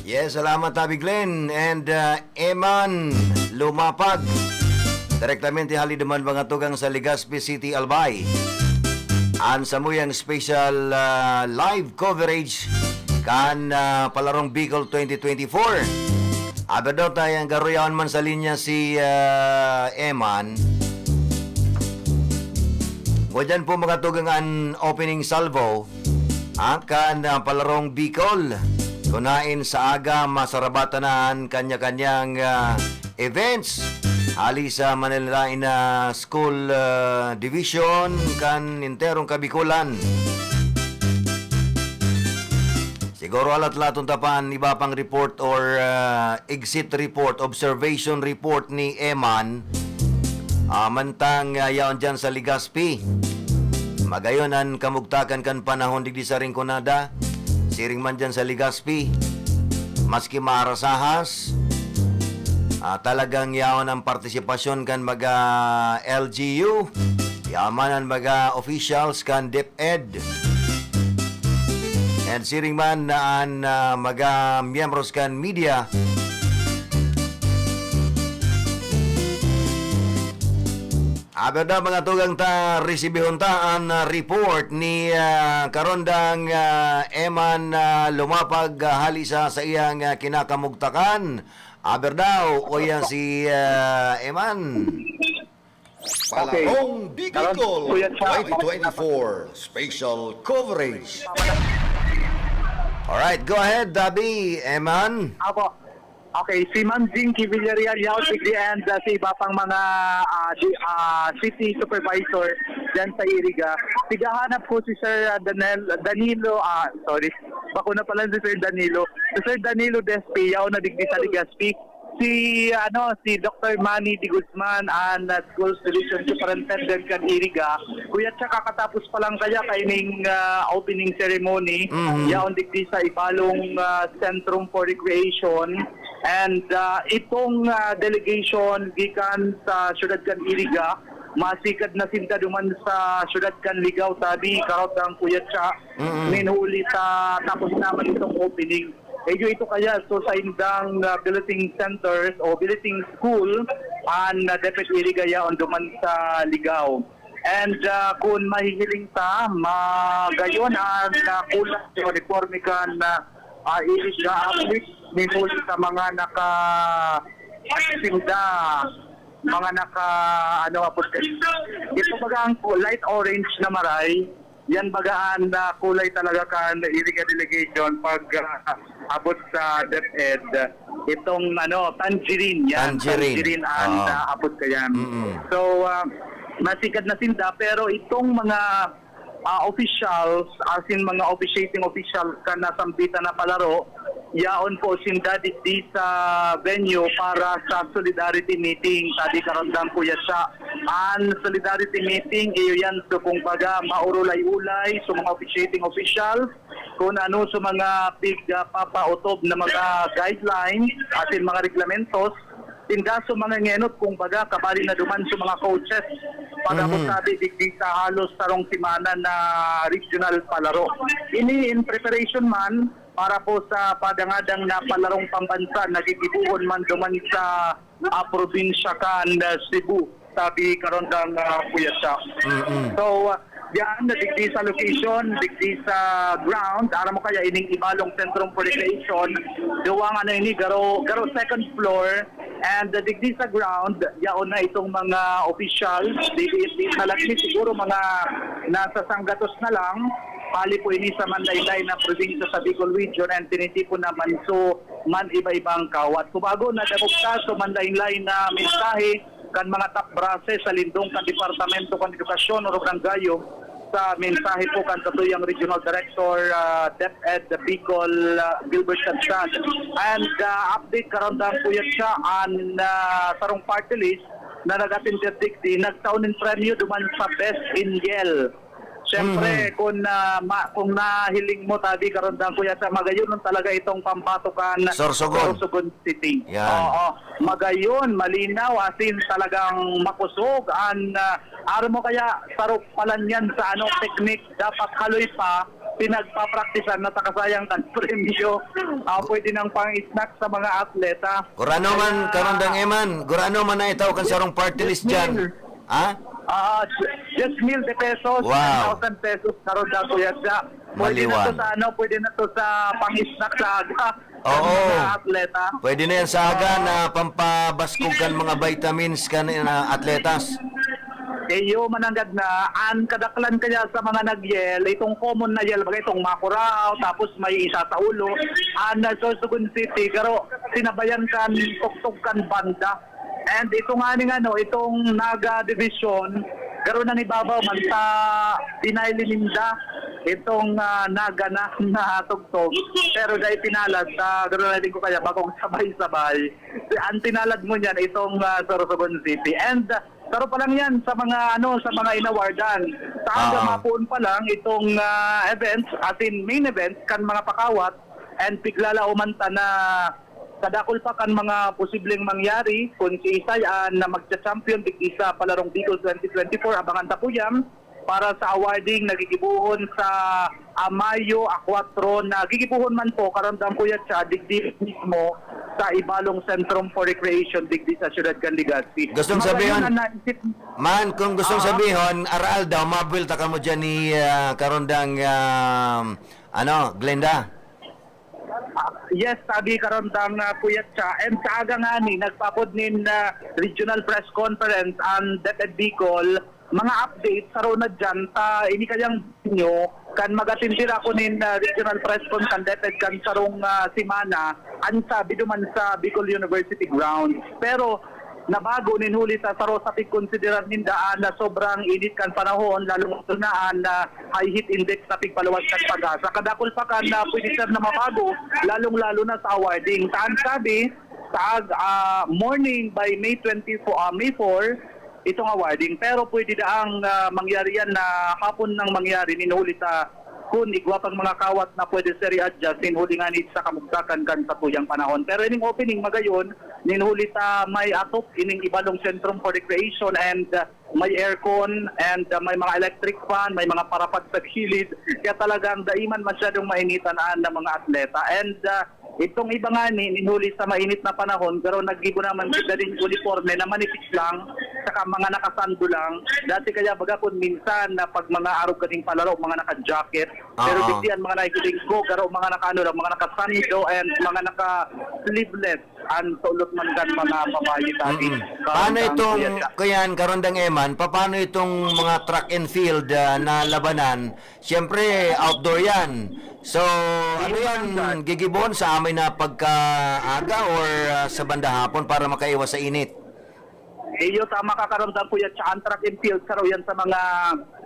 Yes, salamat, Tabi Glenn and, uh, Eman Lumapag. Direktamente hali duman mga tugang sa Legazpi City, Albay. An samuyang special, uh, live coverage kan, uh, Palarong Bicol twenty twenty-four. Aber daw tayo, ang garuyawan man sa linya si, uh, Eman. Ngunyan po mga tugang an opening salvo, ah, kan, ah, Palarong Bicol. Kunain sa aga, masarabatan na an kanya-kanyang, ah, events. Hali sa manlain-lain na school, ah, division kan enterong Kabikulan. Siguro alat-laton ta pa an iba pang report or, ah, exit report, observation report ni Eman. Ah, mantang, ah, yaon diyan sa Legazpi. Magayon an kamugtakan kan panahon digdi sa Rinconada. Siring man diyan sa Legazpi. Maski maarasahas, ah, talagang yaon ang partisipasyon kan mga L G U. Yaon man an mga officials kan DepEd. And siring man na an, ah, mga miyembros kan media. Aber daw mga tugang ta, resibihon ta an, ah, report ni, ah, Karondang, ah, Eman, ah, Lumapag, ah, hali sa, sa iyang, ah, kinakamugtakan. Aber daw, o yan si, ah, Eman. Okay. Palarong Bicol Kuya Cha. twenty twenty-four Special Coverage. Alright, go ahead, Dabi, Eman. Apo. Okay, si Ma'am Jinky Villarreal, yaon digdi, and uh, si iba pang mga ah, di, ah, city supervisor dyan sa Iriga. Tigahanap ko si Sir ah, Danel, Danilo, ah, sorry, bako na pala si Sir Danilo. Si Sir Danilo Despi, yaon na digdi sa Legazpi. Si ano si Doctor Manny Di Guzman, an uh, Schools Division Superintendent kan Iriga. Kuya Cha, kakatapos pa lang kaya kaining ah, opening ceremony, Mhm. yaon digdi sa Ibalong ah, Centrum for Recreation. And ah, itong ah, delegation gikan sa siyudad kan Iriga, masikad na sinda duman sa siyudad kan Ligao, Tabi, Karotang, Kuya Cha, Mhm. nin huli sa tapos naman itong opening. Medyo ito kaya, so sa indang ah, billeting centers o billeting school, an uh, DepEd Iriga yaon duman sa Ligao. And ah, kung mahihiling ta, magayon an uh, kulang o uniforme kan uh, uh, Iriga, at least minuli sa mga naka sinda, mga naka ano, apot ito baga ang light orange na maray, yan baga an uh, kulay talaga kan Iriga delegation pag uh, abot sa DepEd. Itong ano, tangerine yan. Tangerine. Tangerine an Oo. uh, abot kayan. Mm-mm. So, uh, masikad na sinda, pero itong mga uh, officials, as in mga officiating officials kan nasambitan na palaro, yaon po sinda digdi sa venue para sa solidarity meeting, Tabi, Karotang, Kuya Cha. An solidarity meeting, iyo yan, so kung baga, maurulay-ulay, so mga officiating officials, kung ano sa mga pig uh, papautob na mga guidelines, asin mga reglamentos, tinda sa mga ngenot, kung baga, kabali na duman sa mga coaches. Pag Mhm. sabi, digdi sa halos sarong semana na regional palaro. Ini in preparation man para po sa padangadang na palarong pambansa na gigibuhon man duman sa ah, probinsya kan ah, Cebu, sabi karon dang uh, Kuya Cha. Mm-mm. So, ah, Diyan, na digdi sa location, digdi sa ground, aram mo kaya ining Ibalong Centrum for Recreation, duwang ano ini, garo, garo second floor, and uh, digdi sa ground, yaon na itong mga officials, digdi na lang ini siguro mga nasa sanggatos na lang, hali po ini sa manlain-lain na probinsya sa Bicol Region, and tinitipon naman so man iba-ibang kawat. Kubago na damog ta so manlain-lain na mensahe, kan mga top brases sa lindong kan Departamento kan Edukasyon o Rangayo sa mensahe po kan satuyang Regional Director, ah, DepEd Bicol, ah, Gilbert Sadsad. And, ah, update karon dan po yan siya, an, ah, sarong party list na nag-attend digdi, nagtao nin premyo duman sa Best in Yel. Siyempre, Mhm. kung, ah, ma-, kung nahiling mo, tabi karon dan po yan sa magayon talaga itong pambatukan Sorsogon. Sorsogon City. Yan. Oo. Magayon, malinaw, as in, talagang makusog. An, ah, aram mo kaya, sarok pa lang yan sa, ano, teknik, dapat haloy pa, pinagpapraktisan na sa kasayang kan premyo. Ah, pwede nang pang-snack sa mga atleta. Gurano man, Kaya Karandang Eman, gurano man na itaw kan sarong party list dyan. Mil. Ha? Ah, diyes mil de pesos, Wow. ten thousand pesos, karon daw, Kuya Cha. Pwede na to Maliwan. sa, ano, pwede na to sa pang-snack sa aga. Oo. Sa mga atleta. Pwede na yan sa aga Oo. na pampabaskog kan mga vitamins kan, ah, atletas. Iyo, mananggad na, ang kadaklan kaya sa mga nagyel, itong common na yel, baga itong makuraw, tapos may isa sa ulo, ang, ah, Sorsogon City, garo, sinabayan kan, tugtog kan banda. And ito nga ning ano, itong Naga Division, garo nang ibabaw man sa binayli ninda, itong, ah, Naga na, na tugtog. Pero dahil pinalad, sa garo na din ko kaya, bakong sabay-sabay. Ang pinalad mo niyan, itong, ah, Sorsogon City. And, ah, saro pa lang yan sa mga, ano, sa mga inawardan. Sa aga Oo. mapuon pa lang, itong, ah, events, as in main events, kan mga pakawat, and piglalauman ta na kadakul pa kan mga posibleng mangyari kun siisay an na magcha-champion digdi sa Palarong Bicol twenty twenty-four. Abangan ta po yan para sa awarding na gigibohon sa, ah, Mayo a kwatro, na gigibohon man po, karamdam ko yan siya, digdi mismo sa Ibalong Centrum for Recreation digdi sa siyudad kan Legazpi. Gustong Magayon sabihon, ang naisip man, kung gustong Ah. sabihon, aral daw, mabuelta kamo dyan ni, ah, Karondang, ah, ano, Glenda? Ah, yes, sabi karon dang, ah, Kuya Cha. And sa aga nga ni, nagpapod nin, ah, regional press conference ang DepEd Bicol. Mga update, saro na dyan, ta ini kayang inyo, kan mag-atindi ako nin, ah, regional press con kan DepEd kan sarong, ah, semana, ang sabi duman sa Bicol University grounds. Pero, nabago nin huli sa saro sa pagkonsiderar ninda, ah, na sobrang init kan panahon, lalong na an, ah, high heat index na pigpaluwas kan PAGASA. Kadakul pa kan, ah, pwede, sir, na mabago, lalong-lalo na sa awarding. Saan sabi, sa ag-, ah, morning by May twenty-four, ah, May four, itong awarding. Pero pwede daang, ah, mangyari yan na hapon nang mangyari, nin huli sa kun igwa pang mga kawat na pwede, sir, i-adjust, nin huli nga ni sa kamugtakan kan satuyang panahon. Pero ining opening, magayon, nin huli ta may atop ining Ibalong Centrum for Recreation and, uh, may aircon and, uh, may mga electric fan, may mga parapag sa gilid. Kaya talagang dai man masyadong mainitan an na mga atleta. And, uh, itong iba nga ni, nin huli sa mainit na panahon, pero naggibo naman sila din uniforme na manipis lang, saka mga nakasando lang. Dati kaya baga kung minsan na pag mga arog kaning palaro, mga naka-jacket, pero Oo. digdi an mga nahihiling ko, garo mga nakaano lang, mga nakasando and mga naka-sleeveless, ang tulot man kan mga babae dati. Mm-mm. Paano Karandang itong, Kuya Cha. Kuyan, Karandang Eman, paano itong mga track and field, ah, na labanan? Siyempre, outdoor yan. So, ano Iyo, yan, Karandang. gigibohon sa amay na pagkaaga or, ah, sa banda hapon para makaiwas sa init? Iyo, tama ka, Karandang Kuya Cha, ang track and field, saro yan sa mga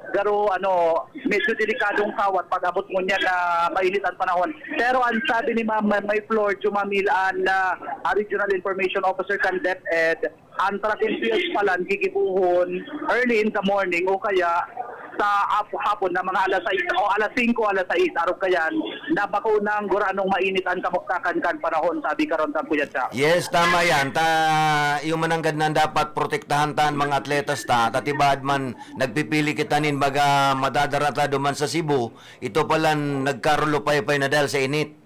garo, ano, medyo delikadong kawat pag abot mo niya na mainit ang panahon. Pero ang sabi ni Ma'am May Flor Jumamil, an, ah, ah, Regional Information Officer kan DepEd, ang track and field pala gigibohon early in the morning o kaya sa ap-, hapon na mga alas sais o alas singko, alas sais, arog kayan, na bako nang guranong mainit ang kamuktakan kan panahon, sabi karon kan Kuya Cha. Yes, tama yan. Ta, yung mananggad na dapat protektahan ta ang mga atletas ta, tatibad man nagpipili kita nin baga madadarata duman sa Cebu, ito pala nagkarulupaypay na dahil sa init.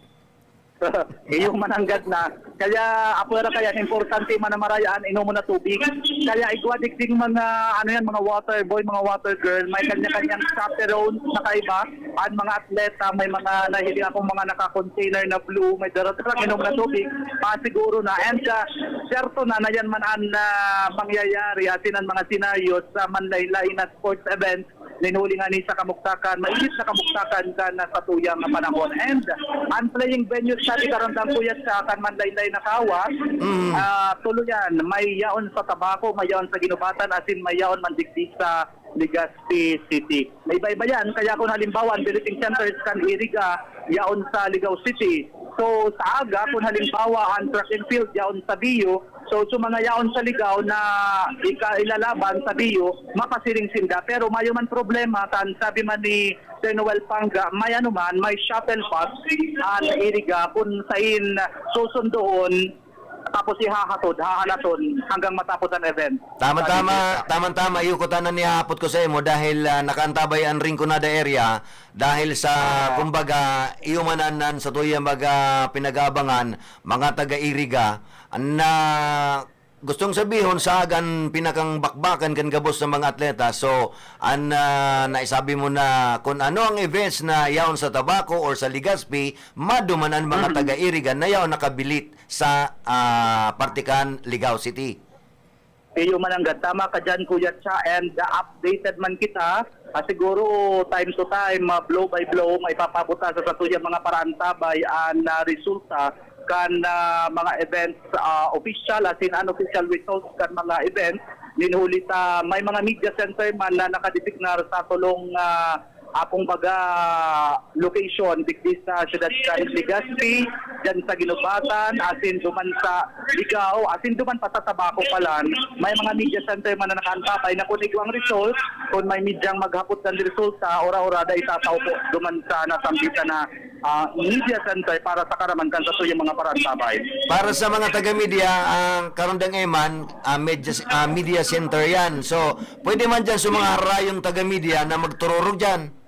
Iyo man nanggad na. Kaya apwera kaya importante man na marayan, inomon na tubig. Kaya igwa digding mga, ano yan, mga water boy, mga water girl, may kanya-kanyang chaperones na kaiba. Ang mga atleta, may mga nahiling akong mga naka-container na blue, may dara-darang inom na tubig, pasiguro na. And ah, serto na na yan man ang ah, mangyayari, asin ang mga senaryo sa manlain-lain na sports event nin huli ngani sa kamugtakan, mainit na kamugtakan kan satuyang panahon. And ang playing venue study karandang kuyat sa kan manlain-lain na kawas, Mm. ah, tuloyan, may yaon sa Tabaco, may yaon sa Guinobatan, asin may yaon man digdi sa Legazpi City. May iba-iba yan, kaya kung halimbawa, ang visiting centers kan Iriga, yaon sa Ligao City. So, sa aga, kung halimbawa, ang track and field, yaon sa Bio, so, sa mga yaon sa Ligao na ika ilalaban sa Bio, mapasiring sinda. Pero mayo man problema, kan sabi man ni Sir Noel Pangga, may ano man, may shuttle bus ang Iriga, kung sain susundoon, tapos ihahatod, hahalaton hanggang matapos ang event. Tama-tama, Sabi niya. tama-tama, iyo kutana ni hapot ko sa imo dahil ah, nakaantabay ang Rinconada area dahil sa, Ah. kumbaga, iyo man an, an sa tuya mga pinag-aabangan, mga taga-Iriga, na gustong sabihon sa agan pinakang bakbakan kan gabos sa mga atleta. So, an ah, naisabi mo na kung ano ang events na yaon sa Tabaco or sa Legazpi, maduman an mga Mhm. taga-Iriga na yaon nakabilit sa ah, parte kan Ligao City. Iyo man nanggad. Tama ka dyan, Kuya Cha, and uh, updated man kita. Ah, siguro time to time, ah, blow by blow, may papabot ta sa satuyang mga paraantabay ang ah, resulta kan ah, mga events, ah, official asin unofficial results kan mga events. Nin huli ta, may mga media center man na nakadesignar sa tulong ah, akong baga location digdi sa siyudad kan Legazpi, dyan sa Guinobatan, asin duman sa Ligao, asin duman pa sa Tabaco palan. May mga media center man na nakaantabay na kung igwang result, kung may medyang maghapot kan resulta, ora-ora da itatao po duman sa nasambitan na ah, media center para sa karaman kan satuyang mga paraantabay. Para sa mga taga-media, ang Karondang Eman, ah, media, ah, media center yan. So, pwede man dyan sa mga harayong taga-media na magtururog dyan.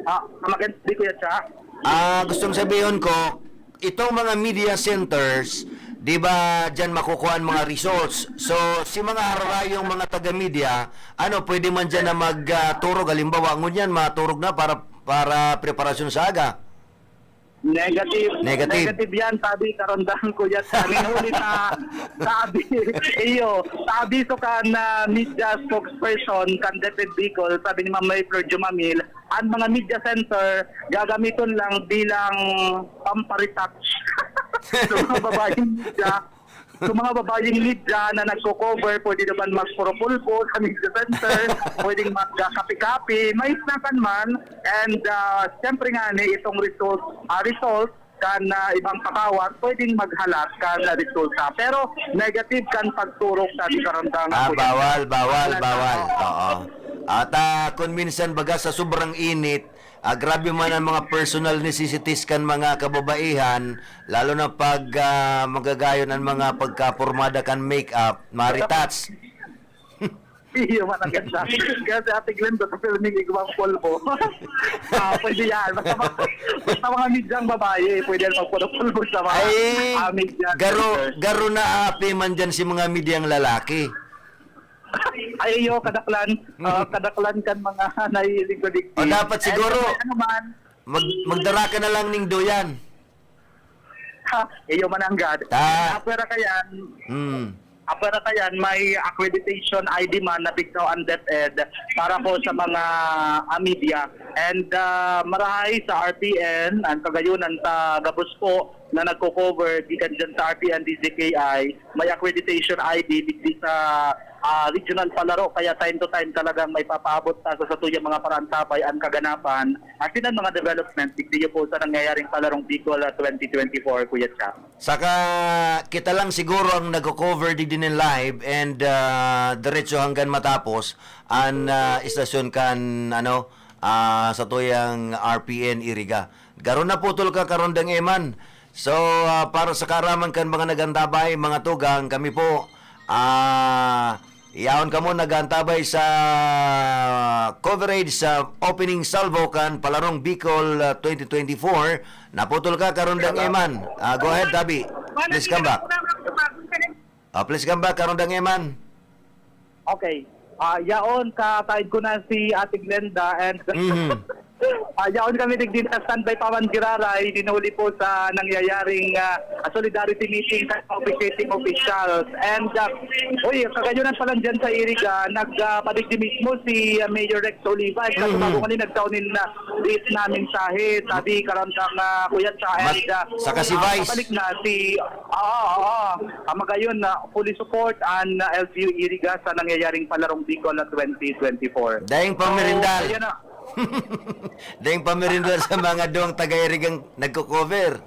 Ah, maganda, Kuya Cha. Ah, gustong sabihin ko, itong mga media centers, di ba dyan makukuha ang mga results? So, si mga harayong mga taga-media, ano, pwede man dyan na magturog? Halimbawa, ngunyan, maturog na para para preparasyon sa aga. Negative. Negative. Negative yan, sabi, Karondang, Kuya Cha. Nin huli ta, sabi, iyo, sabi so kan ah, media spokesperson kan DepEd Bicol, sabi ni Ma'am May Flor Jumamil, ang mga media center gagamiton lang bilang pampa-retouch. So, mga babaeng media, so, mga babaeng media na nagko-cover, pwede naman magpurupulbo sa media center, pwedeng magkape-kape, may snackan man, and ah, siyempre nga ni itong result, ah, result kan ah, ibang pakawat, pwedeng maghalat kan ah, resulta. Pero negative kan pagturog, sabi, Karondang, Ah, Kuya. bawal, bawal, Wala bawal. na. Oo. At ah, kung minsan baga sa sobrang init, ah, grabe man ang mga personal necessities kan mga kababaihan, lalo na pag ah, magagayon ang mga pagkapormada kan make-up, ma-retouch. Iyo man ang ganda. Kaya si Ate Glenda sa filming igwang polvo. Ah, pwede yan. Basta, mga- basta mga medyang babae, pwede yan magpulupulbo sa mga Ay, ah, media garo, center. Garo na api man dyan si mga medyang lalaki. Ay, iyo, kadaklan. Ah, kadaklan kan mga nahihilig ko digdi. O, dapat siguro, And, ano man, mag, magdara ka na lang ning duyan. Ha, iyo man ang gad. Ta- Apwera kayan, Hmm. apwera kayan, may accreditation I D man na bigkaw ang DepEd para po sa mga ah, media. And ah, marahay sa R T N, ang kagayunan sa gabos po na nagko-cover gikan dyan sa R T N D Z K I, may accreditation I D digdi sa ah, regional palaro, kaya time to time talagang may papaabot ta sa satuyang mga paraantabay ang kaganapan at sinan mga development digdi po sa nangyayaring palarong Bicol ah, twenty twenty-four, Kuya Cha. Saka kita lang siguro ang nagko-cover digdi nin live and ah, diretso hanggang matapos an ah, istasyon kan ano ah, satuyang R P N Iriga. Garo na putol ka, Karondang Eman. So ah, para sa kaaraman kan mga nag-antabay, mga tugang, kami po ah, Yaon kamo nag-aantabay sa coverage sa opening salvo kan Palarong Bicol, ah, twenty twenty-four. Naputol ka, Karondang Eman. Ah, go ahead, Tabi. Please come back. Ah, please come back, Karondang Eman. Okay. Ah, yaon, kataid ko na si Ate Glenda and Mhm. Ah, yaon kami digdi na standby pa man giraray, dinuli po sa nangyayaring ah, solidarity meeting sa officiating officials. And uh, uy, kagayunan pa lang dyan sa Iriga, nagpadigdi mismo si ah, Mayor Rex Oliva. Kasi Mhm. bago kanina nagtaon nin uh, liit na mensahe, sabi karon kang uh, Kuya Cha. Mas- And uh, saka si ah, Vice. Pabalik na si, oo, oo, ah, magayon na fully support ang uh, L G U Iriga sa nangyayaring Palarong Bicol na twenty twenty-four. Daing pamerindal. So, ayan na. Daing pamerindal sa mga duwang taga-Irigang nagko-cover.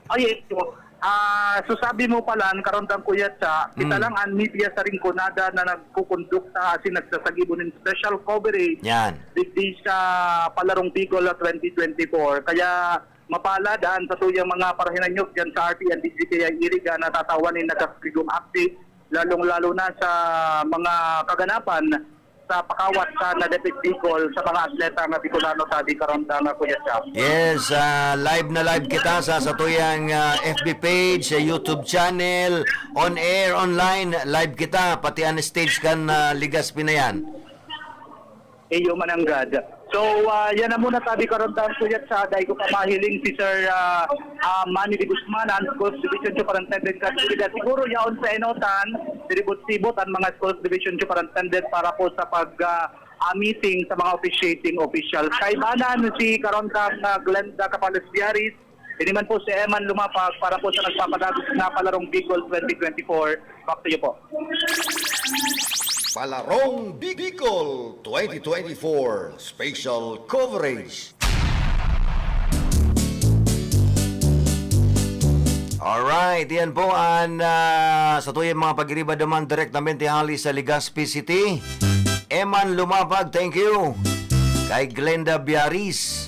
Ay, ito. Ah, so sabi mo pala, ang Karondang Kuya Cha, kita Mm. lang ang media sa Rinconada na nagkukondukta asin nagsasagibo nin special coverage Yan. digdi sa Palarong Bicol na twenty twenty-four. Kaya mapalad an satuyang mga parahinanyog dyan sa R T N D G K I Iriga na tatawan nin nagkakagigong update, lalong-lalo na sa mga kaganapan sa pakawat sa Nadepit Bicol sa mga atleta nga Bicolano, sabi Karondang Kuya Cha. Yes, ah, live na live kita sa satuyang ah, F B page, sa YouTube channel, on air, online, live kita, pati ang stage kan ah, Legazpi na yan. Iyo mananggad. So, ah, yan na muna, sabi Karondang Kuya Cha. Dai ko pa mahiling si Sir ah, ah, Manny de Guzman, ang Schools Division Superintendent kan Iriga. Siguro yaon sa enotan, siribot-sibot ang mga Schools Division Superintendent para po sa pag ah, ah, meeting sa mga officiating officials. Kaibanan si Karondang ah, Glenda Capales Biaris, ini man po si Eman Lumapag para po sa nagpapadagos na Palarong Bicol twenty twenty-four. Back to you po. Palarong Bicol twenty twenty-four Special Coverage. Alright, yan po ang ah, satuyang mga pagiriba duman direktamente hali sa Legazpi City. Eman Lumapag, thank you. Kay Glenda Biaris.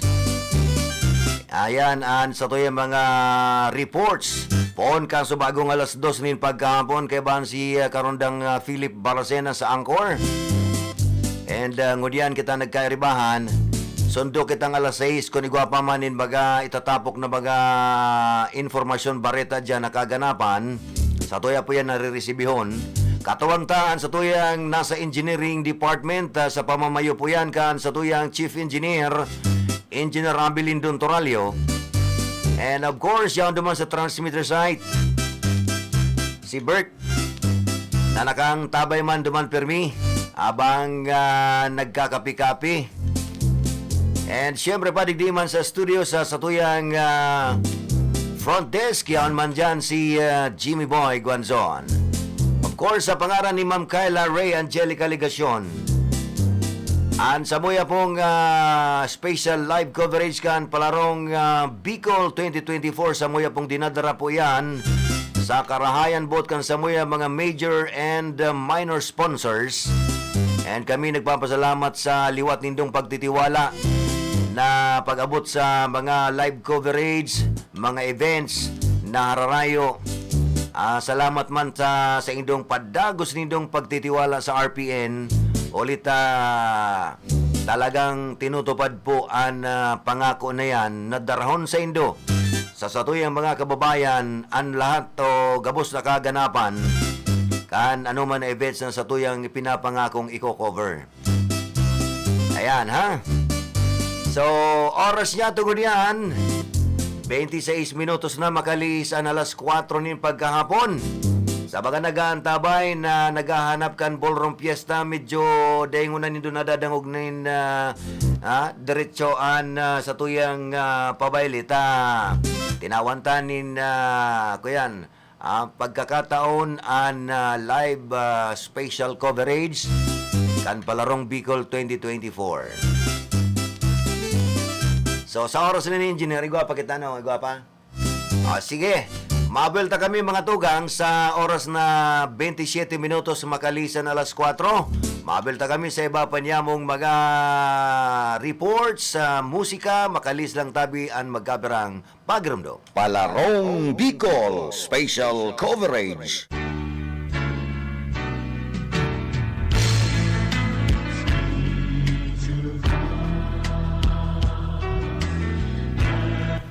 Ayan, ang satuyang mga reports. Poon kan subagong alas dos nin pagkahapon, kaibahan si ah, Karondang ah, Philip Baracena sa Anchor. And ah, ngunyan kita nagkairibahan. Sundo kitang alas sais, kun igwa pa man nin baga itatapok na baga informasyon, bareta diyan na kaganapan. Satuya po yan naririsibihon. Katuwang ta an satuyang nasa engineering department, ah, sa pamamayo po yan kan satuyang chief engineer, Engineer Abilin Don Toralio. And of course, yan duman sa transmitter site, si Bert, na nakangtabay man duman pirmi abang ah, nagkakapi-kapi. And syempre pa, digdi man sa studio sa satuyang ah, front desk, yaon man dyan si ah, Jimmy Boy Guanzon. Of course, sa pangaran ni Ma'am Kyla Ray Angelica Legacion, an samuya pong ah, special live coverage kan Palarong ah, Bicol twenty twenty-four, samuya pong dinadara po yan sa karahayan boot kan samuya mga major and ah, minor sponsors. And kami nagpapasalamat sa liwat nindong pagtitiwala na pag-abot sa mga live coverage, mga events na hararayo. Ah, salamat man sa, sa indong padagos nindong pagtitiwala sa R P N. Ulit, ah, talagang tinutupad po an ah, pangako na yan na darahon sa indo sa satuyang mga kababayan an lahat o gabos na kaganapan kan anoman na events na satuyang ipinapangakong iko-cover. Ayan, ha? So, oras niya tungod yan, twenty-six minutos na makaliis an alas kwatro nin pagkahapon. Sa mga nag-aantabay na naghahanap kan ballroom fiesta, medyo daingon na nindo nadadangog nin ah, ah, diretso an ah, satuyang ah, pabaylita. Tinawan ta nin ah, kuyan, ah, pagkakataon an ah, live ah, special coverage kan Palarong Bicol twenty twenty-four. So, sa oras na ni Engineer, igwa pa kita, no? Igwa pa? Ah, sige. Maabel ta kami, mga tugang, sa oras na twenty-seven minutos makalisan alas kwatro. Maabel ta kami sa iba pa niyamong mga reports, sa musika, makalis lang tabi an magkabirang pagirumdom. Palarong Bicol Special Coverage.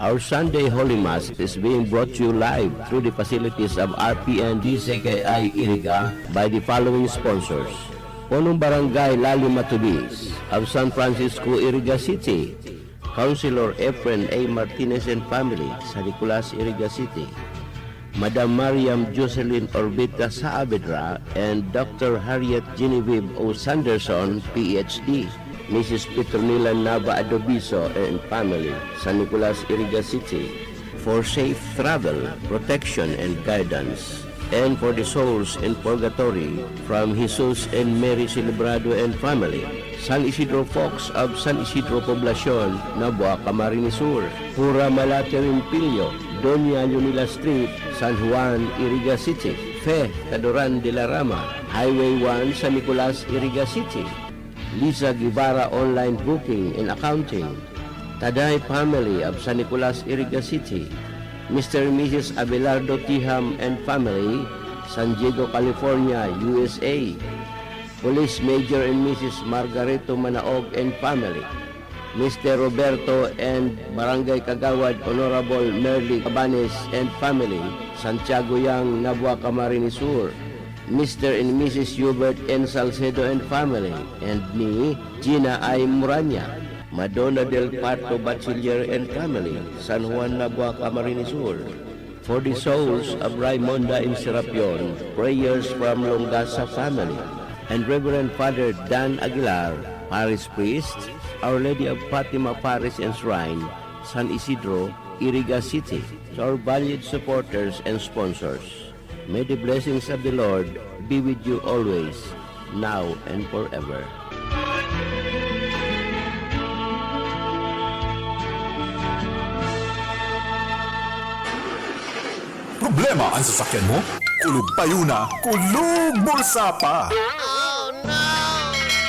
Our Sunday Holy Mass is being brought to you live through the facilities of R P N D C K I Iriga by the following sponsors: Punong Barangay Lali Matubis of San Francisco, Iriga City, Councilor Efren A Martinez and family, San Nicolas, Iriga City, Madam Mariam Jocelyn Orbita Saavedra and Doctor Harriet Genevieve O Sanderson, P H D, Missus Petronila Nava Adobiso and family, San Nicolas, Iriga City, for safe travel, protection, and guidance, and for the souls in purgatory, from Jesus and Mary Celebrado and family, San Isidro Fox of San Isidro Poblacion, Nabua, Camarines Sur, Pura Malate Rimpilyo, Doña Leonila Street, San Juan, Iriga City, Fe Cadoran de la Rama, Highway one, San Nicolas, Iriga City, Lisa Guevara Online Booking and Accounting, Taday family of San Nicolas, Iriga City, Mister and Missus Abelardo Tiham and family, San Diego, California, U S A, Police Major and Missus Margarito Manaog and family, Mister Roberto and Barangay Kagawad Honorable Merly Cabanes and family, Santiago Yang, Nabua, Camarines Sur, Mister and Missus Hubert N Salcedo and family, and ni Gina I Muranya, Madonna del Parto Bachiller and family, San Juan, Nabua, Camarines Sur. For the souls of Raimonda and Serapion, prayers from Longasa family, and Reverend Father Dan Aguilar, Parish Priest, Our Lady of Fatima Parish and Shrine, San Isidro, Iriga City. To our valued supporters and sponsors, may the blessings of the Lord be with you always, now and forever. Problema an sasakyan mo? Kulog payo na, kulog bulsa pa!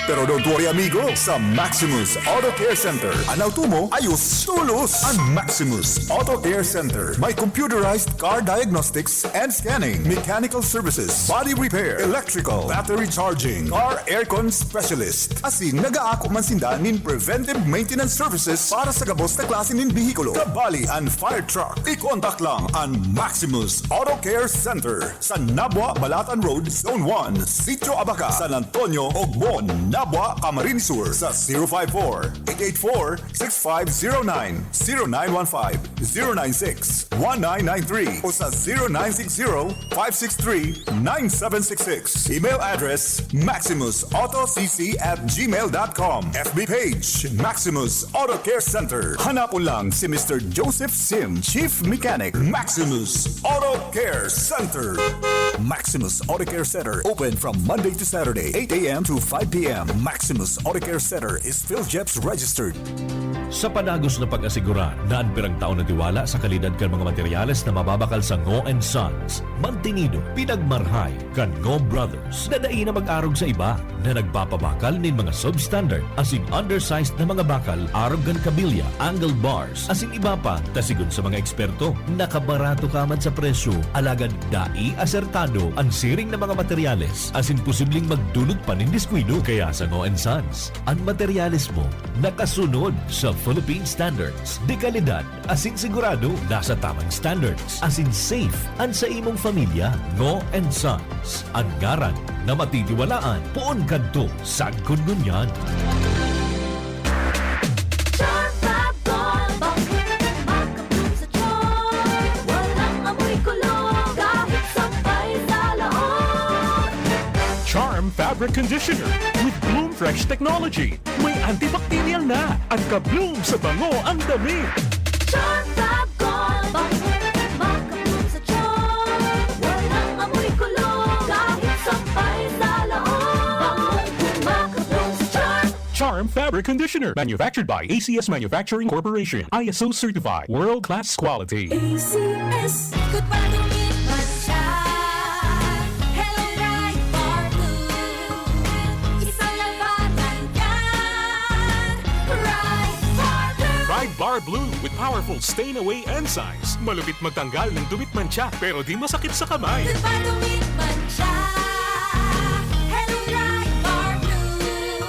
Pero don't worry, amigo! Sa Maximus Auto Care Center, an auto mo ayos tolos! An Maximus Auto Care Center may computerized car diagnostics and scanning, mechanical services, body repair, electrical, battery charging, car aircon specialist. Asin nag-aako man sinda nin preventive maintenance services para sa gabos na klase nin behikulo. Kabali an fire truck. I-contact lang an Maximus Auto Care Center sa Nabua, Balatan Road, Zone one, Sitio Abaca, San Antonio, Ogbon, Nabua, Camarines Sur sa zero five four, eight eight four, six five zero nine, zero nine one five, zero nine six, one nine nine three o sa zero nine six zero, five six three, nine seven six six. Email address, maximus auto c c at gmail dot com. F B page, Maximus Auto Care Center. Hanapon lang si Mister Joseph Sim, Chief Mechanic, Maximus Auto Care Center. Maximus Auto Care Center, open from Monday to Saturday, eight a m to five p m. Maximus Auto Care Center is PhilGEPS registered. Sa padagos na pag-asigurar na an pirang taon na tiwala sa kalidad kan mga materyales na mababakal sa Ngo and Sons, mantinido, pinagmarhay kan Ngo Brothers, na dai na mag-arog sa iba na nagpapabakal nin mga substandard asin undersized na mga bakal arog kan kabilya, angle bars, asin iba pa, ta sigon sa mga eksperto, nakabarato ka man sa presyo, alagad dai asertado an siring na mga materyales asin posibleng magdulot pa nin diskuido. Kaya sa Ngo and Sons, an materyales mo nakasunod sa Philippine standards de kalidad asin sigurado nasa tamang standards asin safe an sa imong pamilya. Ngo and Sons, an ngaran na matitiwalaan poon kadto sagkod ngunyan. Charm Fab Gold, bangko makabloom sa charm. Walang amoy kulog, kahit sampay sa loob. Charm Fabric Conditioner with Bloom Fresh Technology. May antibacterial na at ka-bloom sa bango ang damit. Charm Fab Gold, bangko makabloom sa charm. Walang amoy kulog, kahit sampay sa loob. Bangko makabloom sa charm. Charm Fabric Conditioner, manufactured by A C S Manufacturing Corporation, I S O certified, world-class quality. A C S. Goodbye, dumi't man siya. Hello, Bright Bar Blue. Isang labanan yan. Bright Bar Blue. Bright Bar Blue with powerful stain away enzymes. Malupit magtanggal ng dumi't mantsa, pero di masakit sa kamay. Goodbye, dumi't man siya. Hello, Bright Bar Blue.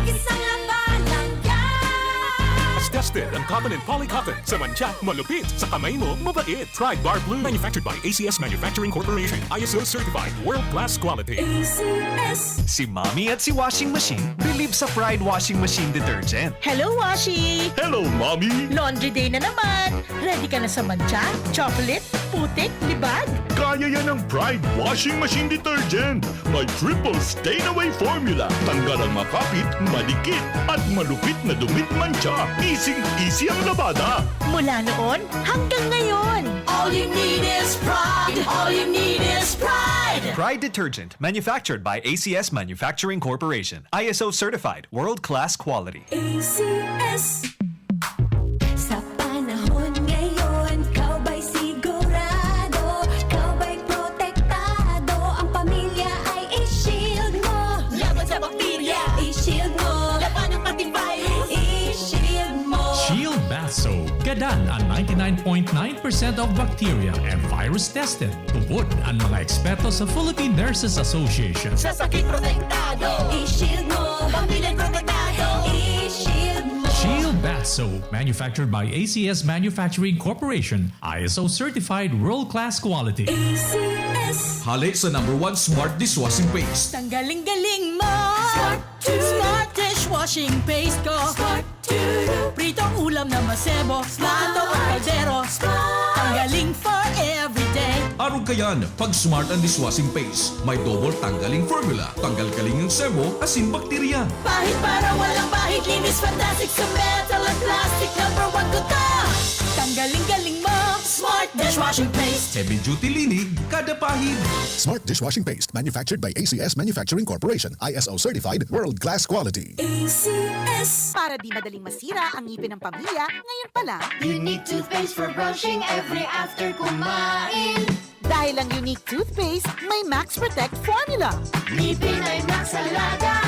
Isang labanan yan. As tested Ang cotton and poly cotton. Sa mantsa, malupit. Sa kamay mo, mabait. Pride Bar Blue. Manufactured by A C S Manufacturing Corporation. I S O certified. World class quality. A C S. Si Mommy at si Washing Machine believe sa Pride Washing Machine Detergent. Hello, Washi! Hello, Mommy! Laundry day na naman! Ready ka na sa mantsa, chocolate, putik, libag? Kaya yan ng Pride Washing Machine Detergent. May triple stain away formula. Tanggal ang makapit, madikit, at malupit na dumi at mantsa. Easy-easy ang labada. Mula noon hanggang ngayon. All you need is pride. All you need is pride. Pride detergent, manufactured by A C S Manufacturing Corporation. I S O certified, world-class quality. A C S. Sa panahon ngayon, ikaw ba'y sigurado? Ikaw ba'y protektado? Ang pamilya ay i-shield mo. Laban sa bakterya, i-shield mo. Labanan pati virus, i-shield mo. Shield Bath Soap. Gadan an ninety-nine point nine percent of bacteria and virus tested. Tubod an mga eksperto sa Philippine Nurses Association. Sa sakit protektado, i-shield mo. Pamilya protektado, i-shield mo. Shield Bath Soap, manufactured by A C S Manufacturing Corporation, I S O certified world-class quality. A C S. Hali sa number one smart dishwashing paste. Tanggaling-galing mo! Smart to. Smart dishwashing paste ko. Smart to. Pritong ulam na masebo. Smart. Plato o kaldero. Smart. Tanggaling for everyday. Arog kayan, pag Smart ang dishwashing paste. May double tanggaling formula. Tanggal kaling ang sebo, asin bakterya. Pahid para walang bahid. Linis fantastic sa metal at plastic. Number one ko to. Tanggaling-galing mo. Smart dishwashing paste. Heavy duty linig, kada pahid. Smart dishwashing paste, manufactured by A C S Manufacturing Corporation, I S O certified, world class quality. A C S. Para di madaling masira ang ngipin ng pamilya, ngayon pa lang. Unique toothpaste for brushing every after kumain. Dahil ang Unique Toothpaste may Max Protect Formula. Ngipin ay Max Alaga,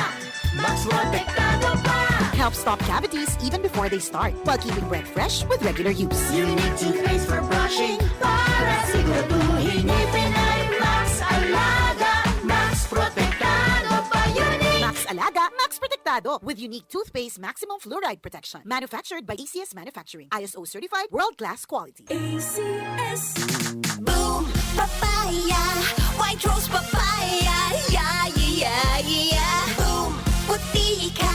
Max Protektado pa. Helps stop cavities even before they start, while keeping breath fresh with regular use. Unique Toothpaste for brushing, para siguraduhin ngipin ay Max Alaga, Max Protektado pa. Unique. Max Alaga, Max Protektado with Unique Toothpaste Maximum Fluoride Protection. Manufactured by A C S Manufacturing. I S O certified, world class quality. A C S. Boom! Papaya! White Rose Papaya! Yeah, yeah, yeah, yeah! Boom! Puti ka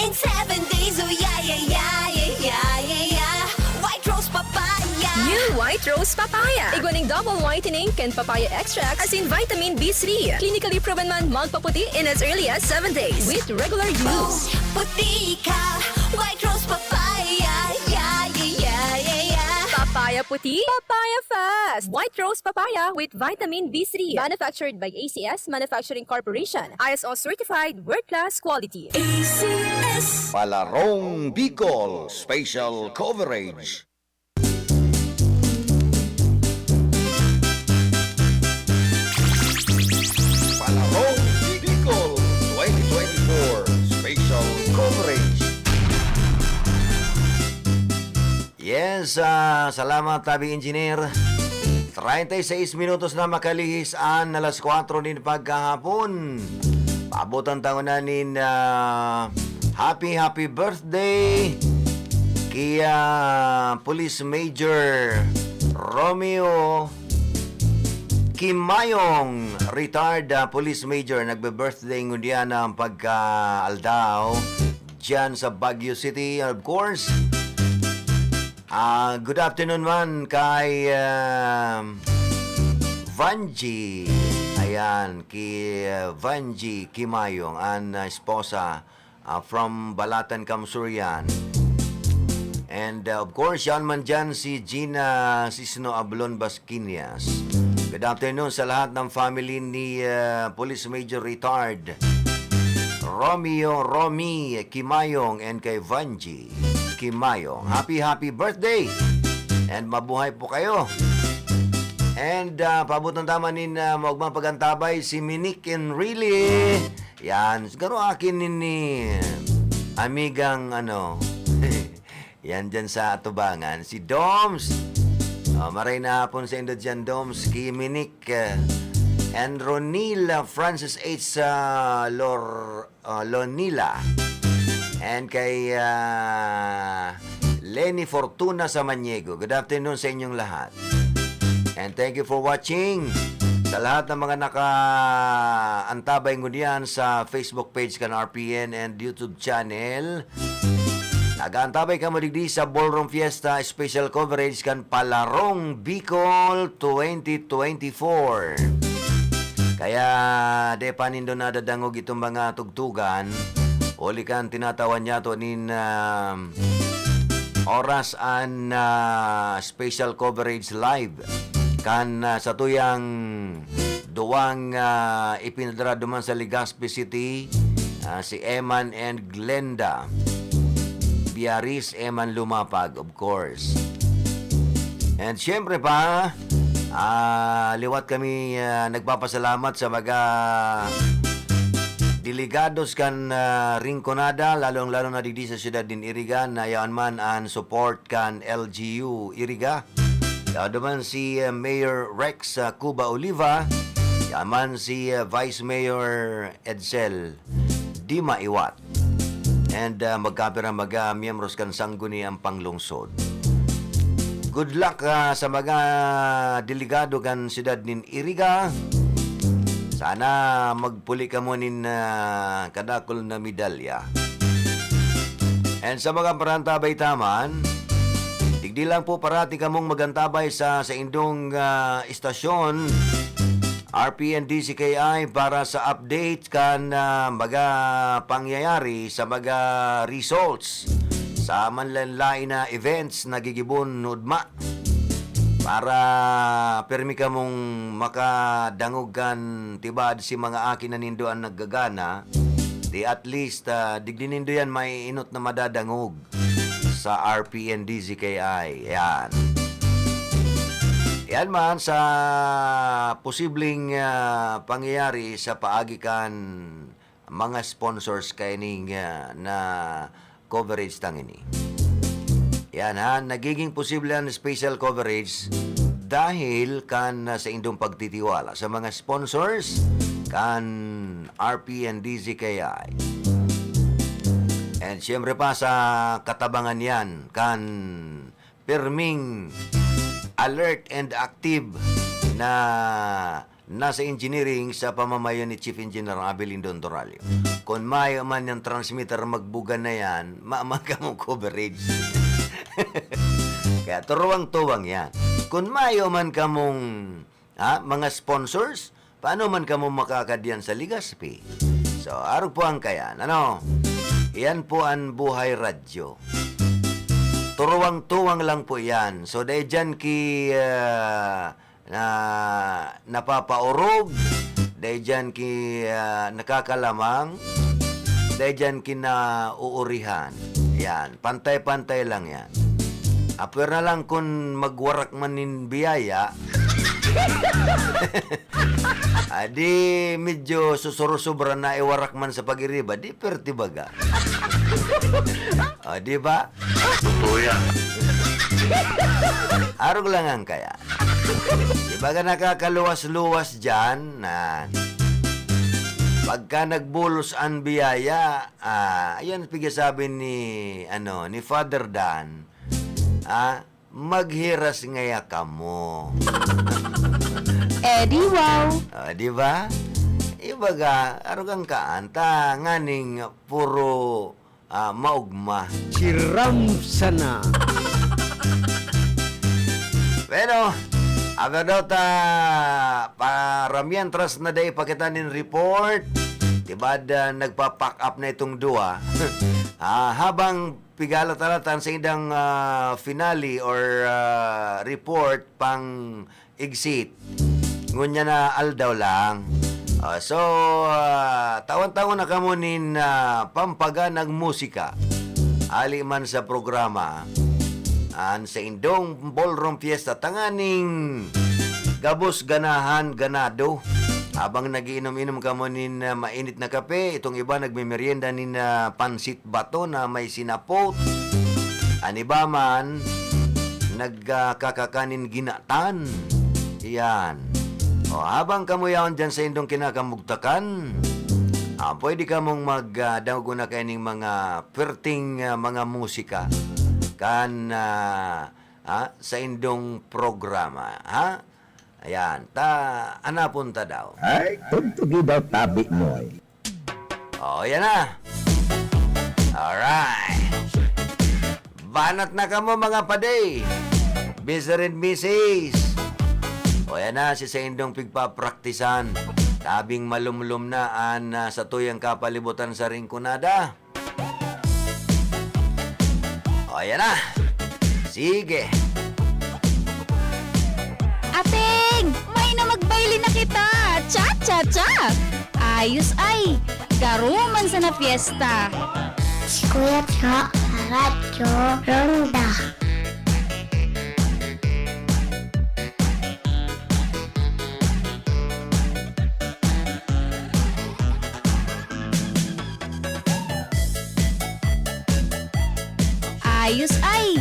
in seven days! Oh, yeah, yeah, yeah, yeah, yeah, yeah, yeah! White Rose Papaya! New White Rose Papaya. Igwa ning double whitening kan papaya extract asin vitamin B three. Clinically proven man magpaputi in as early as seven days with regular use. Boom! Puti ka! White Rose Papaya! Yeah, yeah, yeah, yeah, yeah! Papaya puti, papaya fast! White Rose Papaya with vitamin B three. Manufactured by A C S Manufacturing Corporation. I S O certified, world-class quality. A C S. Palarong Bicol Special Coverage. Palarong Bicol twenty twenty-four Special Coverage. Yes, ah, salamat, tabi engineer. Treinta y seis minutos na makalihis an alas kwatro nin pagkahapon. Paabotan ta ngona nin, ah, happy, happy birthday ki, ah, Police Major Romeo Kimayong, retired, ah, Police Major. Nagbe-birthday ngunyan ang pagkaaldaw diyan sa Baguio City. And of course, ah, good afternoon man kay, ah, Vanji. Ayan, ki, ah, Vanji Kimayong, an, ah, esposa, ah, from Balatan, Kamsurian. And, ah, of course, yan man dyan si Gina Sisno Ablon Basquinas. Good afternoon sa lahat ng family ni, ah, Police Major Retired Romeo Romy Kimayong and kay Vanji Kimayong. Happy, happy birthday! And mabuhay po kayo! And, ah, paabotan ta man nin, ah, maogmang pag-antabay si Minik Enrile. Yan, siguro akin nin ni amigang ano, yan dyan sa atubangan, si Doms. Oh, maray na hapon sa indo dyan, Doms, ki Minik, eh, and Ronil, ah, Francis H, ah, Lor-, ah, Lonila. And kay, ah, Lenny Fortuna Samaniego. Good afternoon sa inyong lahat. And thank you for watching. Sa lahat ng mga nakaantabay ngunyan sa Facebook page kan R P N and YouTube channel, nag-aantabay kamo digdi sa Ballroom Fiesta Special Coverage kan Palarong Bicol twenty twenty-four. Kaya di pa nindo nadadangog itong mga tugtugan, huli kan tinatawan niyato nin, ah, oras an, ah, special coverage live kan, ah, satuyang duwang, ah, ipinadara duman sa Legazpi City, ah, si Eman and Glenda Biaris, Eman Lumapag, of course. And syempre pa, ah, liwat kami, ah, nagpapasalamat sa mga delegados kan, ah, Rinconada, lalong-lalo na digdi sa siyudad nin Iriga, na yaon man an support kan L G U Iriga. Yaon duman si, ah, Mayor Rex, ah, Cuba Oliva, yaon man si, ah, Vice Mayor Edsel Dima Iwat. And, ah, magkapira mga miyembros kan Sangguniang Panglungsod. Good luck, ah, sa mga delegado kan siyudad nin Iriga. Sana magpuli kamo nin, ah, kadakul na medalya. And sa mga parantabay taman, digdi lang po parati kamong magantabay sa, sa indong, ah, istasyon, R P N D Z K I, para sa update kan, ah, mga pangyayari sa mga results sa manlaen-laen na events na gigibon nudma, para pirmi kamong makadangog kan tibad si mga aki na nindo an naggagana, di at least, ah, digdi nindo yan maiinot na madadangog sa R P N D Z K I. Yan. Yan man sa posibleng, ah, pangyayari sa paagi kan mga sponsors kaining, ah, na coverage tang ini. Yan ha, nagiging posible ang special coverage dahil kan, ah, sa indong pagtitiwala sa mga sponsors kan R P N D Z K I. And siyempre pa sa katabangan yan kan pirming alert and active na nasa engineering sa pamamayo ni Chief Engineer Abelindo Doralio. Kun mayo man yung transmitter, magbuga na yan, maman kamong coverage. Kaya turuwang-tuwang yan. Kun mayo man kamong, ha, mga sponsors, paano man kamo makakadiyan sa Legazpi? So, arog po ang kayan, ano? Iyan po an buhay radyo. Turuwang-tuwang lang po iyan. So, dai diyan ki, ah, na napapaorog, dai diyan ki, ah, nakakalamang, dai diyan ki nauurihan. Yan, pantay-pantay lang yan. Apwera lang kun magwarak man nin biyaya, adi medyo susurusobra na iwarak man sa pag-iriba, di perti baga. O, di ba? Totoo yan. Arog lang ang kaya. Di ba ka nakakaluwas-luwas dyan na pagka nagbulos an biyaya, ah, ayun, pigasabi ni, ano, ni Father Dan, ah, maghiras ngaya kamo. Eh, di wow. O, di ba? Ibaga, arugang kaanta, nganing puro, ah, maugma. Chiram sana. Bueno, Aberdota, para mientras na dai pa kita nin report, di ba, da, nagpa-pack up na itong duwa? Ah, habang pigala-talatan sa indang, ah, finale or, ah, report pang exit, ngunyan na aldaw lang. Ah, so, ah, tawan-tawan na kamo nin, ah, pampaganang musika. Ali man sa programa, an sa indong ballroom fiesta, tanganing gabos ganahan, ganado. Habang nagiinom-inom kamo nin, ah, mainit na kape, itong iba nagmemeryenda nin, ah, pansit bato na may sinapot. An iba man, nagkakakan nin ginatan. Iyan. O, habang kamo yaon diyan sa indong kinakamugtakan, ah, pwede kamong mag, ah, dangog na kaining mga perting, ah, mga musika. kan, ah, ah, saindong programa, ha? Ayan, ta, anapon ta daw. Ay, tugtugi daw tabi mo, eh. Oh, yan na. Alright. Banat na kamo, mga padi. Mister and Missus. O, yan na, si saindong pigpapraktisan. Tabing malumlom na an, ah, satuyang kapalibutan sa Rinconada. O, yan na. Sige. Apeng! May na magbaile na kita! Cha-cha-cha! Ayos ay! Garo man sana pyesta! Si Kuya Cha, Radyo Ronda. Ayos ay!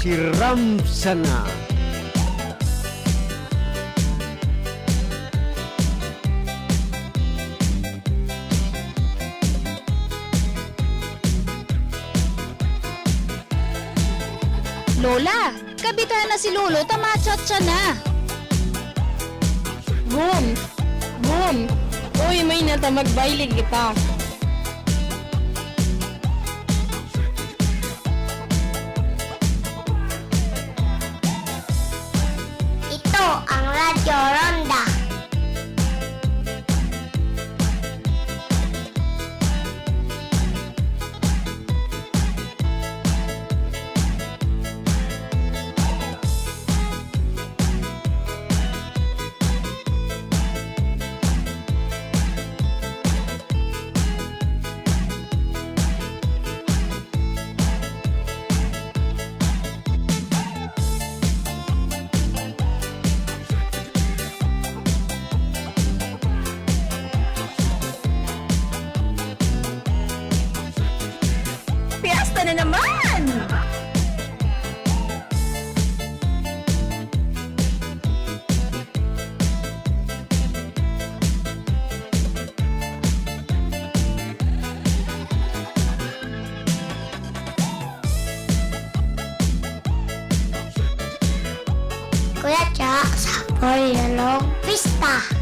Siram sana. Lola, kabitahan na si Lolo ta machat siya na. Gum! Gum! Uy, may nata, magbaile kita. Ito ang Radyo Ronda. Piyesta na naman! Kuya Cha, sa Polyolong Pista.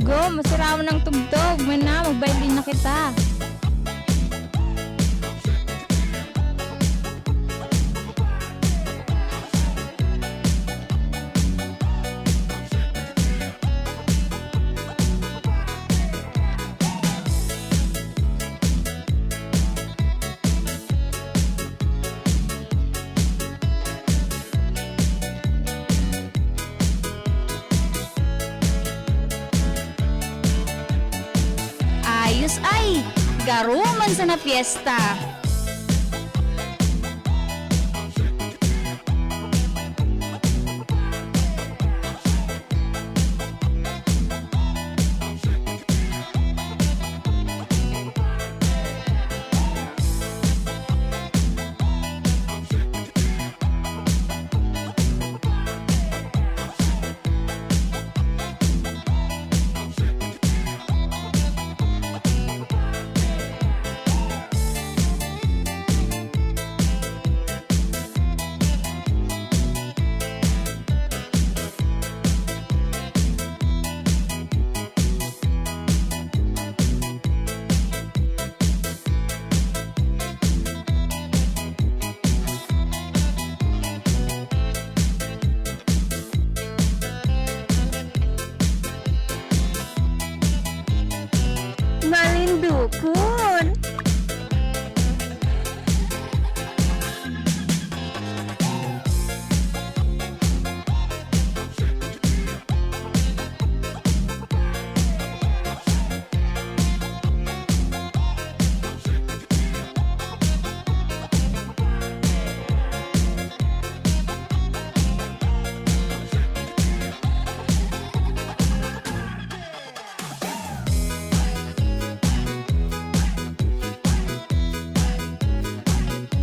Go, masaraman ang tugtog. May na, magbaile na kita. Ayos ay! Garo man sana pyesta! Kun.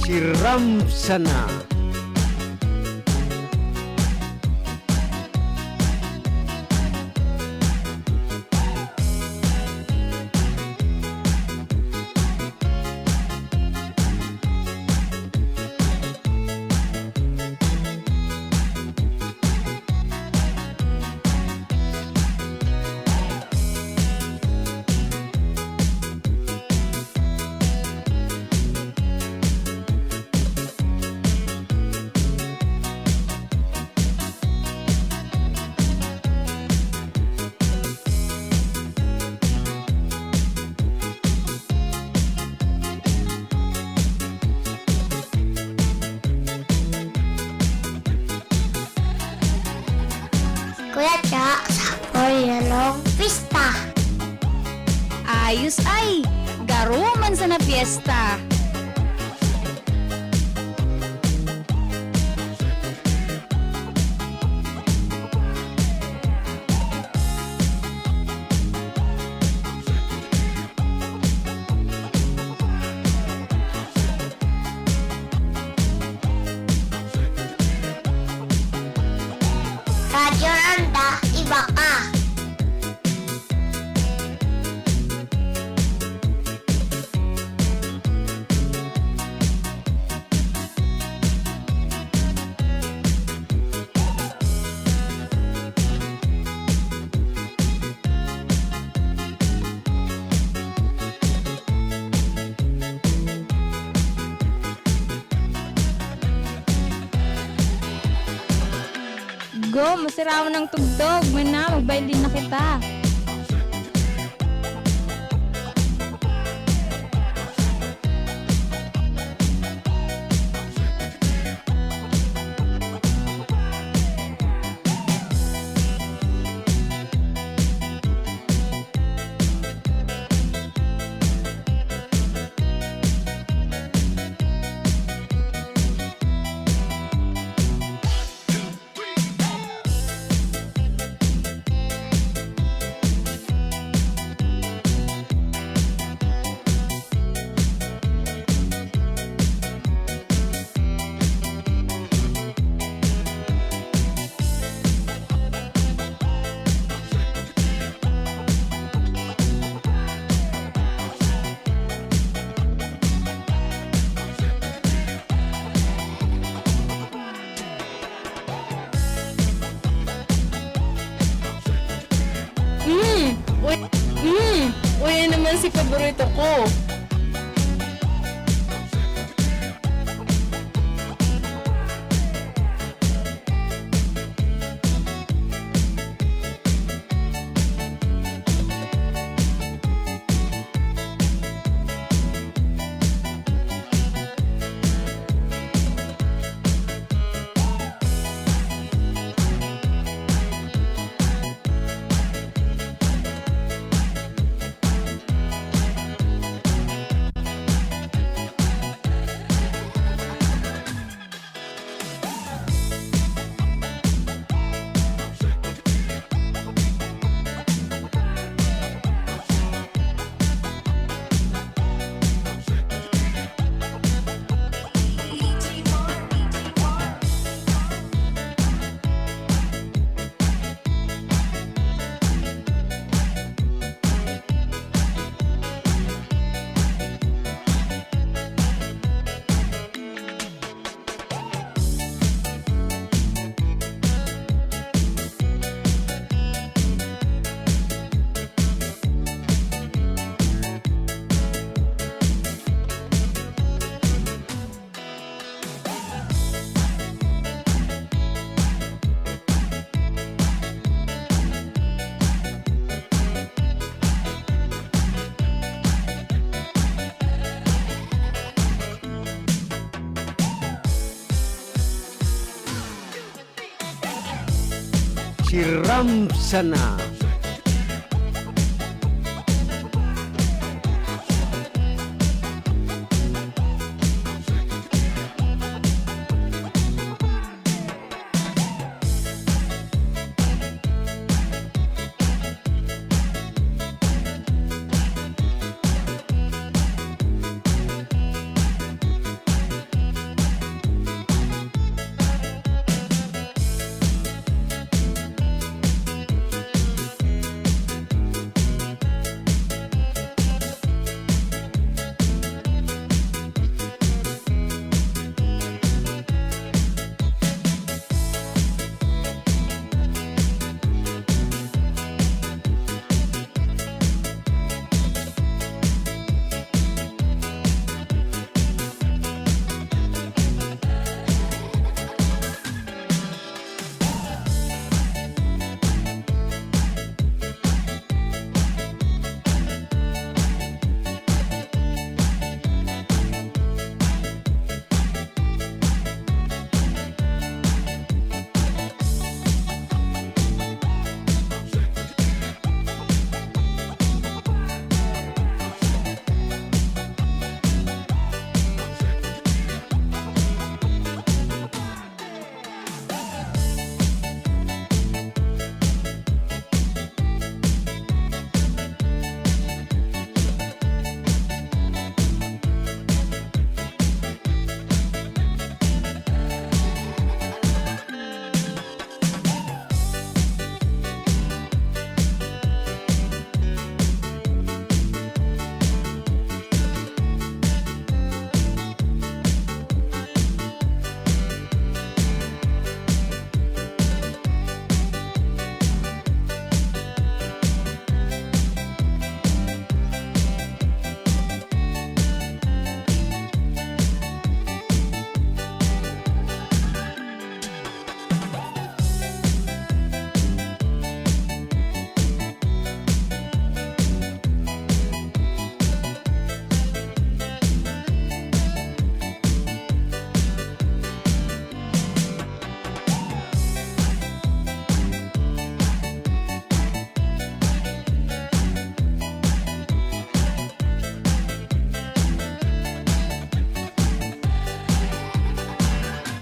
Siram sana. Kuya Cha, sapoy na long pista. Ayos ay! Garo man sana pyesta! Radyo Randa, iba ka. Go, masiraw ng tugtog. Mana, magbaili na kita. Mm. Uy, mm. Uy, yan naman si paborito ko. Chiram sana.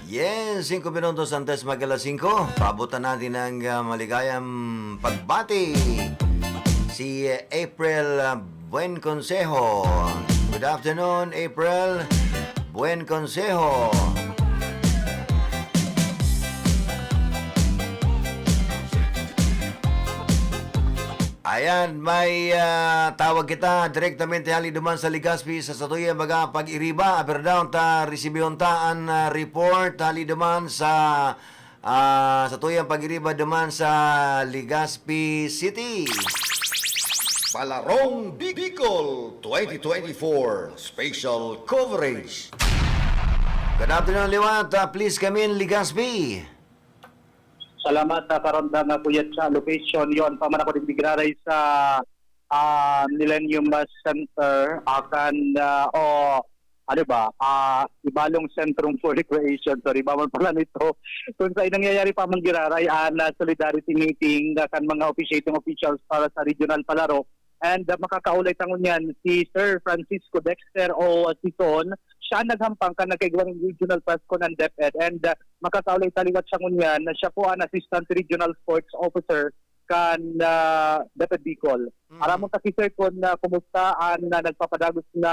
Yes, singko minutos antes mag alas singko. Paabutan natin ang, ah, maligayang pagbati. Si, ah, April, ah, Buen Consejo. Good afternoon, April. Buen Consejo. Ayan, may, ah, tawag kita direktamente hali duman sa Legazpi sa satuyang mga pag-iriba. Aber daw ta resibihon ta an, ah, report hali duman sa, ah, satuyang pag-iriba duman sa Legazpi City. Palarong Bicol twenty twenty-four Special Coverage. Good afternoon, liwat. Ah, please come in, Legazpi. Salamat sa karondang, ah, Kuya Cha. Location yon pa man ako digdi giraray sa, ah, Millennium, ah, Center, akan, ah, o, ano ba, ah, Ibalong Centrum for Recreation. Sorry, bawal pala nito. Kung sa nangyayari pa man giraray, ah, na solidarity meeting, ah, kan mga officiating officials para sa regional palaro. And, ah, makakaulay ta ngunyan si Sir Francisco Dexter o si Son. Siya ang naghampang kan nagkaigwang regional press con ng DepEd. And, ah, makakaulay ta liwat siya ngunyan na siya po ang Assistant Regional Sports Officer kan, ah, DepEd Bicol. Mm. Aramon ta ki Sir kun, ah, kumusta ang, ah, nagpapadagos na,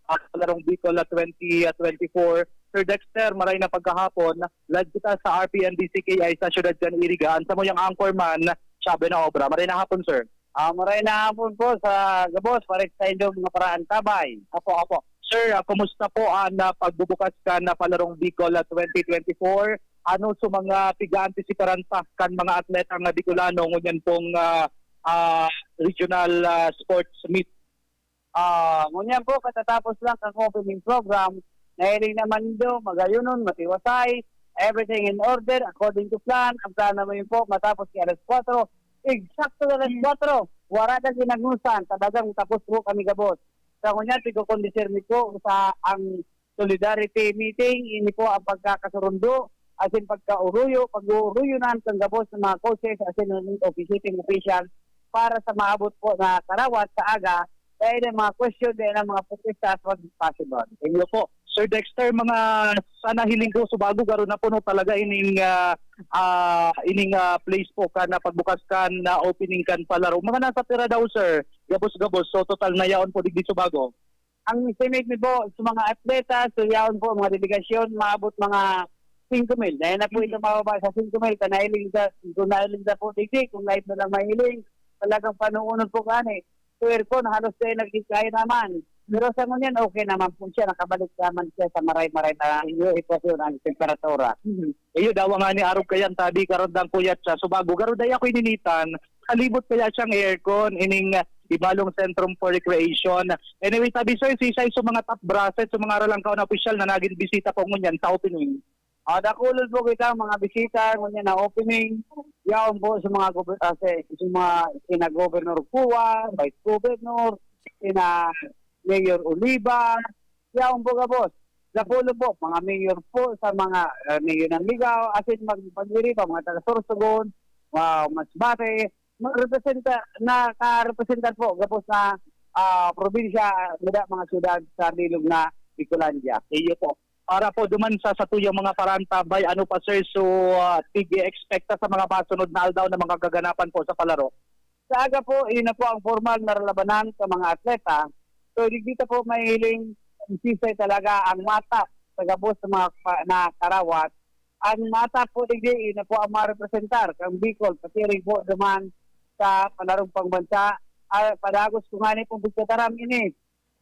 ah, Larong Bicol na twenty twenty-four. Sir Dexter, maray na pagkahapon, live kita sa R P N D C K I sa siyudad kan Iriga. An samuyang anchorman, Shabe na Obra. Maray na hapon, sir. Ah, maray na hapon po sa gabos, para sa inyong mga paraantabay. Opo, opo. Sir, ah, kumusta po ang, ah, pagbubukas kan, ah, Palarong Bicol, ah, twenty twenty-four? Ano sa mga pig-aantisiparan pa kan mga atletang, ah, Bicolano ngunyan pong, ah, ah, regional, ah, sports meet? Ah, ngunyan po, katatapos lang kan opening program, nahiling naman nindo, magayonon, matiwasay, everything in order, according to plan. Ang plano mo yun po, matapos kay alas kwatro, eksakto na alas kwatro, wala na ginagnusan, talagang tapos po kami gabos. Sa ngunyan, pigkukondisir mi po sa ang solidarity meeting, ini po ang pagkakasurundo asin pagkauruyo, pag-uuruyonan kan gabos na mga coaches asin officiating official para sa maabot po na karawat sa aga, kaya ini mga question, dai na mga protesta as much as possible. Inyo po. Sir Dexter, mga sa nahiling ko, Subago, garo na puno talaga ining, ah, ah, ining, ah, place po kan na pagbukas kan na opening kan palaro. Mga nasa pira daw, sir? Gabos-gabos. So, total na yaon po digdi Subago. Ang estimate mi po sa mga atleta, so yaon po, mga delegasyon, maabot mga singko mil. Dahil na po ito mababa sa singko mil, kung nahiling sa, kung nahiling sa po digdi, kung live na lang mahiling, talagang panuunan po gani. So, aircon, halos dai nagkikaya naman. Pero sa ngunyan, okay naman po siya. Nakabalik naman siya sa maray-maray na iyo, ipasyon ang temperatura. Mhm. Iyo, dawa nga ni arog kayan, tabi, karandang kuyat siya. So, bago, garo dai ako ininitan, kalibot kaya siyang aircon, ining, ah, Ibalong Centrum for Recreation. Anyway, tabi, sir, si isa sa mga top brass, sa mga aralangkaw na opisyal na naging bisita po ngunyan sa opening. Ah, dakulon po kita, mga bisita, ngunyan na opening. Yaon po sa mga gober-, ah, sa, sa mga sina Governor Cua, Vice Governor, sina Mayor Oliva. Yaon po, gabos. Dakulon po, mga mayor po sa mga, ah, mayor ng Ligao, asin mag-, pag-iri pa, mga taga Sorsogon, ah, Masbate, ma-, representa-, nakarepresentar po, gabos na, ah, probinsya, ah, mga syudad sa bilog na Bicolandia. Iyo po. Para po duman sa satuyang mga parantabay, ano pa, sir, so, ah, tig-expect ta sa mga masunod na aldaw na mga kaganapan po sa palaro? Sa aga po, yun na po ang formal na lalabanan sa mga atleta. So, digdi ta po mahiling kung sisay talaga ang matap sa gabos sa mga pa-, na karawat. Ang matap po digdi, yun na po ang marepresentar kang Bicol, pasiring po duman sa palarong pangbansa. Ah, padagos ko nga ni pong pagkataram ini.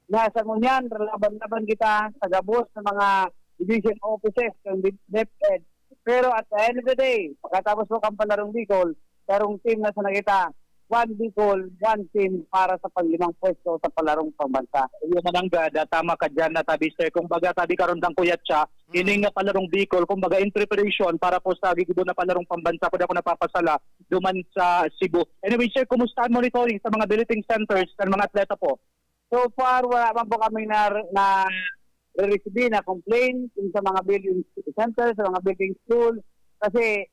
Nasa ngunyan, laban-laban kita sa gabos sa mga division offices ng DepEd. Pero at the end of the day, pagkatapos po kang palarong Bicol, sarong team na sana kita, one Bicol, one team para sa panglimang pwesto sa palarong pambansa. Iyo man ang gada, tama ka dyan, na tabi, sir. Kung baga, tabi karundang kuyat siya, Mm. ining nga palarong Bicol, kung baga, in preparation para po sa gigibo na palarong pambansa, kung ako napapasala, duman sa Cebu. Anyway, sir, kumusta ang monitoring sa mga billeting centers ng mga atleta po? So far, wala man po kami na, na re-receive na complaint kung sa mga building center, sa mga building school. Kasi,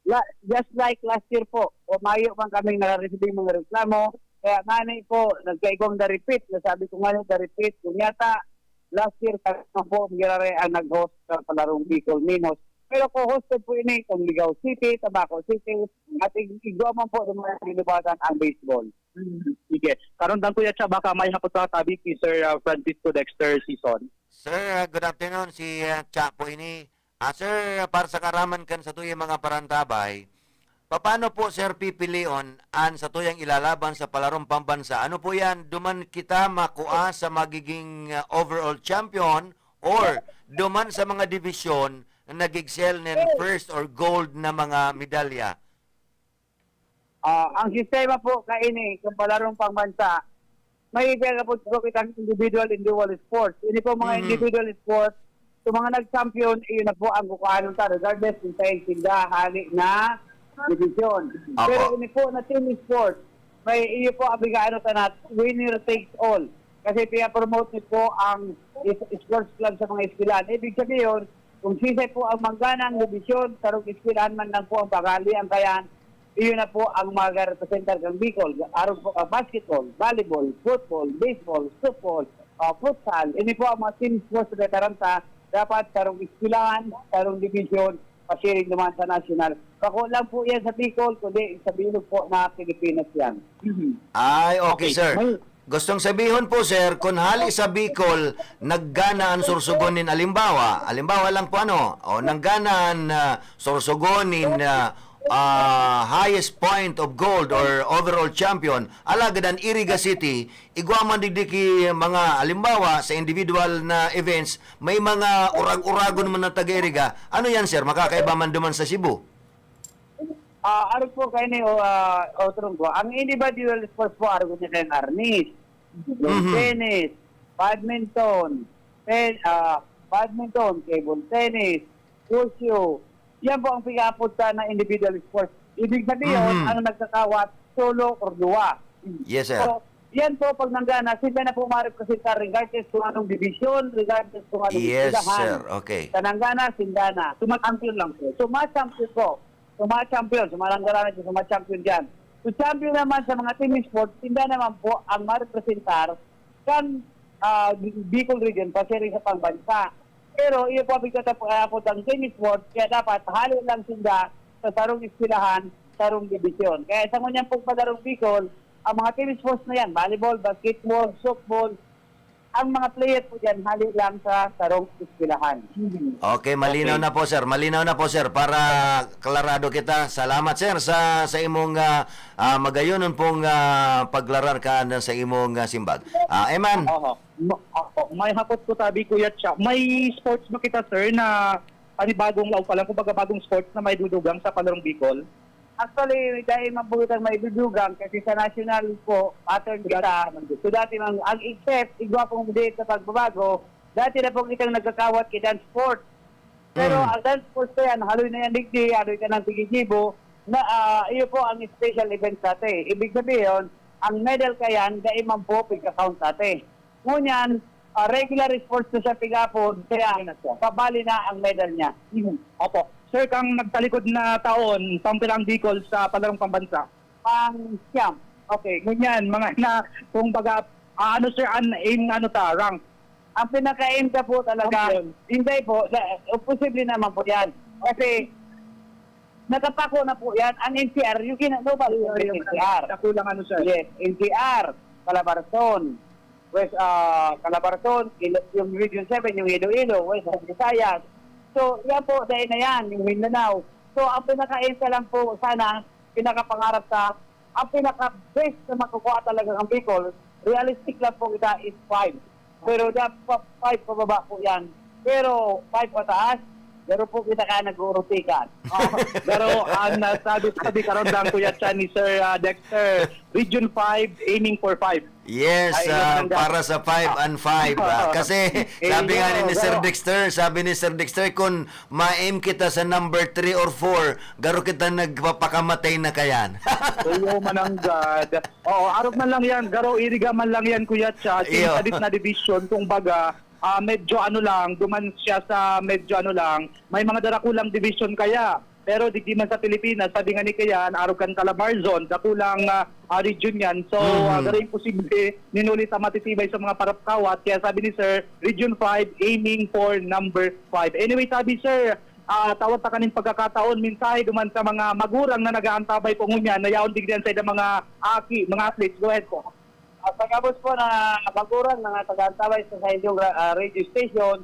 la-, just like last year po, o mayo man kaming nare-receive mga reklamo. Kaya ngani po, nagkaigwang the repeat. Nasabi ko ngani, the repeat. Kung yata, last year, kami po, Mirare ang nag-host sa Palarong Bicol Minos. Pero co-hosted po ini, kung Ligao City, Tabaco City, at ig-, igwa man po ng mga pinibatan ang baseball. Hmm, sige. Karon, Dang Kuya Cha, baka may hapot sa tabi ki Sir, ah, Francisco Dexter Sison. Sir, ah, good afternoon. Si, ah, Cha po ini. Ah, sir, para sa karaman kan satuyang mga parantabay, papaano po, sir, pipilion an satuyang ilalaban sa palarong pambansa? Ano po yan? Duman kita makua sa magiging, ah, overall champion or duman sa mga division na nag-excel nin first or gold na mga medalya? Ah, ang sistema po kaini, kung palarong pangbansa, may gagapot po kitang individual, individual sports. Ini po mga Mhm. individual sports, sa mga nag-champion, iyon na po ang kukuhanon ta, regardless kung saan sila hali na division. Apo. Pero ini po na team sports, may iyo po ang bigaano ta na winner takes all. Kasi pinapromote ni po ang is-, sports club sa mga eskwelahan. Ibig sabihin, kung sisay po ang mangganang division, sarong eskwelahan man lang po ang paghali ang kayan, iyo na po ang magarepresentar kang Bicol. Arog po ang basketball, volleyball, football, baseball, softball, ah, futsal. Ini po ang mga team sports na veteran sa dapat sarong eskwelahan, sarong division, pasiring naman sa national. Bako lang po yan sa Bicol, kundi sa bilog po na Pilipinas yan. Ay, okay, Okay. sir. May Gustong sabihon po, sir, kun hali sa Bicol, naggana an Sorsogon nin alimbawa, alimbawa lang po ano, o naggana an, ah, Sorsogon nin, ah, ah, highest point of gold or overall champion, alagad an Iriga City, igwa man digdi ki mga alimbawa sa individual na events, may mga urag-uragon man na taga-Iriga. Ano yan, sir? Makakaiba man duman sa Cebu? Ah, arog po kaini, o, ah, o, Tronco. Ang individual sports po, arog niya kayong arnis, lawn Mhm. tennis, badminton, ten-, ah, badminton, table tennis, wushu. Yan po ang pag-aapod sa na individual sports. Ibig sabihin, Mhm. ang nagkakawat, solo or duwa. Yes, sir. So, Yan po, pag nanggana, sinda na po marepresentar regardless kung anong division, regardless kung anong Yes, eskwelahan. sir. Okay. Sa nanggana, sinda na. Suma-champion lang po. Suma-champion po. Suma-champion. Sumalanggana na siya, suma-champion dyan. So, champion naman sa mga team sports, sinda naman po ang marepresentar kan, ah, Bicol Region, pasiring sa pangbansa. Pero iyo po ang pagtatapos ang team sports, kaya dapat hali lang sinda sa sarong eskwelahan, sarong dibisyon. Kaya sa ngunyan pong Palarong Bicol, ang mga team sports na yan, volleyball, basketball, softball, ang mga player po dyan, hali lang sa sarong eskwelahan. Okay, malinaw Okay. na po, sir. Malinaw na po, sir. Para klarado kita. Salamat, sir, sa, sa imong, ah, ah, magayonon pong, ah, paglarar kan sa imong, ah, simbag. Ah, Eman. Oho. Ma-, opo. May hapot ko tabi, Kuya Cha. May sports ba kita, sir, na panibagong laog pa lang, kumbaga bagong sports na may dudugang sa Palarong Bicol? Actually, dahil mabuhay ang maidudugang kasi sa national po, pattern kita. So dati mang, ang except, igwa pong update sa pagbabago, dati na pong itang nagkakawat kay dance sport. Pero Mm. ang dance sport na yan, haloy na yan digdi, haloy ka ng tigigibo, na ah, iyo po ang special event sa atin. Ibig sabihin, ang medal ka yan, dahil man po, pagka-count sa atin. Ngunyan, ah, regular sports na siya pigapon, kaya Ayun na siya. kabali na ang medal niya. Mhm. Opo. Sir, kang nagtalikod na taon, pampila ang Bicol sa Palarong Pambansa? Pang siyam. Okay. Ngunyan, mga na, kung baga, ah, ano, sir, an aim, ano ta, rank? Ang pinaka-aim ka po talaga, Champion. hindi po, sa, posible naman po yan. Kasi, nakapako na po yan. Ang N C R, you cannot know ba Ayun, yung ayun. N C R? Nakulang ano, sir? Yes, N C R, Calabarzon, West, ah, Calabarzon, Ilo-, yung Region seven, yung Iloilo, West Visayas. So, yan po, dahil na yan, yung Mindanao. So, ang pinaka-aim ka lang po, sana, pinakapangarap sa, ang pinaka-best na makukuha talaga ng Bicol, realistic lang po kita is five. Pero dapat five pababa po yan. Pero five pataas, pero po kita kaya nag-uurutikan. Oh, pero ang nasabi, sabi karon lang, Kuya Chan, ni Sir, ah, Dexter, Region five, aiming for five. Yes, Ay, ah, maganda. para sa five and five, ah, kasi Eh, sabi nga ni yun, Sir pero Dexter, sabi ni Sir Dexter, kung ma-aim kita sa number three or four, garo kita nagpapakamatay na kayan. Uyo, mananggad. Oo, arog man lang yan, garo iriga man lang yan, Kuya Cha. Iyo. Since adit na division, kung baga, ah, medyo ano lang, duman siya sa medyo ano lang, may mga darakulang division kaya. Pero digdi man sa Pilipinas, sabi nga ni Kayan, arog kan Calabarzon, dakulang, ah, ah, region yan. So, ah, Mhm. garo imposible, ninuli ta matitibay sa mga parapkawat. Kaya sabi ni Sir, Region five, aiming for number five. Anyway, sabi, Sir, ah, tawad ta kaning pagkakataon, mensahe duman sa mga magurang na nag-aantabay po ngunyan, na yaon digdi an saida mga aki, mga athletes. Go ahead po. Ah, pagkabos po na magurang na nag-aantabay sa, sa inyong ra-, ah, radio station,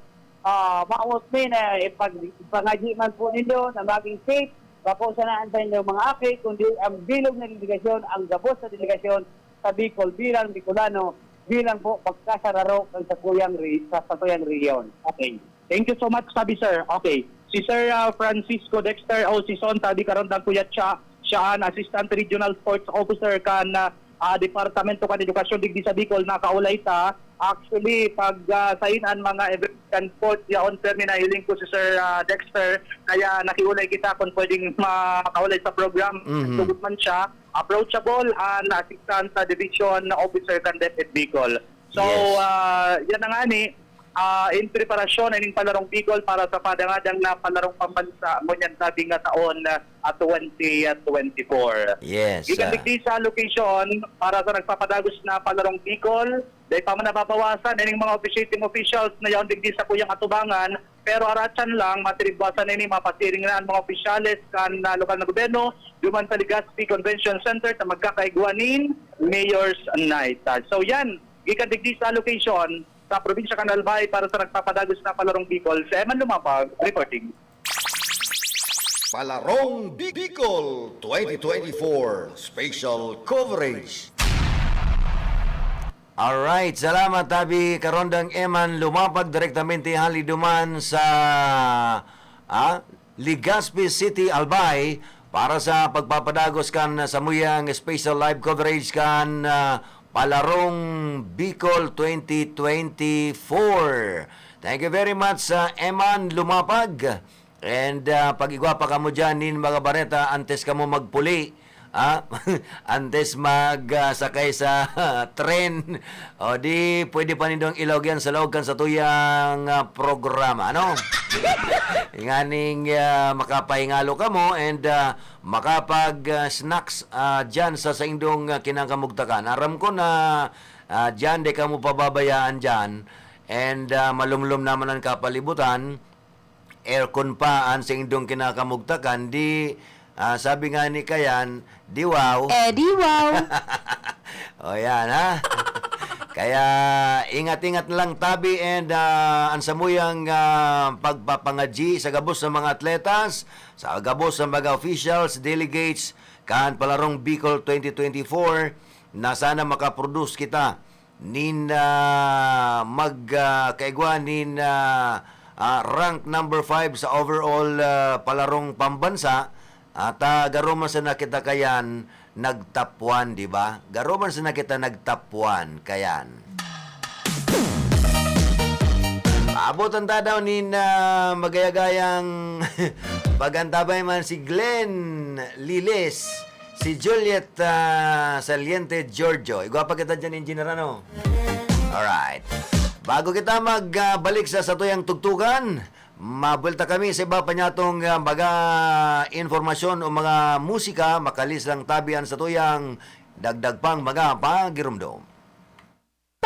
ah, maawot mi na ipag-, ipangadyi man po ninyo na maging safe, bako sana ang sa inyong mga aki, kundi ang bilog na delegasyon, ang gabos na delegasyon sa Bicol bilang Bicolano, bilang po pagkasararo kan sakuyang re-, sa sakuyang rehiyon. Okay. Thank you so much, sabi, sir. Okay. Si Sir, ah, Francisco Dexter Osison, sabi karon, Kuya Cha, siya an Assistant Regional Sports Officer kan, ah, ah, Departamento kan Edukasyon digdi sa Bicol, nakaulay ta. Actually, pag, ah, sain an mga event kan sports, yaon permi nahiling ko si Sir, ah, Dexter, kaya nakiulay kita kung pwedeng makaulay sa program. Mhm. Sugot man siya, approachable an Assistant, ah, Division Officer kan DepEd Bicol. So, Yes. ah, yan na nga ni, ah, in preparasyon ining Palarong Bicol para sa padangadang na Palarong Pambansa ngunyan sabing nga taon, ah, twenty twenty-four. Yes, Gikan ah. digdi sa location para sa nagpapadagos na Palarong Bicol, dai pa man nababawasan ining mga officiating officials na yaon digdi sa kuyang atubangan, pero aratsan lang, matiribwasan ini, mapasiring na ang mga opisyales kan, ah, lokal na gobyerno duman sa Legazpi Convention Center sa magkakaigwa nin Mayor's Night. Ah, so yan, gikan digdi sa location, sa probinsya kan Albay para sa nagpapadagos na Palarong Bicol, si Eman Lumapag, reporting. Palarong Bicol twenty twenty-four Special Coverage. Alright, salamat, tabi karondang Eman Lumapag, direktamente hali duman sa, ah, Legazpi City, Albay, para sa pagpapadagos kan samuyang special live coverage kan, ah, Palarong Bicol twenty twenty-four. Thank you very much sa Eman Lumapag. And, ah, pag-igwa pa kamo dyan nin mga bareta antes kamo magpuli, ah, antes mag, ah, sakay sa tren, o di pwede pa nindong ilawag yan sa laog kan satuyang, ah, programa, ano? Nganing, ah, makapahingalo kamo and, ah, makapag, ah, snacks, ah, dyan sa saindong, ah, kinakamugtakan. Aram ko na, ah, dyan di kamo pababayaan dyan. And, ah, malumlom naman ang kapalibutan. Aircon pa an saindong kinakamugtakan, di, ah, sabi nga ni Kayan, "Di wow." Eh, di wow. O yan, ha? Kaya ingat-ingat na lang tabi and, ah, an samuyang, ah, pagpapangadyi sa gabos sa mga atletas, sa gabos sa mga officials, delegates, kan palarong Bicol twenty twenty-four, na sana makaproduce kita nin, ah, mag, ah, kaigwa nin, ah, ah, rank number five sa overall, ah, palarong pambansa, at, ah, garo man sana kita kayan nag-top one, di ba? Garo man sana kita nag-top one, kayan. Paabot ang tadaw nin, ah, magayagayang pagantabay man si Glenn Liles. Si Juliet, ah, Saliente Giorgio. Igwa pa kita dyan, Engineer, ano? Alright. Bago kita mag, ah, balik sa satuyang tugtugan, mabulta kami sa iba pa niyatong, ah, mga informasyon o mga musika, makalis lang tabi an satuyang dagdag pang mga pagirumdom.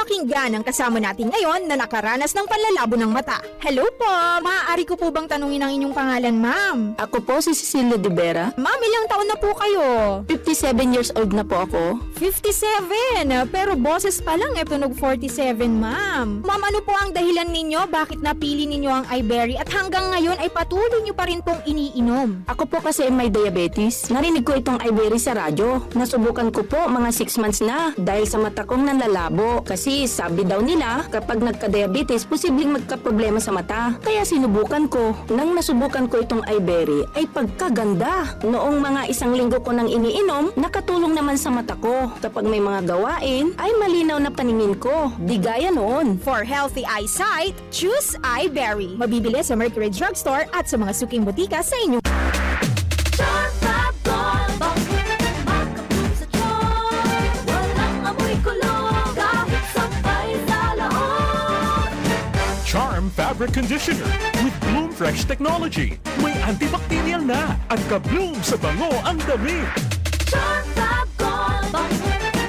Pakinggan ang kasama natin ngayon na nakaranas ng panlalabo ng mata. Hello po! Maaari ko po bang tanungin ang inyong pangalan, ma'am? Ako po si Cecilia de Vera. Ma'am, ilang taon na po kayo? Fifty-seven years old na po ako. Fifty-seven! Pero boses pa lang, e tunog forty-seven, ma'am. Ma'am, ano po ang dahilan ninyo bakit napili ninyo ang Iberry at hanggang ngayon ay patuloy nyo pa rin pong iniinom? Ako po kasi may diabetes. Narinig ko itong Iberry sa radyo. Nasubukan ko po mga six months na dahil sa mata kong nanlalabo. Kasi sabi daw nila, kapag nagka-diabetes, posibleng magkaproblema sa mata. Kaya sinubukan ko. Nang nasubukan ko itong Iberry, ay pagkaganda! Noong mga isang linggo ko nang iniinom, nakatulong naman sa mata ko. Kapag may mga gawain, ay malinaw na paningin ko. Di gaya noon. For healthy eyesight, choose Iberry. Mabibili sa Mercury Drugstore at sa mga suking botika sa inyong Charm Fab Gold Box. Makabloom sa charm. Walang amoy kulog kahit sampay sa loob. Charm Fabric Conditioner with Bloom Fresh Technology. May antibacterial na at ka-bloom sa bango ang damit. Charm Fab Gold Box.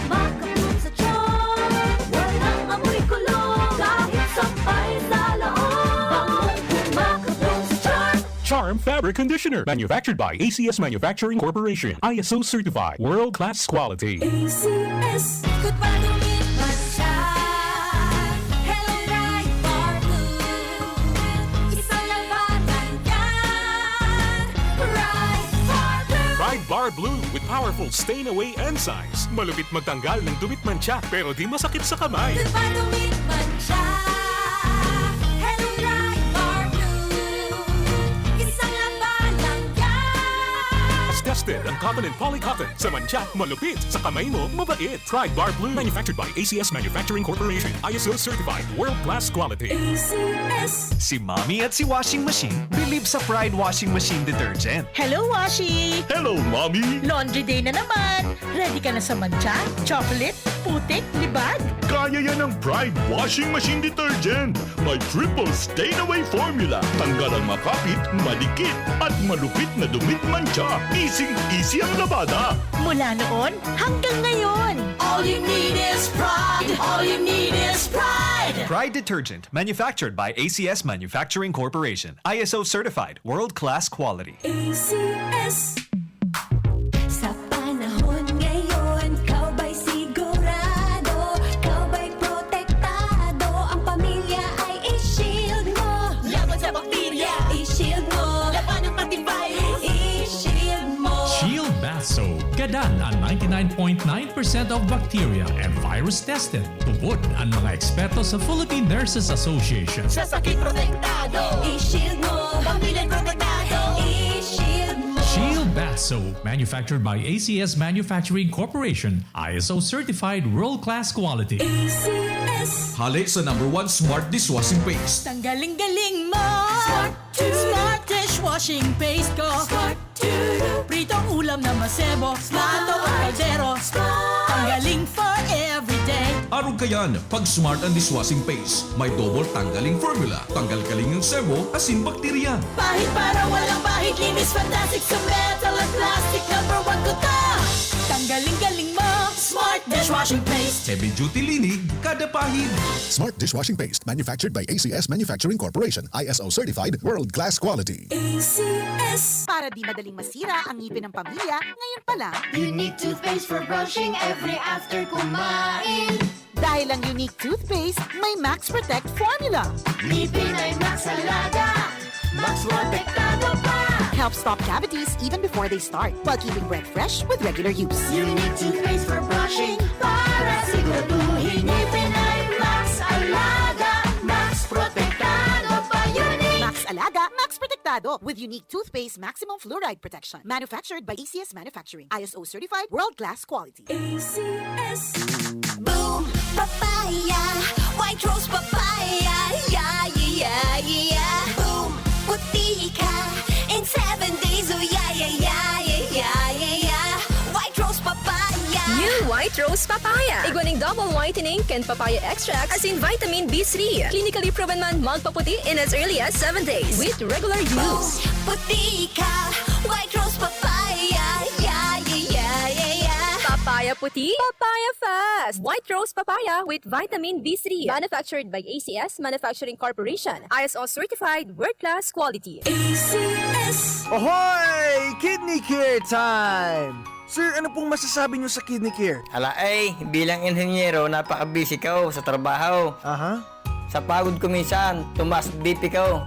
Makabloom sa charm. Walang amoy kulog kahit sampay sa loob. Bangong makabloom sa charm. Charm Fabric Conditioner, manufactured by A C S Manufacturing Corporation, I S O certified, world-class quality. A C S. Ikot pa, dumit man siya. Hello, Pride Bar Blue. Isang labanan yan. Pride Bar Blue. Pride Bar Blue with powerful stain away enzymes. Malupit magtanggal ng dumit mantsa, pero di masakit sa kamay. Ikot pa, dumit man siya. Hello, Pride Bar Blue. Isang labanan yan. Tested ang cotton and polycotton. Sa mantsa, malupit. Sa kamay mo, mabait. Pride Bar Blue. Manufactured by A C S Manufacturing Corporation. I S O certified. World class quality. A C S. Si Mommy at si Washing Machine believe sa Pride Washing Machine Detergent. Hello, Washi! Hello, Mommy! Laundry day na naman! Ready ka na sa mantsa, chocolate, putik, libag? Kaya yan ng Pride Washing Machine Detergent. May triple stain away formula. Tanggal ang makapit, madikit, at malupit na dumit mantsa. Easy-easy ang labada. Mula noon hanggang ngayon. All you need is Pride. All you need is Pride. Pride Detergent, manufactured by A C S Manufacturing Corporation. I S O certified, world-class quality. A C S. Sa panahon ngayon, ikaw ba'y sigurado? Ikaw ba'y protektado? Ang pamilya ay i-shield mo. Laban sa bakterya, i-shield mo. Labanan pati virus, i-shield mo. Shield Bath Soap. Gadan an ninety-nine point nine percent of bacteria and virus tested. Tubod an mga eksperto sa Philippine Nurses Association. Sa sakit protektado, i-shield mo. Pamilya protektado, i-shield mo. Shield Bath Soap, manufactured by A C S Manufacturing Corporation, I S O certified world-class quality. A C S. Hale sa number one smart dishwashing paste. Tanggaling galing mo! Smart to. Smart dishwashing paste ko. Smart to. Pritong ulam. Alam na masebo, Smart ang kaldero. Tanggaling for everyday. Arog kayan, pag Smart ang dishwashing paste, may double tanggaling formula. Tanggal kaling ang sebo, asin bakterya. Pahid para walang bahid, linis fantastic sa metal at plastic. Number one ko to. Tanggaling galing mo, Smart dishwashing paste. Heavy duty linig, kada pahid. Smart dishwashing paste, manufactured by A C S Manufacturing Corporation, I S O certified, world class quality. A C S. Para di madaling masira ang ngipin ng pamilya, ngayon pa lang. Unique toothpaste for brushing every after kumain. Dahil ang Unique Toothpaste may Max Protect Formula. Ngipin ay Max Alaga, Max Protektado pa. Helps stop cavities even before they start, while keeping breath fresh with regular use. Unique toothpaste for brushing para siguraduhin ngipin ay Max Alaga, Max Protektado pa. Unique. Max Alaga, Max Protektado with Unique Toothpaste Maximum Fluoride Protection. Manufactured by A C S Manufacturing. I S O certified, world class quality. A C S. Boom! Papaya! White Rose Papaya! Yeah, yeah, yeah, yeah! Boom! Puti ka in seven days! Oh, yeah, yeah, yeah, yeah, yeah, yeah, yeah! White Rose Papaya! New White Rose Papaya. Igwa ning double whitening kan papaya extract asin vitamin B three. Clinically proven man magpaputi in as early as seven days with regular use. Puti ka! White Rose Papaya! Yeah, yeah, yeah, yeah, yeah! Papaya puti, papaya fast. White Rose Papaya with vitamin B three. Manufactured by A C S Manufacturing Corporation. I S O certified, world class quality. A C S. Ohoy! Kidney Care time! Sir, ano pong masasabi niyo sa Kidney Care? Ala ay, bilang inhenyero, napaka-busy ko sa trabaho. Aha. Sa pagod ko minsan, tumaas B P ko.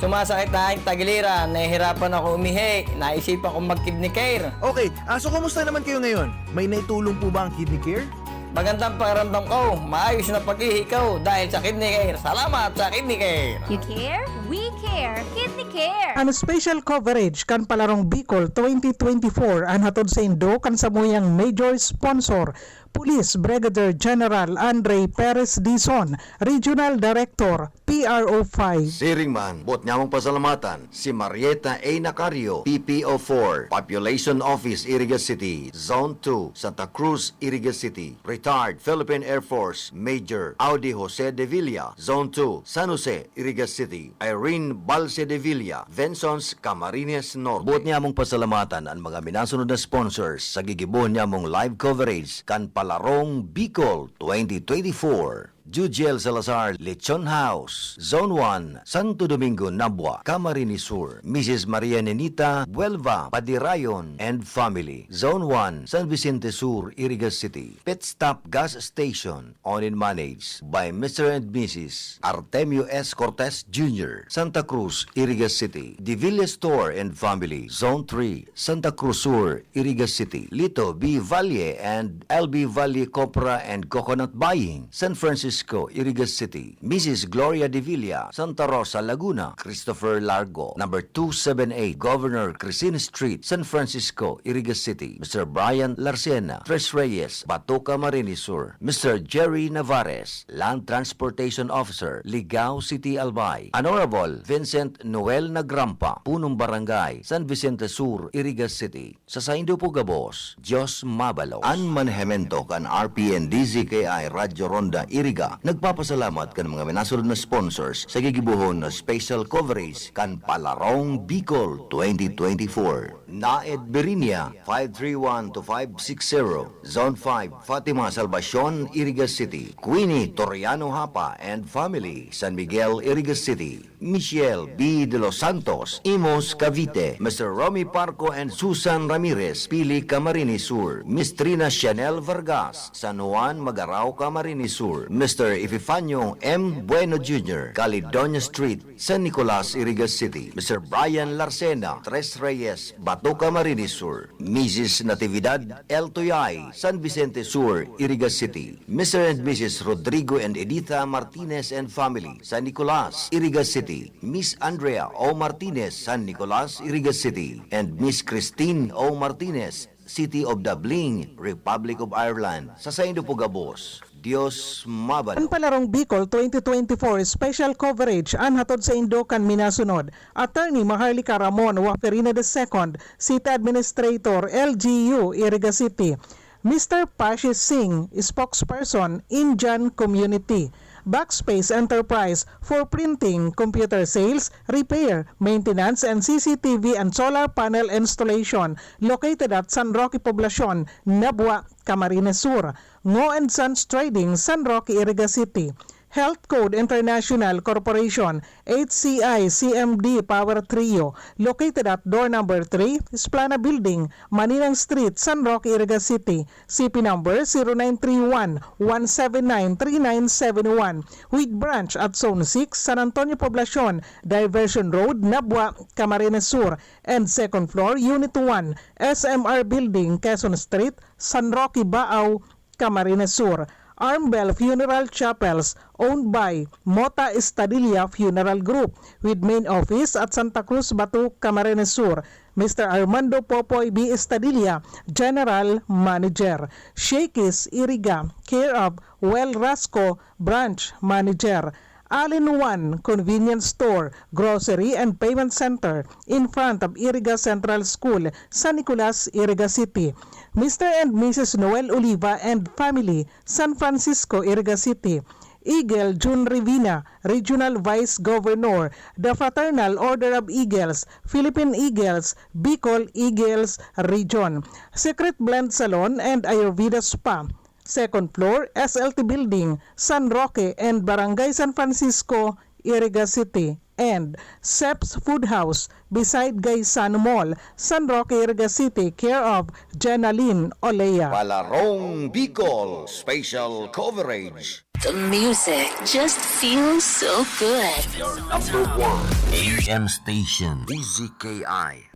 Sumasakit na ang tagiliran, nahihirapan ako umihi, naisipan kong mag-Kidney Care. Okay, ah, so kumusta naman kayo ngayon? May naitulong po ba ang Kidney Care? Magandang pakiramdam ko, maayos na pag-ihi ko dahil sa Kidney Care. Salamat sa Kidney Care! You care? We care! Kidney Care! An special coverage kan Palarong Bicol twenty twenty-four an hatod saindo kan samuyang major sponsor, Police Brigadier General Andre Perez Dizon, Regional Director, P R O five. Siring man, boot nyamong pasalamatan si Marieta A. Nacario, P P O four, Population Office, Iriga City, Zone two, Santa Cruz, Iriga City, retired Philippine Air Force Major Audi Jose de Villa, Zone two, San Jose, Iriga City, Irene Balse de Villa, Vensons, Camarines Norte. Boot nyamong pasalamatan an mga minasunod na sponsors sa gigibohon nyamong live coverage kan Palarong Bicol twenty twenty-four. Jujiel Salazar, Lechon House, Zone one, Santo Domingo, Nabua, Camarines Sur, Missus Maria Nenita Buelva Padirayon and family, Zone one, San Vicente Sur, Iriga City, Pit Stop Gas Station, owned and managed by Mister and Missus Artemio S. Cortez Junior, Santa Cruz, Iriga City, Divilla Store and family, Zone three, Santa Cruz Sur, Iriga City, Lito B. Valle and L B Valle Copra and Coconut Buying, San Francisco, Iriga City, Missus Gloria de Villa, Santa Rosa, Laguna, Christopher Largo, number two seven eight Governor Crescent Street, San Francisco, Iriga City, Mister Brian Larcena, Tres Reyes, Batoka, Camarines Sur, Mister Jerry Navarez, Land Transportation Officer, Ligao City, Albay, Honorable Vincent Noel Nagrampa, Punong Barangay, San Vicente Sur, Iriga City. Sa saindo po gabos, Diyos mabalos. An manehemento kan R P N D Z K I Radyo Ronda Iriga nagpapasalamat kan mga minasunod na sponsors sa gigibohon na special coverage kan Palarong Bicol twenty twenty-four. Naed Berinia, five three one to five six zero, Zone five, Fatima Salvacion, Iriga City. Queenie Toriano Hapa and family, San Miguel, Iriga City. Michelle B. De Los Santos, Imus, Cavite, Mister Romy Parco and Susan Ramirez, Pili, Camarines Sur, Mistrina Chanel Vargas, San Juan, Magarao, Camarines Sur, Mister Epifanio M. Bueno Junior, Caledonia Street, San Nicolas, Iriga City, Mister Brian Larcena, Tres Reyes, Bato, Camarines Sur, Missus Natividad L. Tuyay, San Vicente Sur, Iriga City, Mister and Missus Rodrigo and Editha Martinez and family, San Nicolas, Iriga City, Miss Andrea O. Martinez, San Nicolas, Iriga City, and Miss Christine O. Martinez, City of Dublin, Republic of Ireland. Sa saindo po gabos, Dios mabalo. An Palarong Bicol twenty twenty-four Special Coverage an hatod saindo kan minasunod: Attorney Maharlika Ramon, Waferina the second, City Administrator, L G U, Iriga City; Mister Pashi Singh, Spokesperson, Indian Community; Backspace Enterprise for printing, computer sales, repair, maintenance, and C C T V and solar panel installation, located at San Roque Poblacion, Nabua, Camarines Sur; Ngo and Sons Trading, San Roque, Iriga City; Health Code International Corporation, H C I C M D Power Trio, located at door number three, Splana Building, Maninang Street, San Roque, Iriga City, C P number zero nine three one, one seven nine, three nine seven one, with branch at Zone six, San Antonio Poblacion, Diversion Road, Nabua, Camarines Sur, and second floor, Unit one, S M R Building, Quezon Street, San Roque, Baao, Camarines Sur. Armbel Funeral Chapels, owned by Mota Estadilla Funeral Group, with main office at Santa Cruz, Batu, Camarines Sur. Mister Armando Popoy B Estadilla, General Manager. Shakey's Iriga, care of Well Rasco, Branch Manager. All-in-One Convenience Store, Grocery and Payment Center in front of Iriga Central School, San Nicolas, Iriga City. Mister and Missus Noel Oliva and family, San Francisco, Iriga City. Eagle Jun Rivina, Regional Vice Governor, The Fraternal Order of Eagles, Philippine Eagles, Bicol Eagles Region. Secret Blend Salon and Ayurveda Spa, second floor, S L T Building, San Roque and Barangay San Francisco, Iriga City, and Sep's Food House beside Gaisano Mall, San Roque, Iriga City, care of Jenalyn Olea. Palarong Bicol Special Coverage. The music just feels so good. Your number one A M station, D Z K I.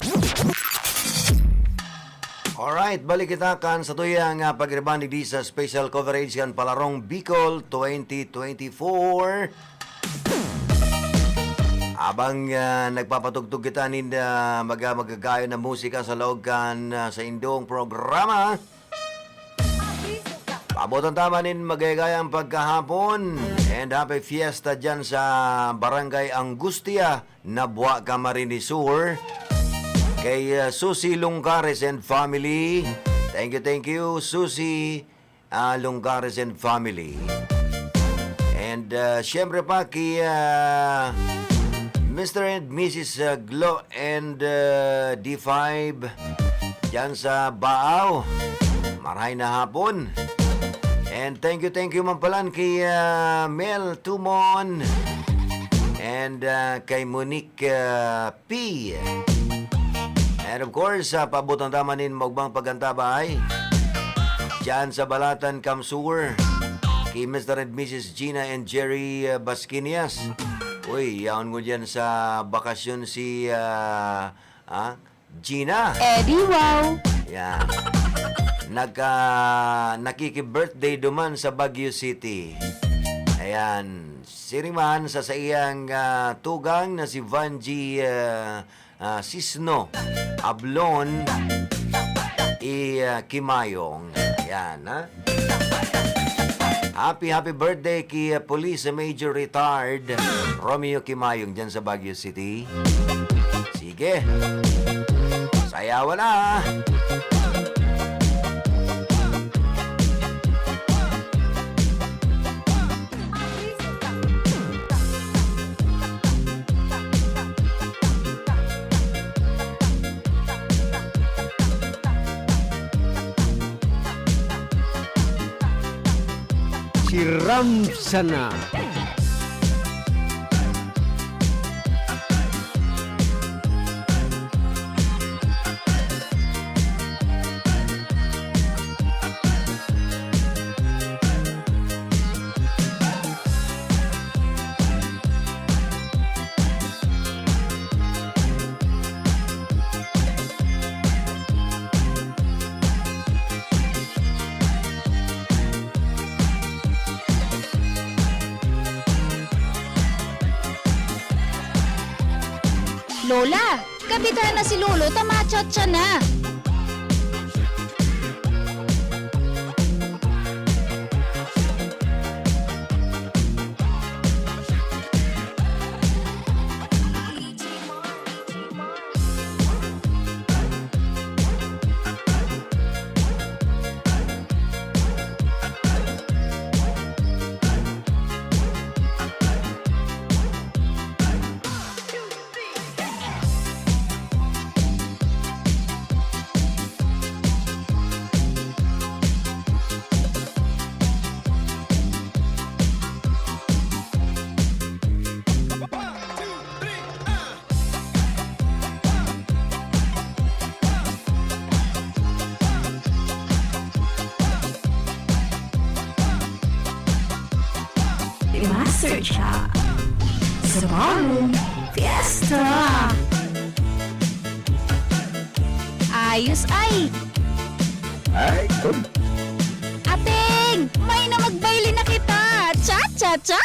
Alright, balik kita kan satuyang, ah, pag-rebond digdi sa special coverage kan Palarong Bicol twenty twenty-four. Habang, ah, nagpapatugtog kita nin, ah, maga-, magagayon na musika sa laog kan, ah, saindong programa. Paabotan ta man nin magayagayang pagkahapon and happy fiesta dyan sa Barangay Angustia, Nabua, Camarines Sur, kay, uh, Susie Lunggares and family. Thank you, thank you, Susie, uh, Lunggares and family. And, uh, syempre pa kay, uh, Mister and Missus, uh, Glo and, uh, D five dyan sa Baao. Marahay na hapon. And thank you, thank you man palan kay, uh, Mel Tumon and, uh, kay Monique, uh, P. And of course, uh, paabotan ta man nin maogmang pagkanta, bay. Diyan sa Balatan, Camsur, kay Mister and Missus Gina and Jerry, uh, Basquinias. Uy, yaon ko diyan sa bakasyon si, ah, ah, Gina. Eddie Wow. Yan. Nagka-, nakiki-birthday duman sa Baguio City. Ayan. Siring man sa saiyang, ah, tugang na si Vangie, ah, ah, Sisno Ablon i, ah, Kimayong. Yan, ha? Happy, happy birthday kay, ah, Police Major Retired Romeo Kimayong dyan sa Baguio City. Sige. Sayawan na. Si Ramsana. Lola, kabitahan na si Lolo ta macha-cha na. Cha-cha. Sa bagong Fiesta. Ayos ay. Ay, good. Aping! May na magbaili na kita! Cha-cha-cha!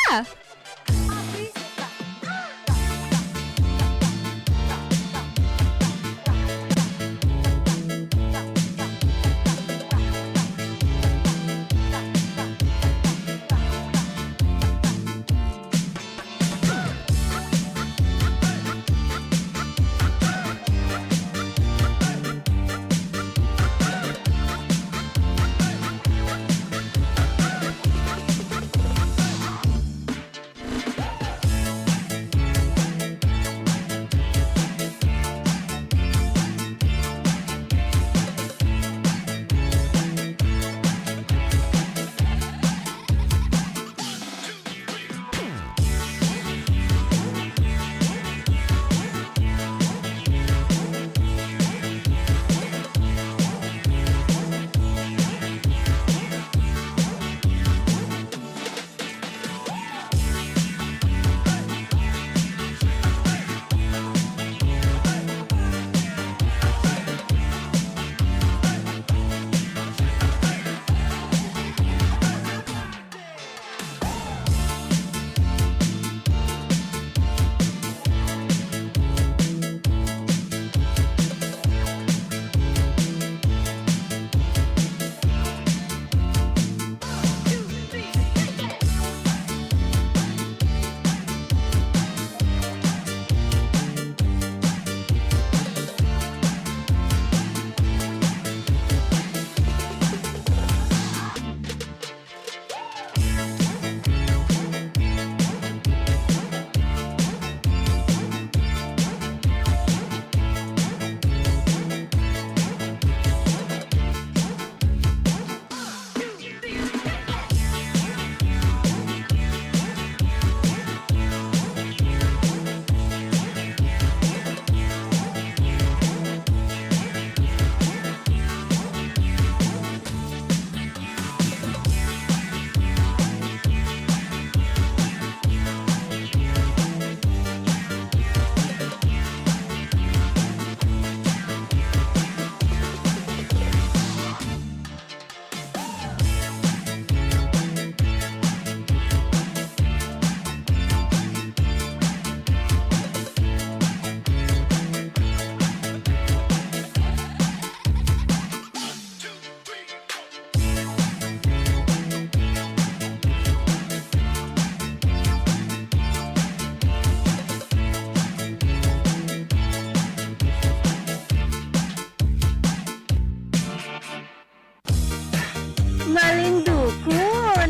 Malindukon!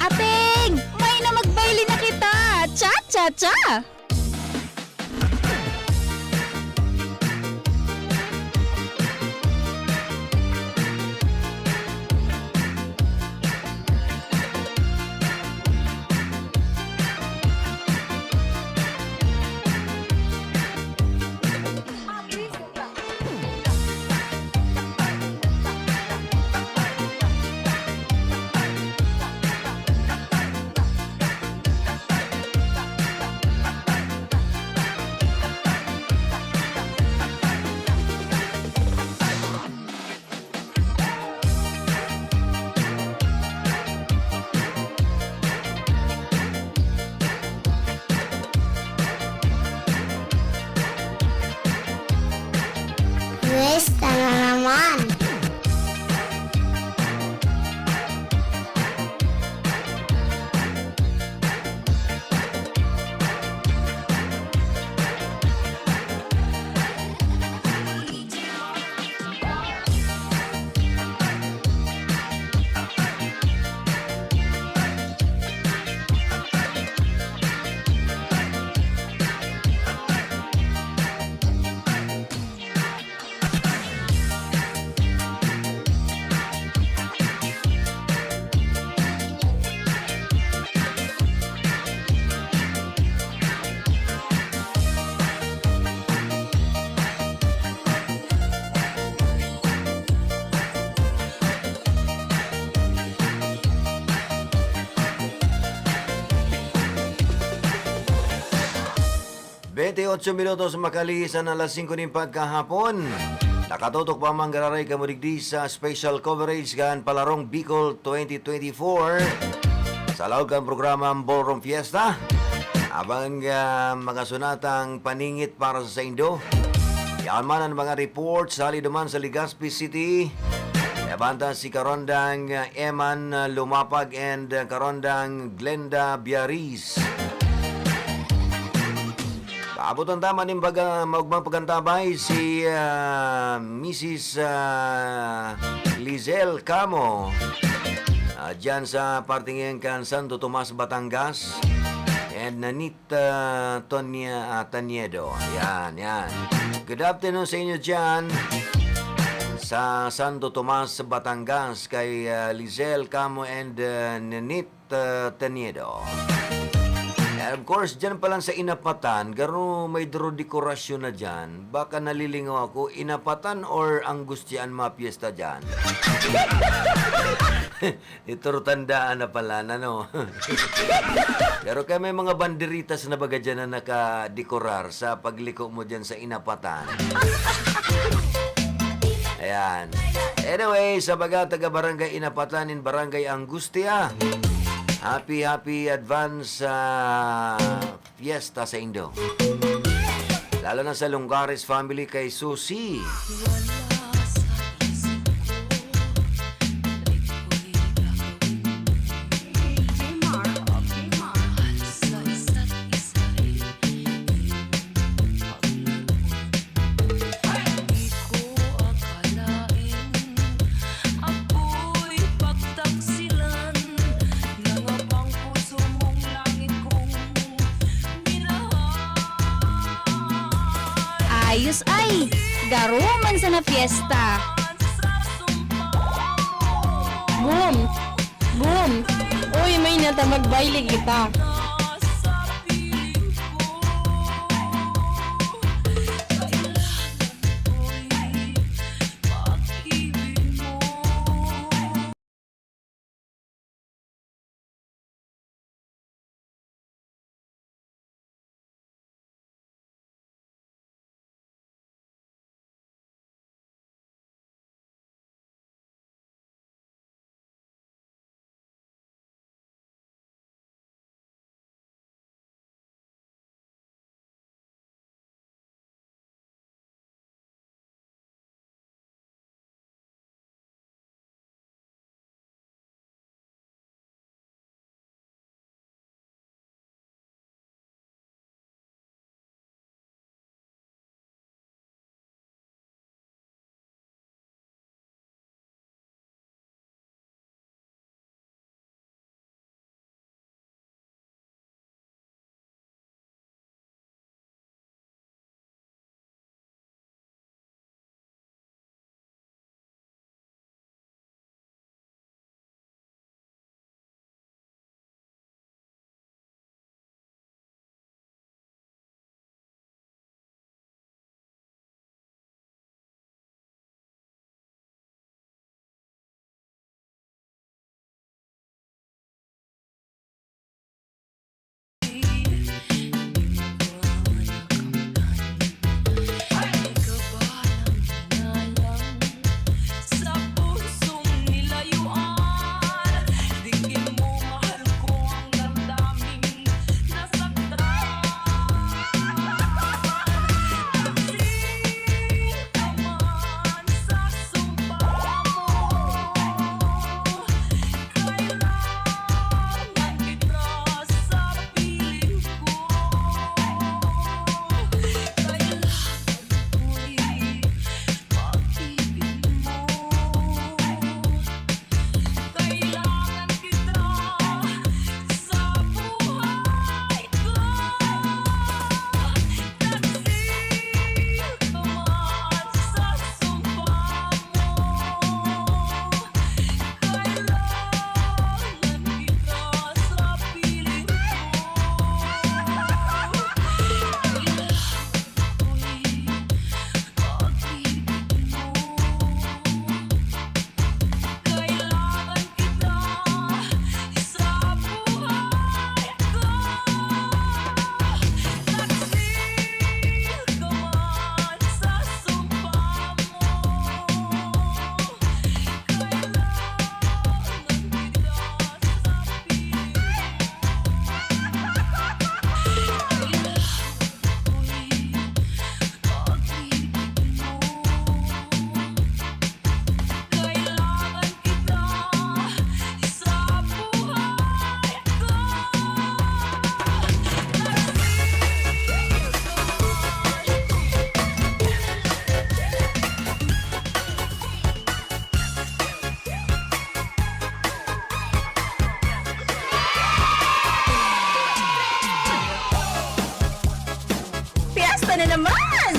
Aping! May na magbaili na kita! Cha-cha-cha! Pwesta na naman. Otso minutos makalihis an alas singko nin pagkahapon. Nakatutok pa man giraray kamo digdi sa special coverage kan Palarong Bicol twenty twenty-four sa laog kan programa ang Ballroom Fiesta. Abang, ah, mga sunatang paningit para sa saindo. Yan man ang mga report sa hali duman sa Legazpi City. Nabanta si Karondang, ah, Eman, ah, Lumapag and, ah, Karondang Glenda Biaris. Paabotan ta man nin baga-, maugmang pag-antabay si, ah, Misis, ah, Lizelle Camo, ah, dyan sa parte ngayon kan Santo Tomas, Batangas. And Nanit, ah, Tonya-, ah, Taniedo. Yan, yan. Good afternoon sa inyo dyan sa Santo Tomas, Batangas, kay, ah, Lizelle Camo and, ah, Nanit, ah, Taniedo. And of course, dyan pa lang sa Inapatan, garo may duro dekorasyon na dyan. Baka nalilingaw ako, Inapatan or Angustian mga piyesta dyan? Ito tandaan na pala na, no? Pero kaya may mga banderitas na baga dyan na nakadekorar sa pagliko mo dyan sa Inapatan. Ayan. Anyway, sa baga taga Barangay Inapatan in Barangay Angustia, happy, happy advance, ah, fiesta sa indo. Lalo na sa Lunggares family kay Susi. Ayos ay! Garo man sana fiesta! Boom! Boom! Uy, may nata, magbaile kita. naman!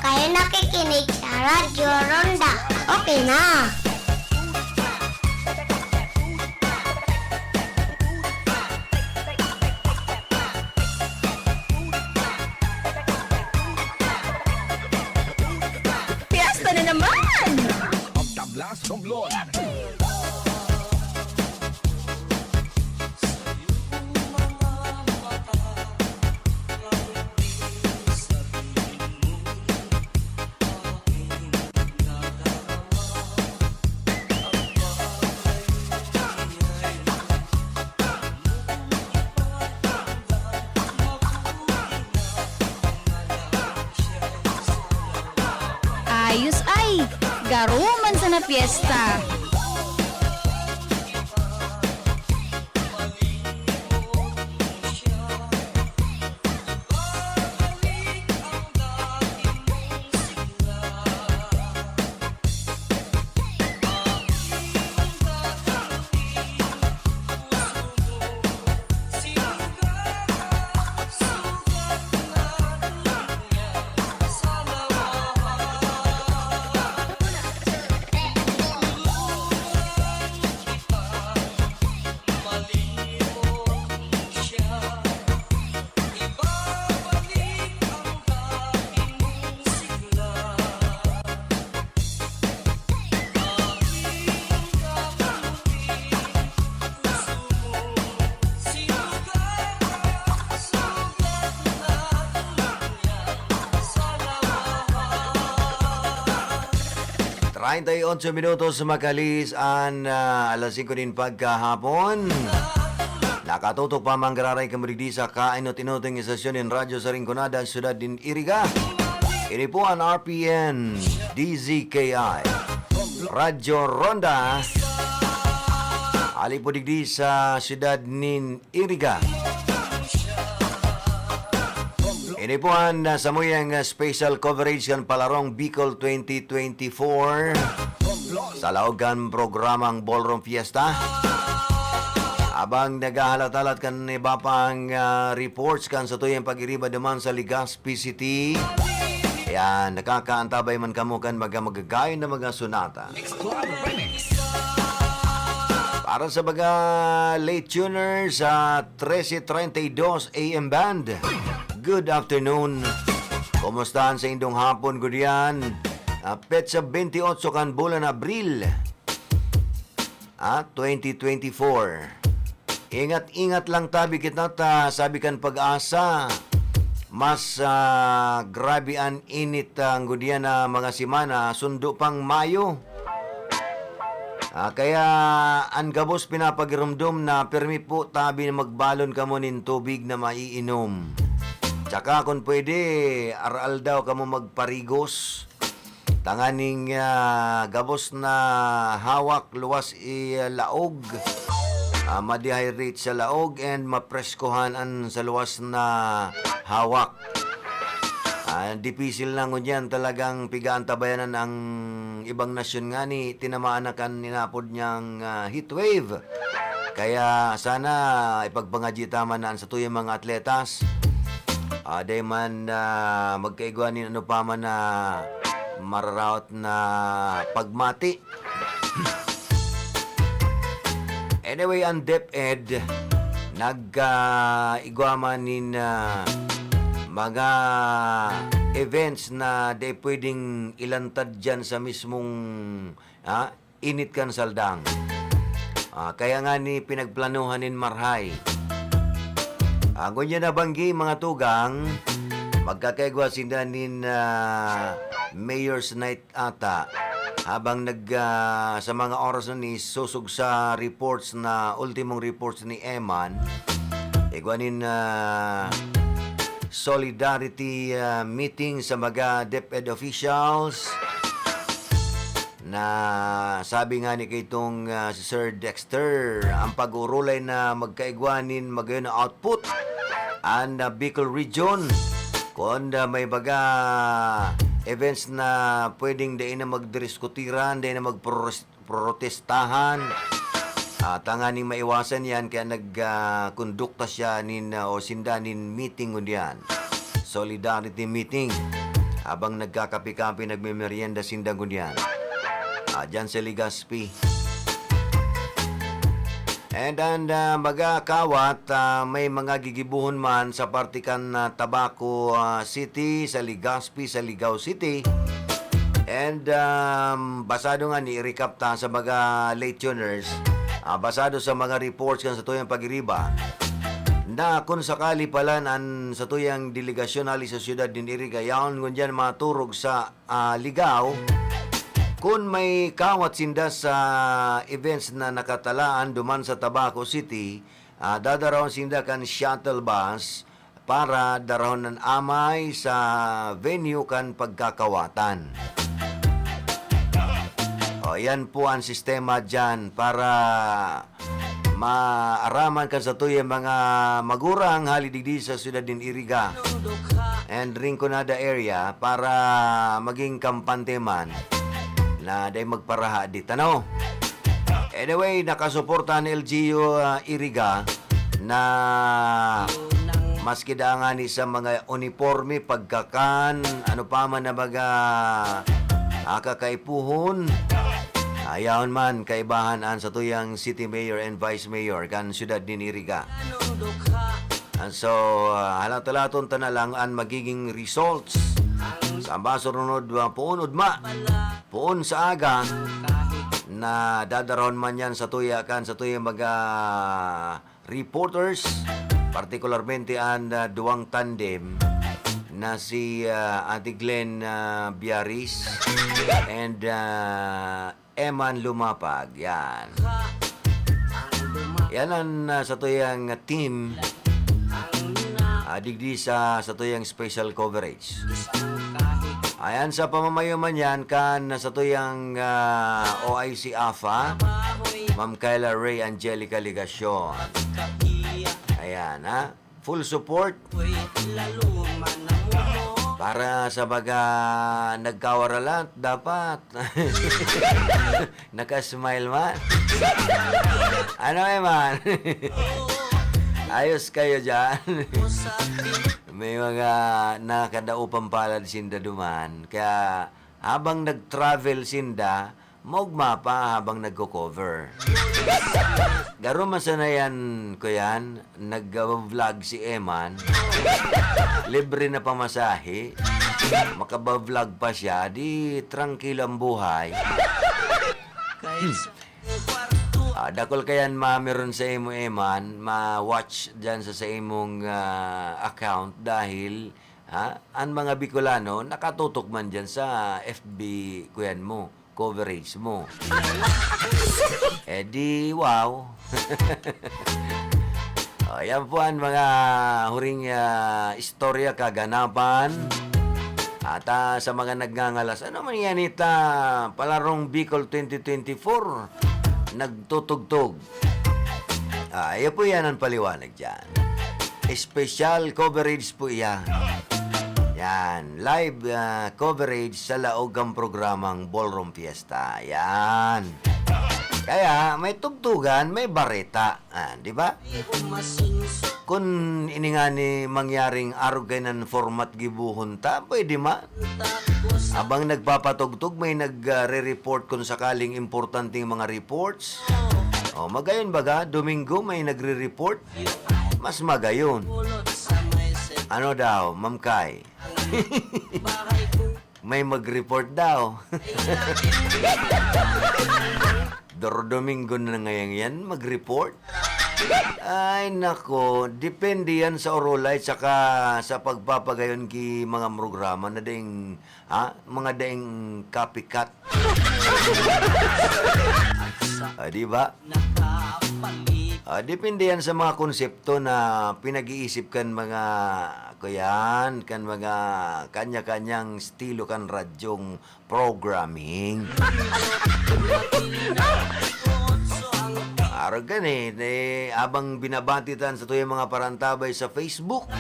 Kayo nakikinig sa Radyo Ronda. Okay na. Fiesta na naman! Ang tablas, romlon. Ayos ay! Garo man sana pyesta! Treinta y ocho minutos makaalis an, ah, alas singko nin pagkahapon. Nakatutok pa man giraray kamo digdi sa kainot-inotong estasyon nin Radyo sa Rinconada, Syudad nin Iriga. Ini po an R P N, D Z K I, Radyo Ronda. Hali po digdi sa siyudad nin Iriga. Ini po an, ah, samuyang, ah, special coverage kan Palarong Bicol twenty twenty-four. Sa laog kan programang Ballroom Fiesta. Habang naghahalat-halat kan iba pang, ah, reports kan satuyang pag-iriba duman sa Legazpi City. Ayan, nakakaantabay man kamo kan mga magagayon na mga sonata. Para sa mga late tuners sa trese treinta y dos A M band, good afternoon. Kumusta an saindong hapon, gud yan? Ah, petsa bentiocho kan bulan Abril, ah, twenty twenty-four. Ingat-ingat lang tabi kita ta, sabi kan Pag-asa. Mas, ah, grabe an init, ah, gud yan na mga semana, sundo pang Mayo. Ah, kaya an gabos pinapagiromdom na pirmi po tabi na magbalon kamo nin tubig na maiinom. Tsaka kun pwede, aral daw kamo magparigos. Tanganing, ah, gabos na hawak, luwas i, ah, laog. ah, ma-dehydrate sa laog and mapreskuhan an sa luwas na hawak. Ah, dipisil na ngunyan talagang pigaantabayanan ang ibang nasyon ngani tinamaan na kan inapod niyang, ah, heat wave. Kaya sana ipagpangadyi ta man na an satuyang mga atletas, ah, dai man, ah, magkaigwa nin ano pa man na mararaot na pagmati. Anyway, ang DepEd nagkaigwa man nin, ah, mga events na di pwedeng ilantad diyan sa mismong, ah, init kan saldang. Ah, kaya ngani pinagplanuhan nin marahay. Ah, ngunyan na banggi, mga tugang, magkakaigwa sinda nin, ah, Mayor's Night ata. Habang nag, ah, sa mga oras na ni, susog sa reports na, ultimong reports ni Eman, igwa nin, ah, solidarity, ah, meeting sa mga DepEd officials na sabi nga ni kaitong, ah, si Sir Dexter, ang pag-uurulay na magkaigwa nin magayon na output an, ah, Bicol Region. Kun, ah, may baga events na pwedeng dai na magdiriskutiran, dai na magprores-, protestahan, ah, tanganing maiwasan yan, kaya nag, ah, kondukta siya nin, ah, o sinda nin meeting ngunyan. Solidarity meeting. Habang nagkakape-kape, nagmemeryenda sinda ngunyan. Ah, dyan sa Legazpi. And then, ah, mga kawat, ah, may mga gigibohon man sa parte kan, ah, Tabaco, ah, City, sa Legazpi, sa Ligao City. And, um, basado nga ni i-recap ta sa mga late tuners, ah, basado sa mga reports kan satuyang pag-iriba, na kun sakali palan an satuyang delegasyon hali sa siyudad nin Iriga, yaon ngunyan maturog sa, ah, Ligao, kun may kawat sinda sa events na nakatalaan duman sa Tabaco City, ah, dadarahon sinda kan shuttle bus para darahon an amay sa venue kan pagkakawatan. O, yan po ang sistema dyan para maaraman kan satuyang mga magurang hali digdi sa siyudad nin Iriga and Rinconada area para maging kampante man na dai magparaha di tano. Anyway, nakasuporta an L G U, ah, Iriga na maski da ngani sa mga uniporme, pagkakan, ano pa man na mga, ah, kakaipuhon, ayaon man, kaibahan an satuyang city mayor and vice mayor kan siyudad nin Iriga. And so, ah, halat-halaton ta na lang an magiging results sa masunod, ah, poon ugma, poon sa aga, na dadarahon man yan sa tuya kan, sa tuya mga reporters, partikularmente an, ah, duwang tandem na si, ah, Ate Glenn, ah, Biaris and, ah, Eman Lumapag. Yan. Yan ang, ah, satuyang team, ah, digdi sa satuyang special coverage. Ayan, sa pamamayo man yan kan satuyang, ah, O I C AFA, Ma'am Kyla Ray Angelica Legacion. Ayan, ha? Full support para sa mga nagkawaralat, dapat naka-smile man. Ano, Eman? Ayos kayo dyan. May mga nakadaupang palad sinda duman. Kaya habang nag-travel sinda, maugma pa habang nagko-cover. Garo man sana yan, kuyan, nag-vlog si Eman. Libre na pamasahe. Makaba-vlog pa siya, di trangkilo ang buhay. Ah, dakul kayan mamiron sa imo, Eman, ma-watch dyan sa, sa imong, ah, account dahil, ha, ang mga Bicolano nakatutok man dyan sa F B kuyan mo, coverage mo. Eh di, wow. O, yan po ang mga huring, ah, istorya, kaganapan. At, ah, sa mga nagngangalas, "Ano man yan ita? Palarong Bicol twenty twenty-four, nagtutugtog." Ah, iyo po yan ang paliwanag dyan. Special coverage po yan. Yan, live, ah, coverage sa laog kan programang Ballroom Fiesta. Yan. Kaya may tugtugan, may bareta. Ah, di ba? Kun ini nga ni mangyaring arog kainan format gibohon ta, pwede man. Abang nagpapatugtog, may nagre-report kun sakaling importanteng mga reports. O, magayon baga, Domingo may nagre-report. Mas magayon. Ano daw, Ma'am Kai? May mag-report daw. Dor Domingo na ngayon yan, mag-report? Ay, nako. Depende yan sa orolay tsaka sa pagpapagayon ki mga programa na daing, ha? Mga daing copycat. Ah, di ba? Ah, depende yan sa mga konsepto na pinag-iisip kan mga, kuyan, kan mga kanya-kanyang estilo kan radyong programming. Arog kan eh, eh, abang binabati tan sa tuyang mga parantabay sa Facebook,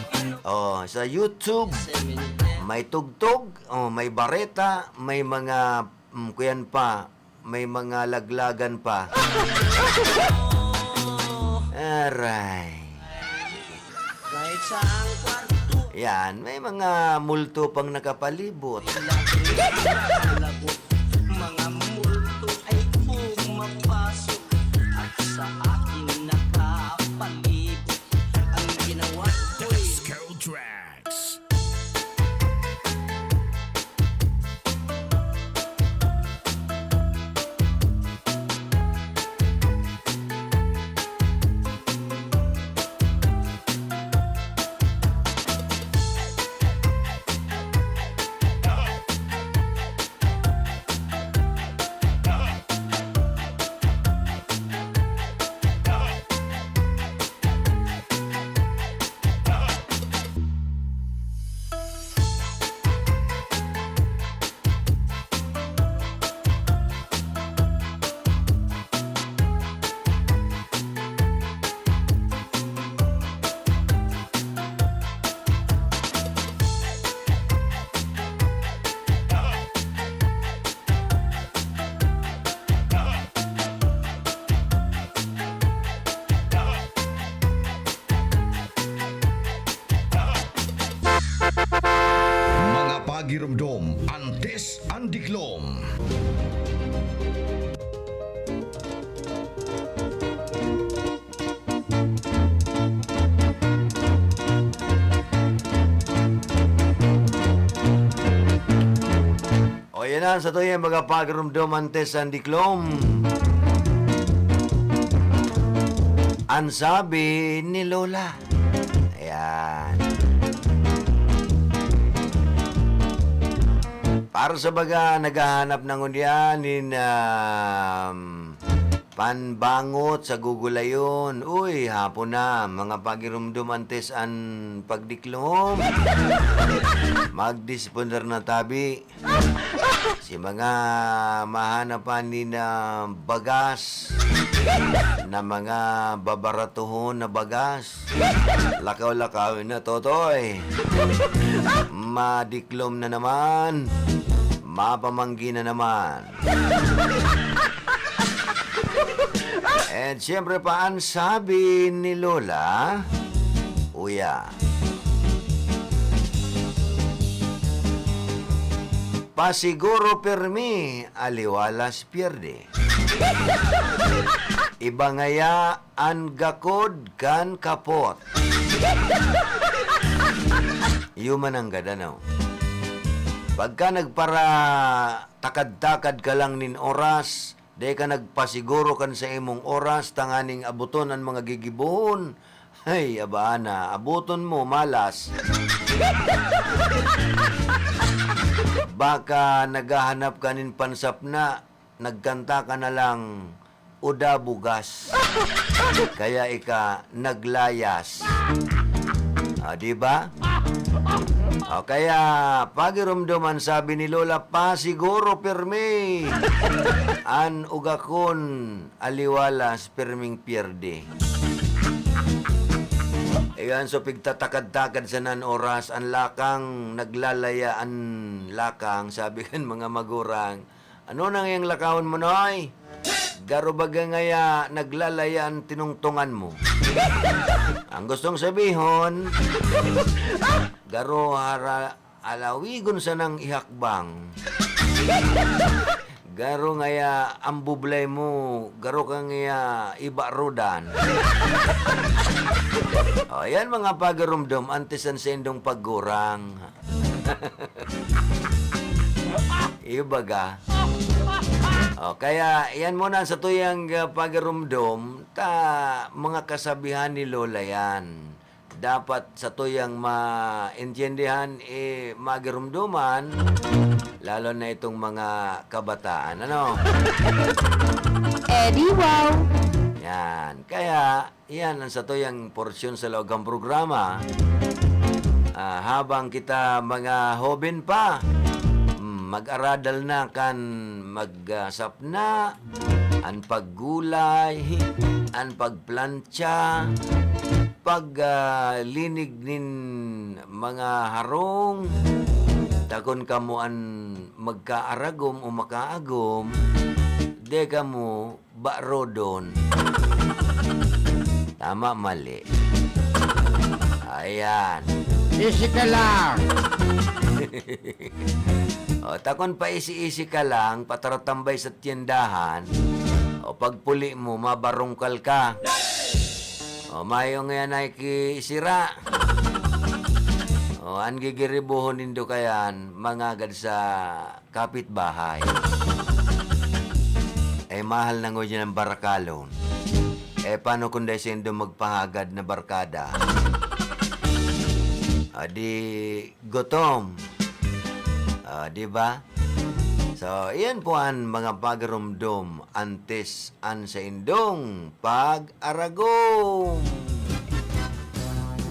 o sa YouTube, may tugtog, o may bareta, may mga, mm, kuyan pa, may mga laglagan pa. Aray. Kahit saang kwarto. Yan, may mga multo pang nakapalibot. Labot, mga multo ay pumapasok at sa aking nakapalibot. Ang ginawa ko'y Disco Tracks. Mga pagiromdom, antes an diklom. O, yan na, sa tuyang mga pagiromdom antes an diklom. An sabi ni Lola. Ayan. Para sa baga naghahanap na ngunyan nin, um, panbangot sa gugulayon. Uy, hapon na, mga pagiromdom antes an pagdiklom. Magdisponer na tabi. Si mga mahanapan ni na bagas, na mga babaratuhon na bagas. Lakaw-lakawin na, Totoy. Madiklom na naman. Mapamanggi na naman. And siyempre pa, ang sabi ni Lola, Uya. Pasiguro pirmi, aliwalas pierde. Iba ngaya an gakod kan kapot. Iyo man ang gada, no? Pagka nagparatakad-takad ka lang nin oras, dai ka nagpasiguro kan sa imong oras tanganing abuton an mga gigibohon. Ay, abaan na, abuton mo, malas. Baka naghahanap ka nin pansapna, nagkanta ka na lang, "Uda bugas." Kaya ika naglayas. Ah, di ba? O kaya, pagiromdoman, sabi ni Lola, pasiguro pirmi. An ugakon, aliwalas, pirming pierde. Yan, so pigtatakad-takad sana an oras, an lakang naglalaya an lakang, sabi kan mga magurang, "Ano nang yang lakawon mo, Noy? Garo baga ngaya naglalaya an tinungtongan mo?" Ang gustong sabihon, garo hara-, alawigon sanang ihakbang. Garo ngaya ang bublay mo, garo ka ngaya ibarodan. O, yan mga pagirumdom, antes an saindong paggurang. Ibaga. O, kaya yan muna sa tuyang, ah, pagirumdom, ta mga kasabihan ni Lola yan. Dapat sa tuyang maintindihan, eh, magirumduman, lalo na itong mga kabataan, ano? Eddie Wow! Yan. Kaya, yan ang sa tuyang porsyon sa loob ng programa. Ah, habang kita mga hoben pa, mm, mag-aradal na kan magsapna, an paggulay, an pagplantsa, pag, ah, linig nin mga harong, dakon kamo an magkaaragom o makaagom, di kamo barodon. Tama, mali. Ayan. Easy ka lang. O, ta kun paisi-isi ka lang, pataratambay sa tyendahan, o pagpuli mo, mabarungkal ka. O, mayo ngayan ay kiisira. O, an gigiribohon nindo kayan, mangagad sa kapitbahay. Eh, mahal na ngunyan ang barakalon. Eh, paano kung dai saindo magpahagad na barkada? Adi, gutom. Ah, di ba? So, iyan po ang mga pagirumdom antes an saindong pag-aragom.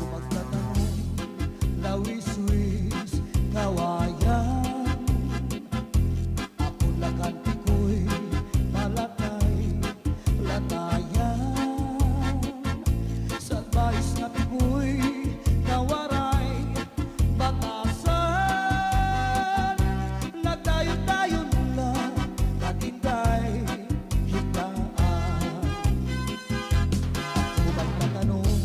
Magtanom, lawiswis, kawayan, apulakan, tikoy, palakay, latayan, salbahis na tikoy, kawaray, batasan, nagdayon-dayon lang, kan inday hitaan. Ako magtatanom,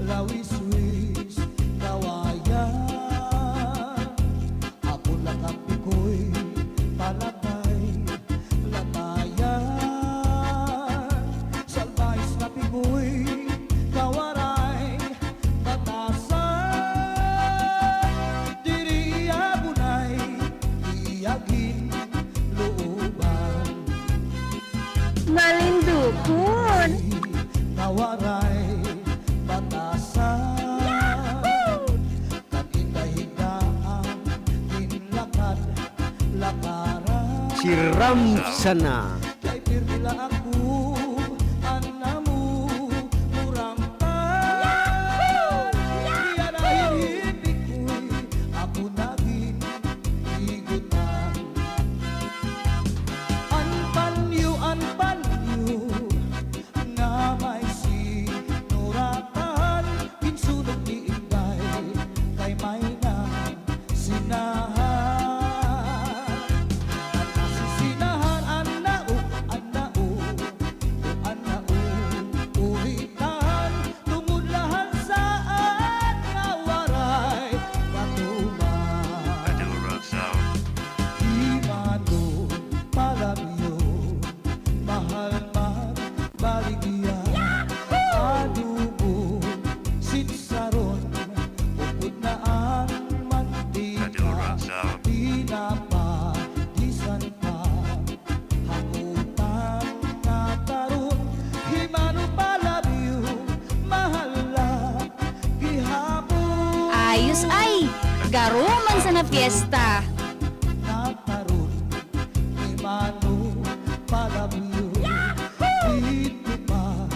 lawiswis, kawayan, apulakan, tikoy, palakay, latayan, salbahis na tikoy, kawaray, batasan, diri abunay, iyagin, looban. Malindukon. Kawaray, batasan. Yahoo! Kan inday higaan, ginlakad, lakaran. Siram sana. Kay pirmi la ako, an amo, murang pa. Yahoo! Yahoo! Diyan na hinipi ko'y ako nagin higutan. An panyo, an panyo, na may sinuratan, ginsunog ni inday, kay may nasinahan. An nasisinahan, an nao, an nao, o an nao, uritan, tungod lahan saan nga waray katuman. Di man o palabyo, mahal man baligya. Yahoo! Adobo, sinsaron, upod na an mantika. Pinapadisan pa, hakutan na taron. Di man o palabyo, mahal na gihapon. Ayos ay! Garo man sana pyesta! Nataron, di man o palabyo. Yahoo! Dito pa,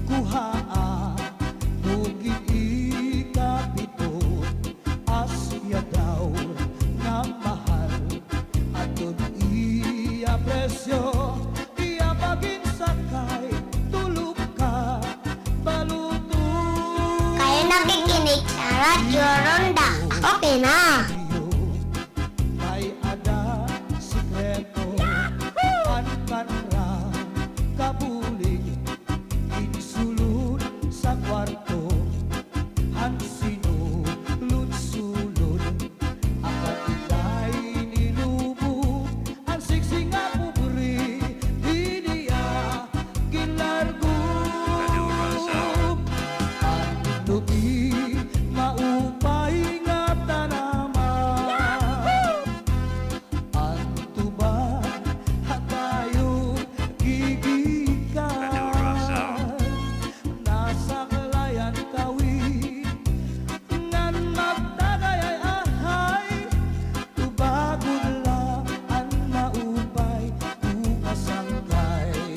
kuhaa, bukid ikapito. Asya daw na mahal, aton iya presyo, iya pagin sakay, tulog ka, baluto. Kaya na Joronda, okay na. May ada sikreto, an kanra kabulig, insulod sa kwarto, an sinulod-sulod, akat itay nilubo, an siksi nga pobre, di niya ginlargo. An lubi, maupay nga tanaman. An tuba, hatayon, gigikan. Nasaklay an kawit, ngan magtagay ay ahay. Tubagon lang an maupay, bukas ang kay.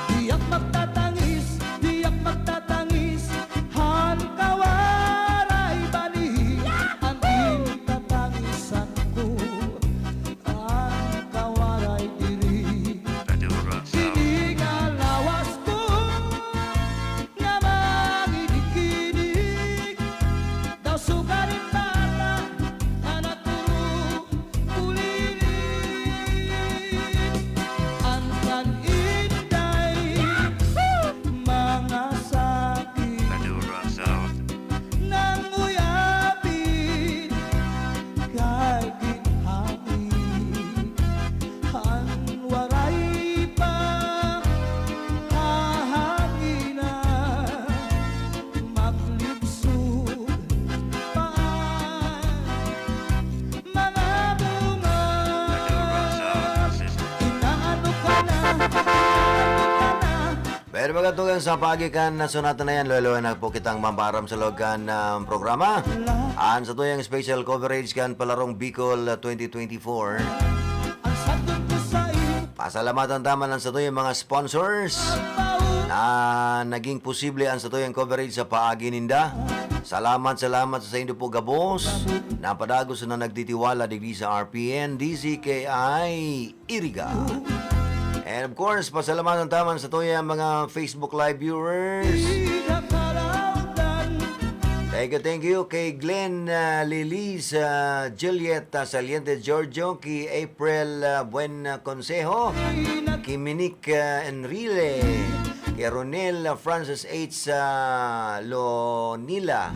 Diyak magtatangis, diyak magtatangis, han kawaray bani. An gintatangisan ko, an kawaray diri. Ini nga lawas ko, nga mangidik-idik, daw suga nin bata, na naturog bulilit. An kan inday, mga sakit, nang uyapin, kay ginhangin, an waray pa hahanginan, maglibsog pa an mga bunga. Inaano ka na, inaano ka na. Pero mga tugang, sa paagi kan sonata na yan, lolo na po kitang mamaram sa loob kan, ah, programa. An satuyang special coverage kan Palarong Bicol, ah, twenty twenty-four. Pasalamatan ta man an satuyang mga sponsors na naging posible an satuyang coverage sa paagi ninda. Salamat, salamat sa saindo po gabos na padagos na nagtitiwala digdi sa R P N, D Z K I Iriga. And of course, pasalamatan ta man satuyang mga Facebook Live viewers. Thank you, thank you kay Glenn, ah, Lilis, ah, Juliet, ah, Saliente Giorgio, kay April, ah, Buen, ah, Consejo, kay Minique, ah, Enrile, kay Ronel, ah, Francis H. Lonila,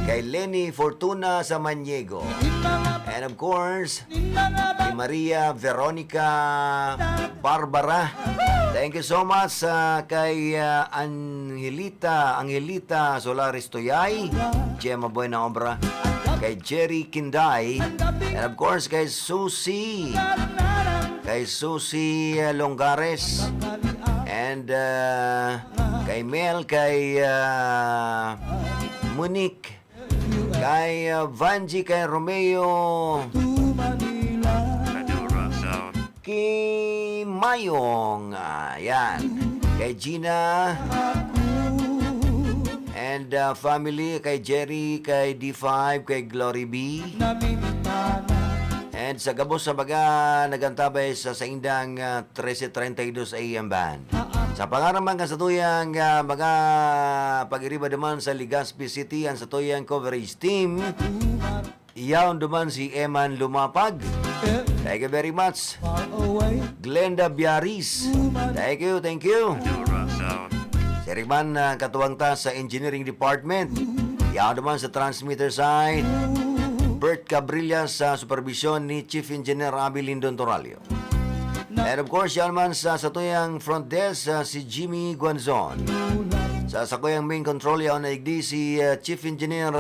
kay Lenny Fortuna Samaniego, and of course, kay Maria Veronica Barbara. Thank you so much, ah, kay, ah, Angelita, Angelita Solares Tuyay, Gemma Buena Obra, kay Jerry Kinday, and of course, kay Susie, kay Susie, ah, Longares, and, ah, kay Mel, kay, ah, Monique, kay, ah, Vanji, kay Romeo, kay Mayong, ah, yan, kay Gina, and, ah, family, kay Jerry, kay D five, kay Glory B. And sa gabos sa mga nagantabay sa saindang, ah, trese treinta y dos A M band. Sa pangaran man kan satuyang, ah, mga pag-iriba duman sa Legazpi City, an satuyang coverage team, yaon duman si Eman Lumapag. Thank you very much. Glenda Biaris. Thank you, thank you. Siring man, ah, katuwang ta sa engineering department. Yaon duman sa transmitter side, Bert Cabrillas, sa supervision ni Chief Engineer Abi Lindon Toralio. And of course, yan man sa satuyang front desk, ah, si Jimmy Guanzon. Sa sakuyang main control, yaon na igdi si, ah, Chief Engineer,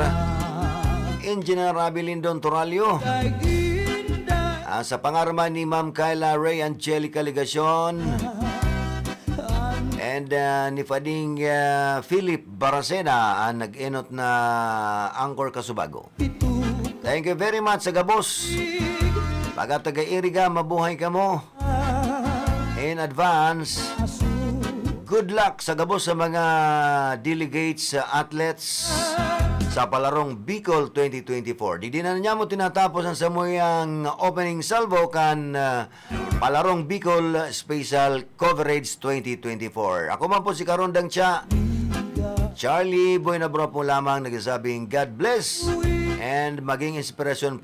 Engineer Abi Lindon Toralio. Ah, sa pangaran ni Ma'am Kyla Ray Angelica Legacion and, ah, ni Fading, ah, Philip Baracena, ang nag-enot na anchor kasubago. Thank you very much sa gabos. Mga taga-Iriga, mabuhay kamo. In advance, good luck sa gabos sa mga delegates, uh, athletes sa Palarong Bicol twenty twenty-four. Digdi na niya mo tinatapos ang samuyang opening salvo kan, uh, Palarong Bicol Special Coverage twenty twenty-four. Ako man po si Karondang Cha. Charlie Buenabro po lamang nagsasabing, "God bless and maging inspirasyon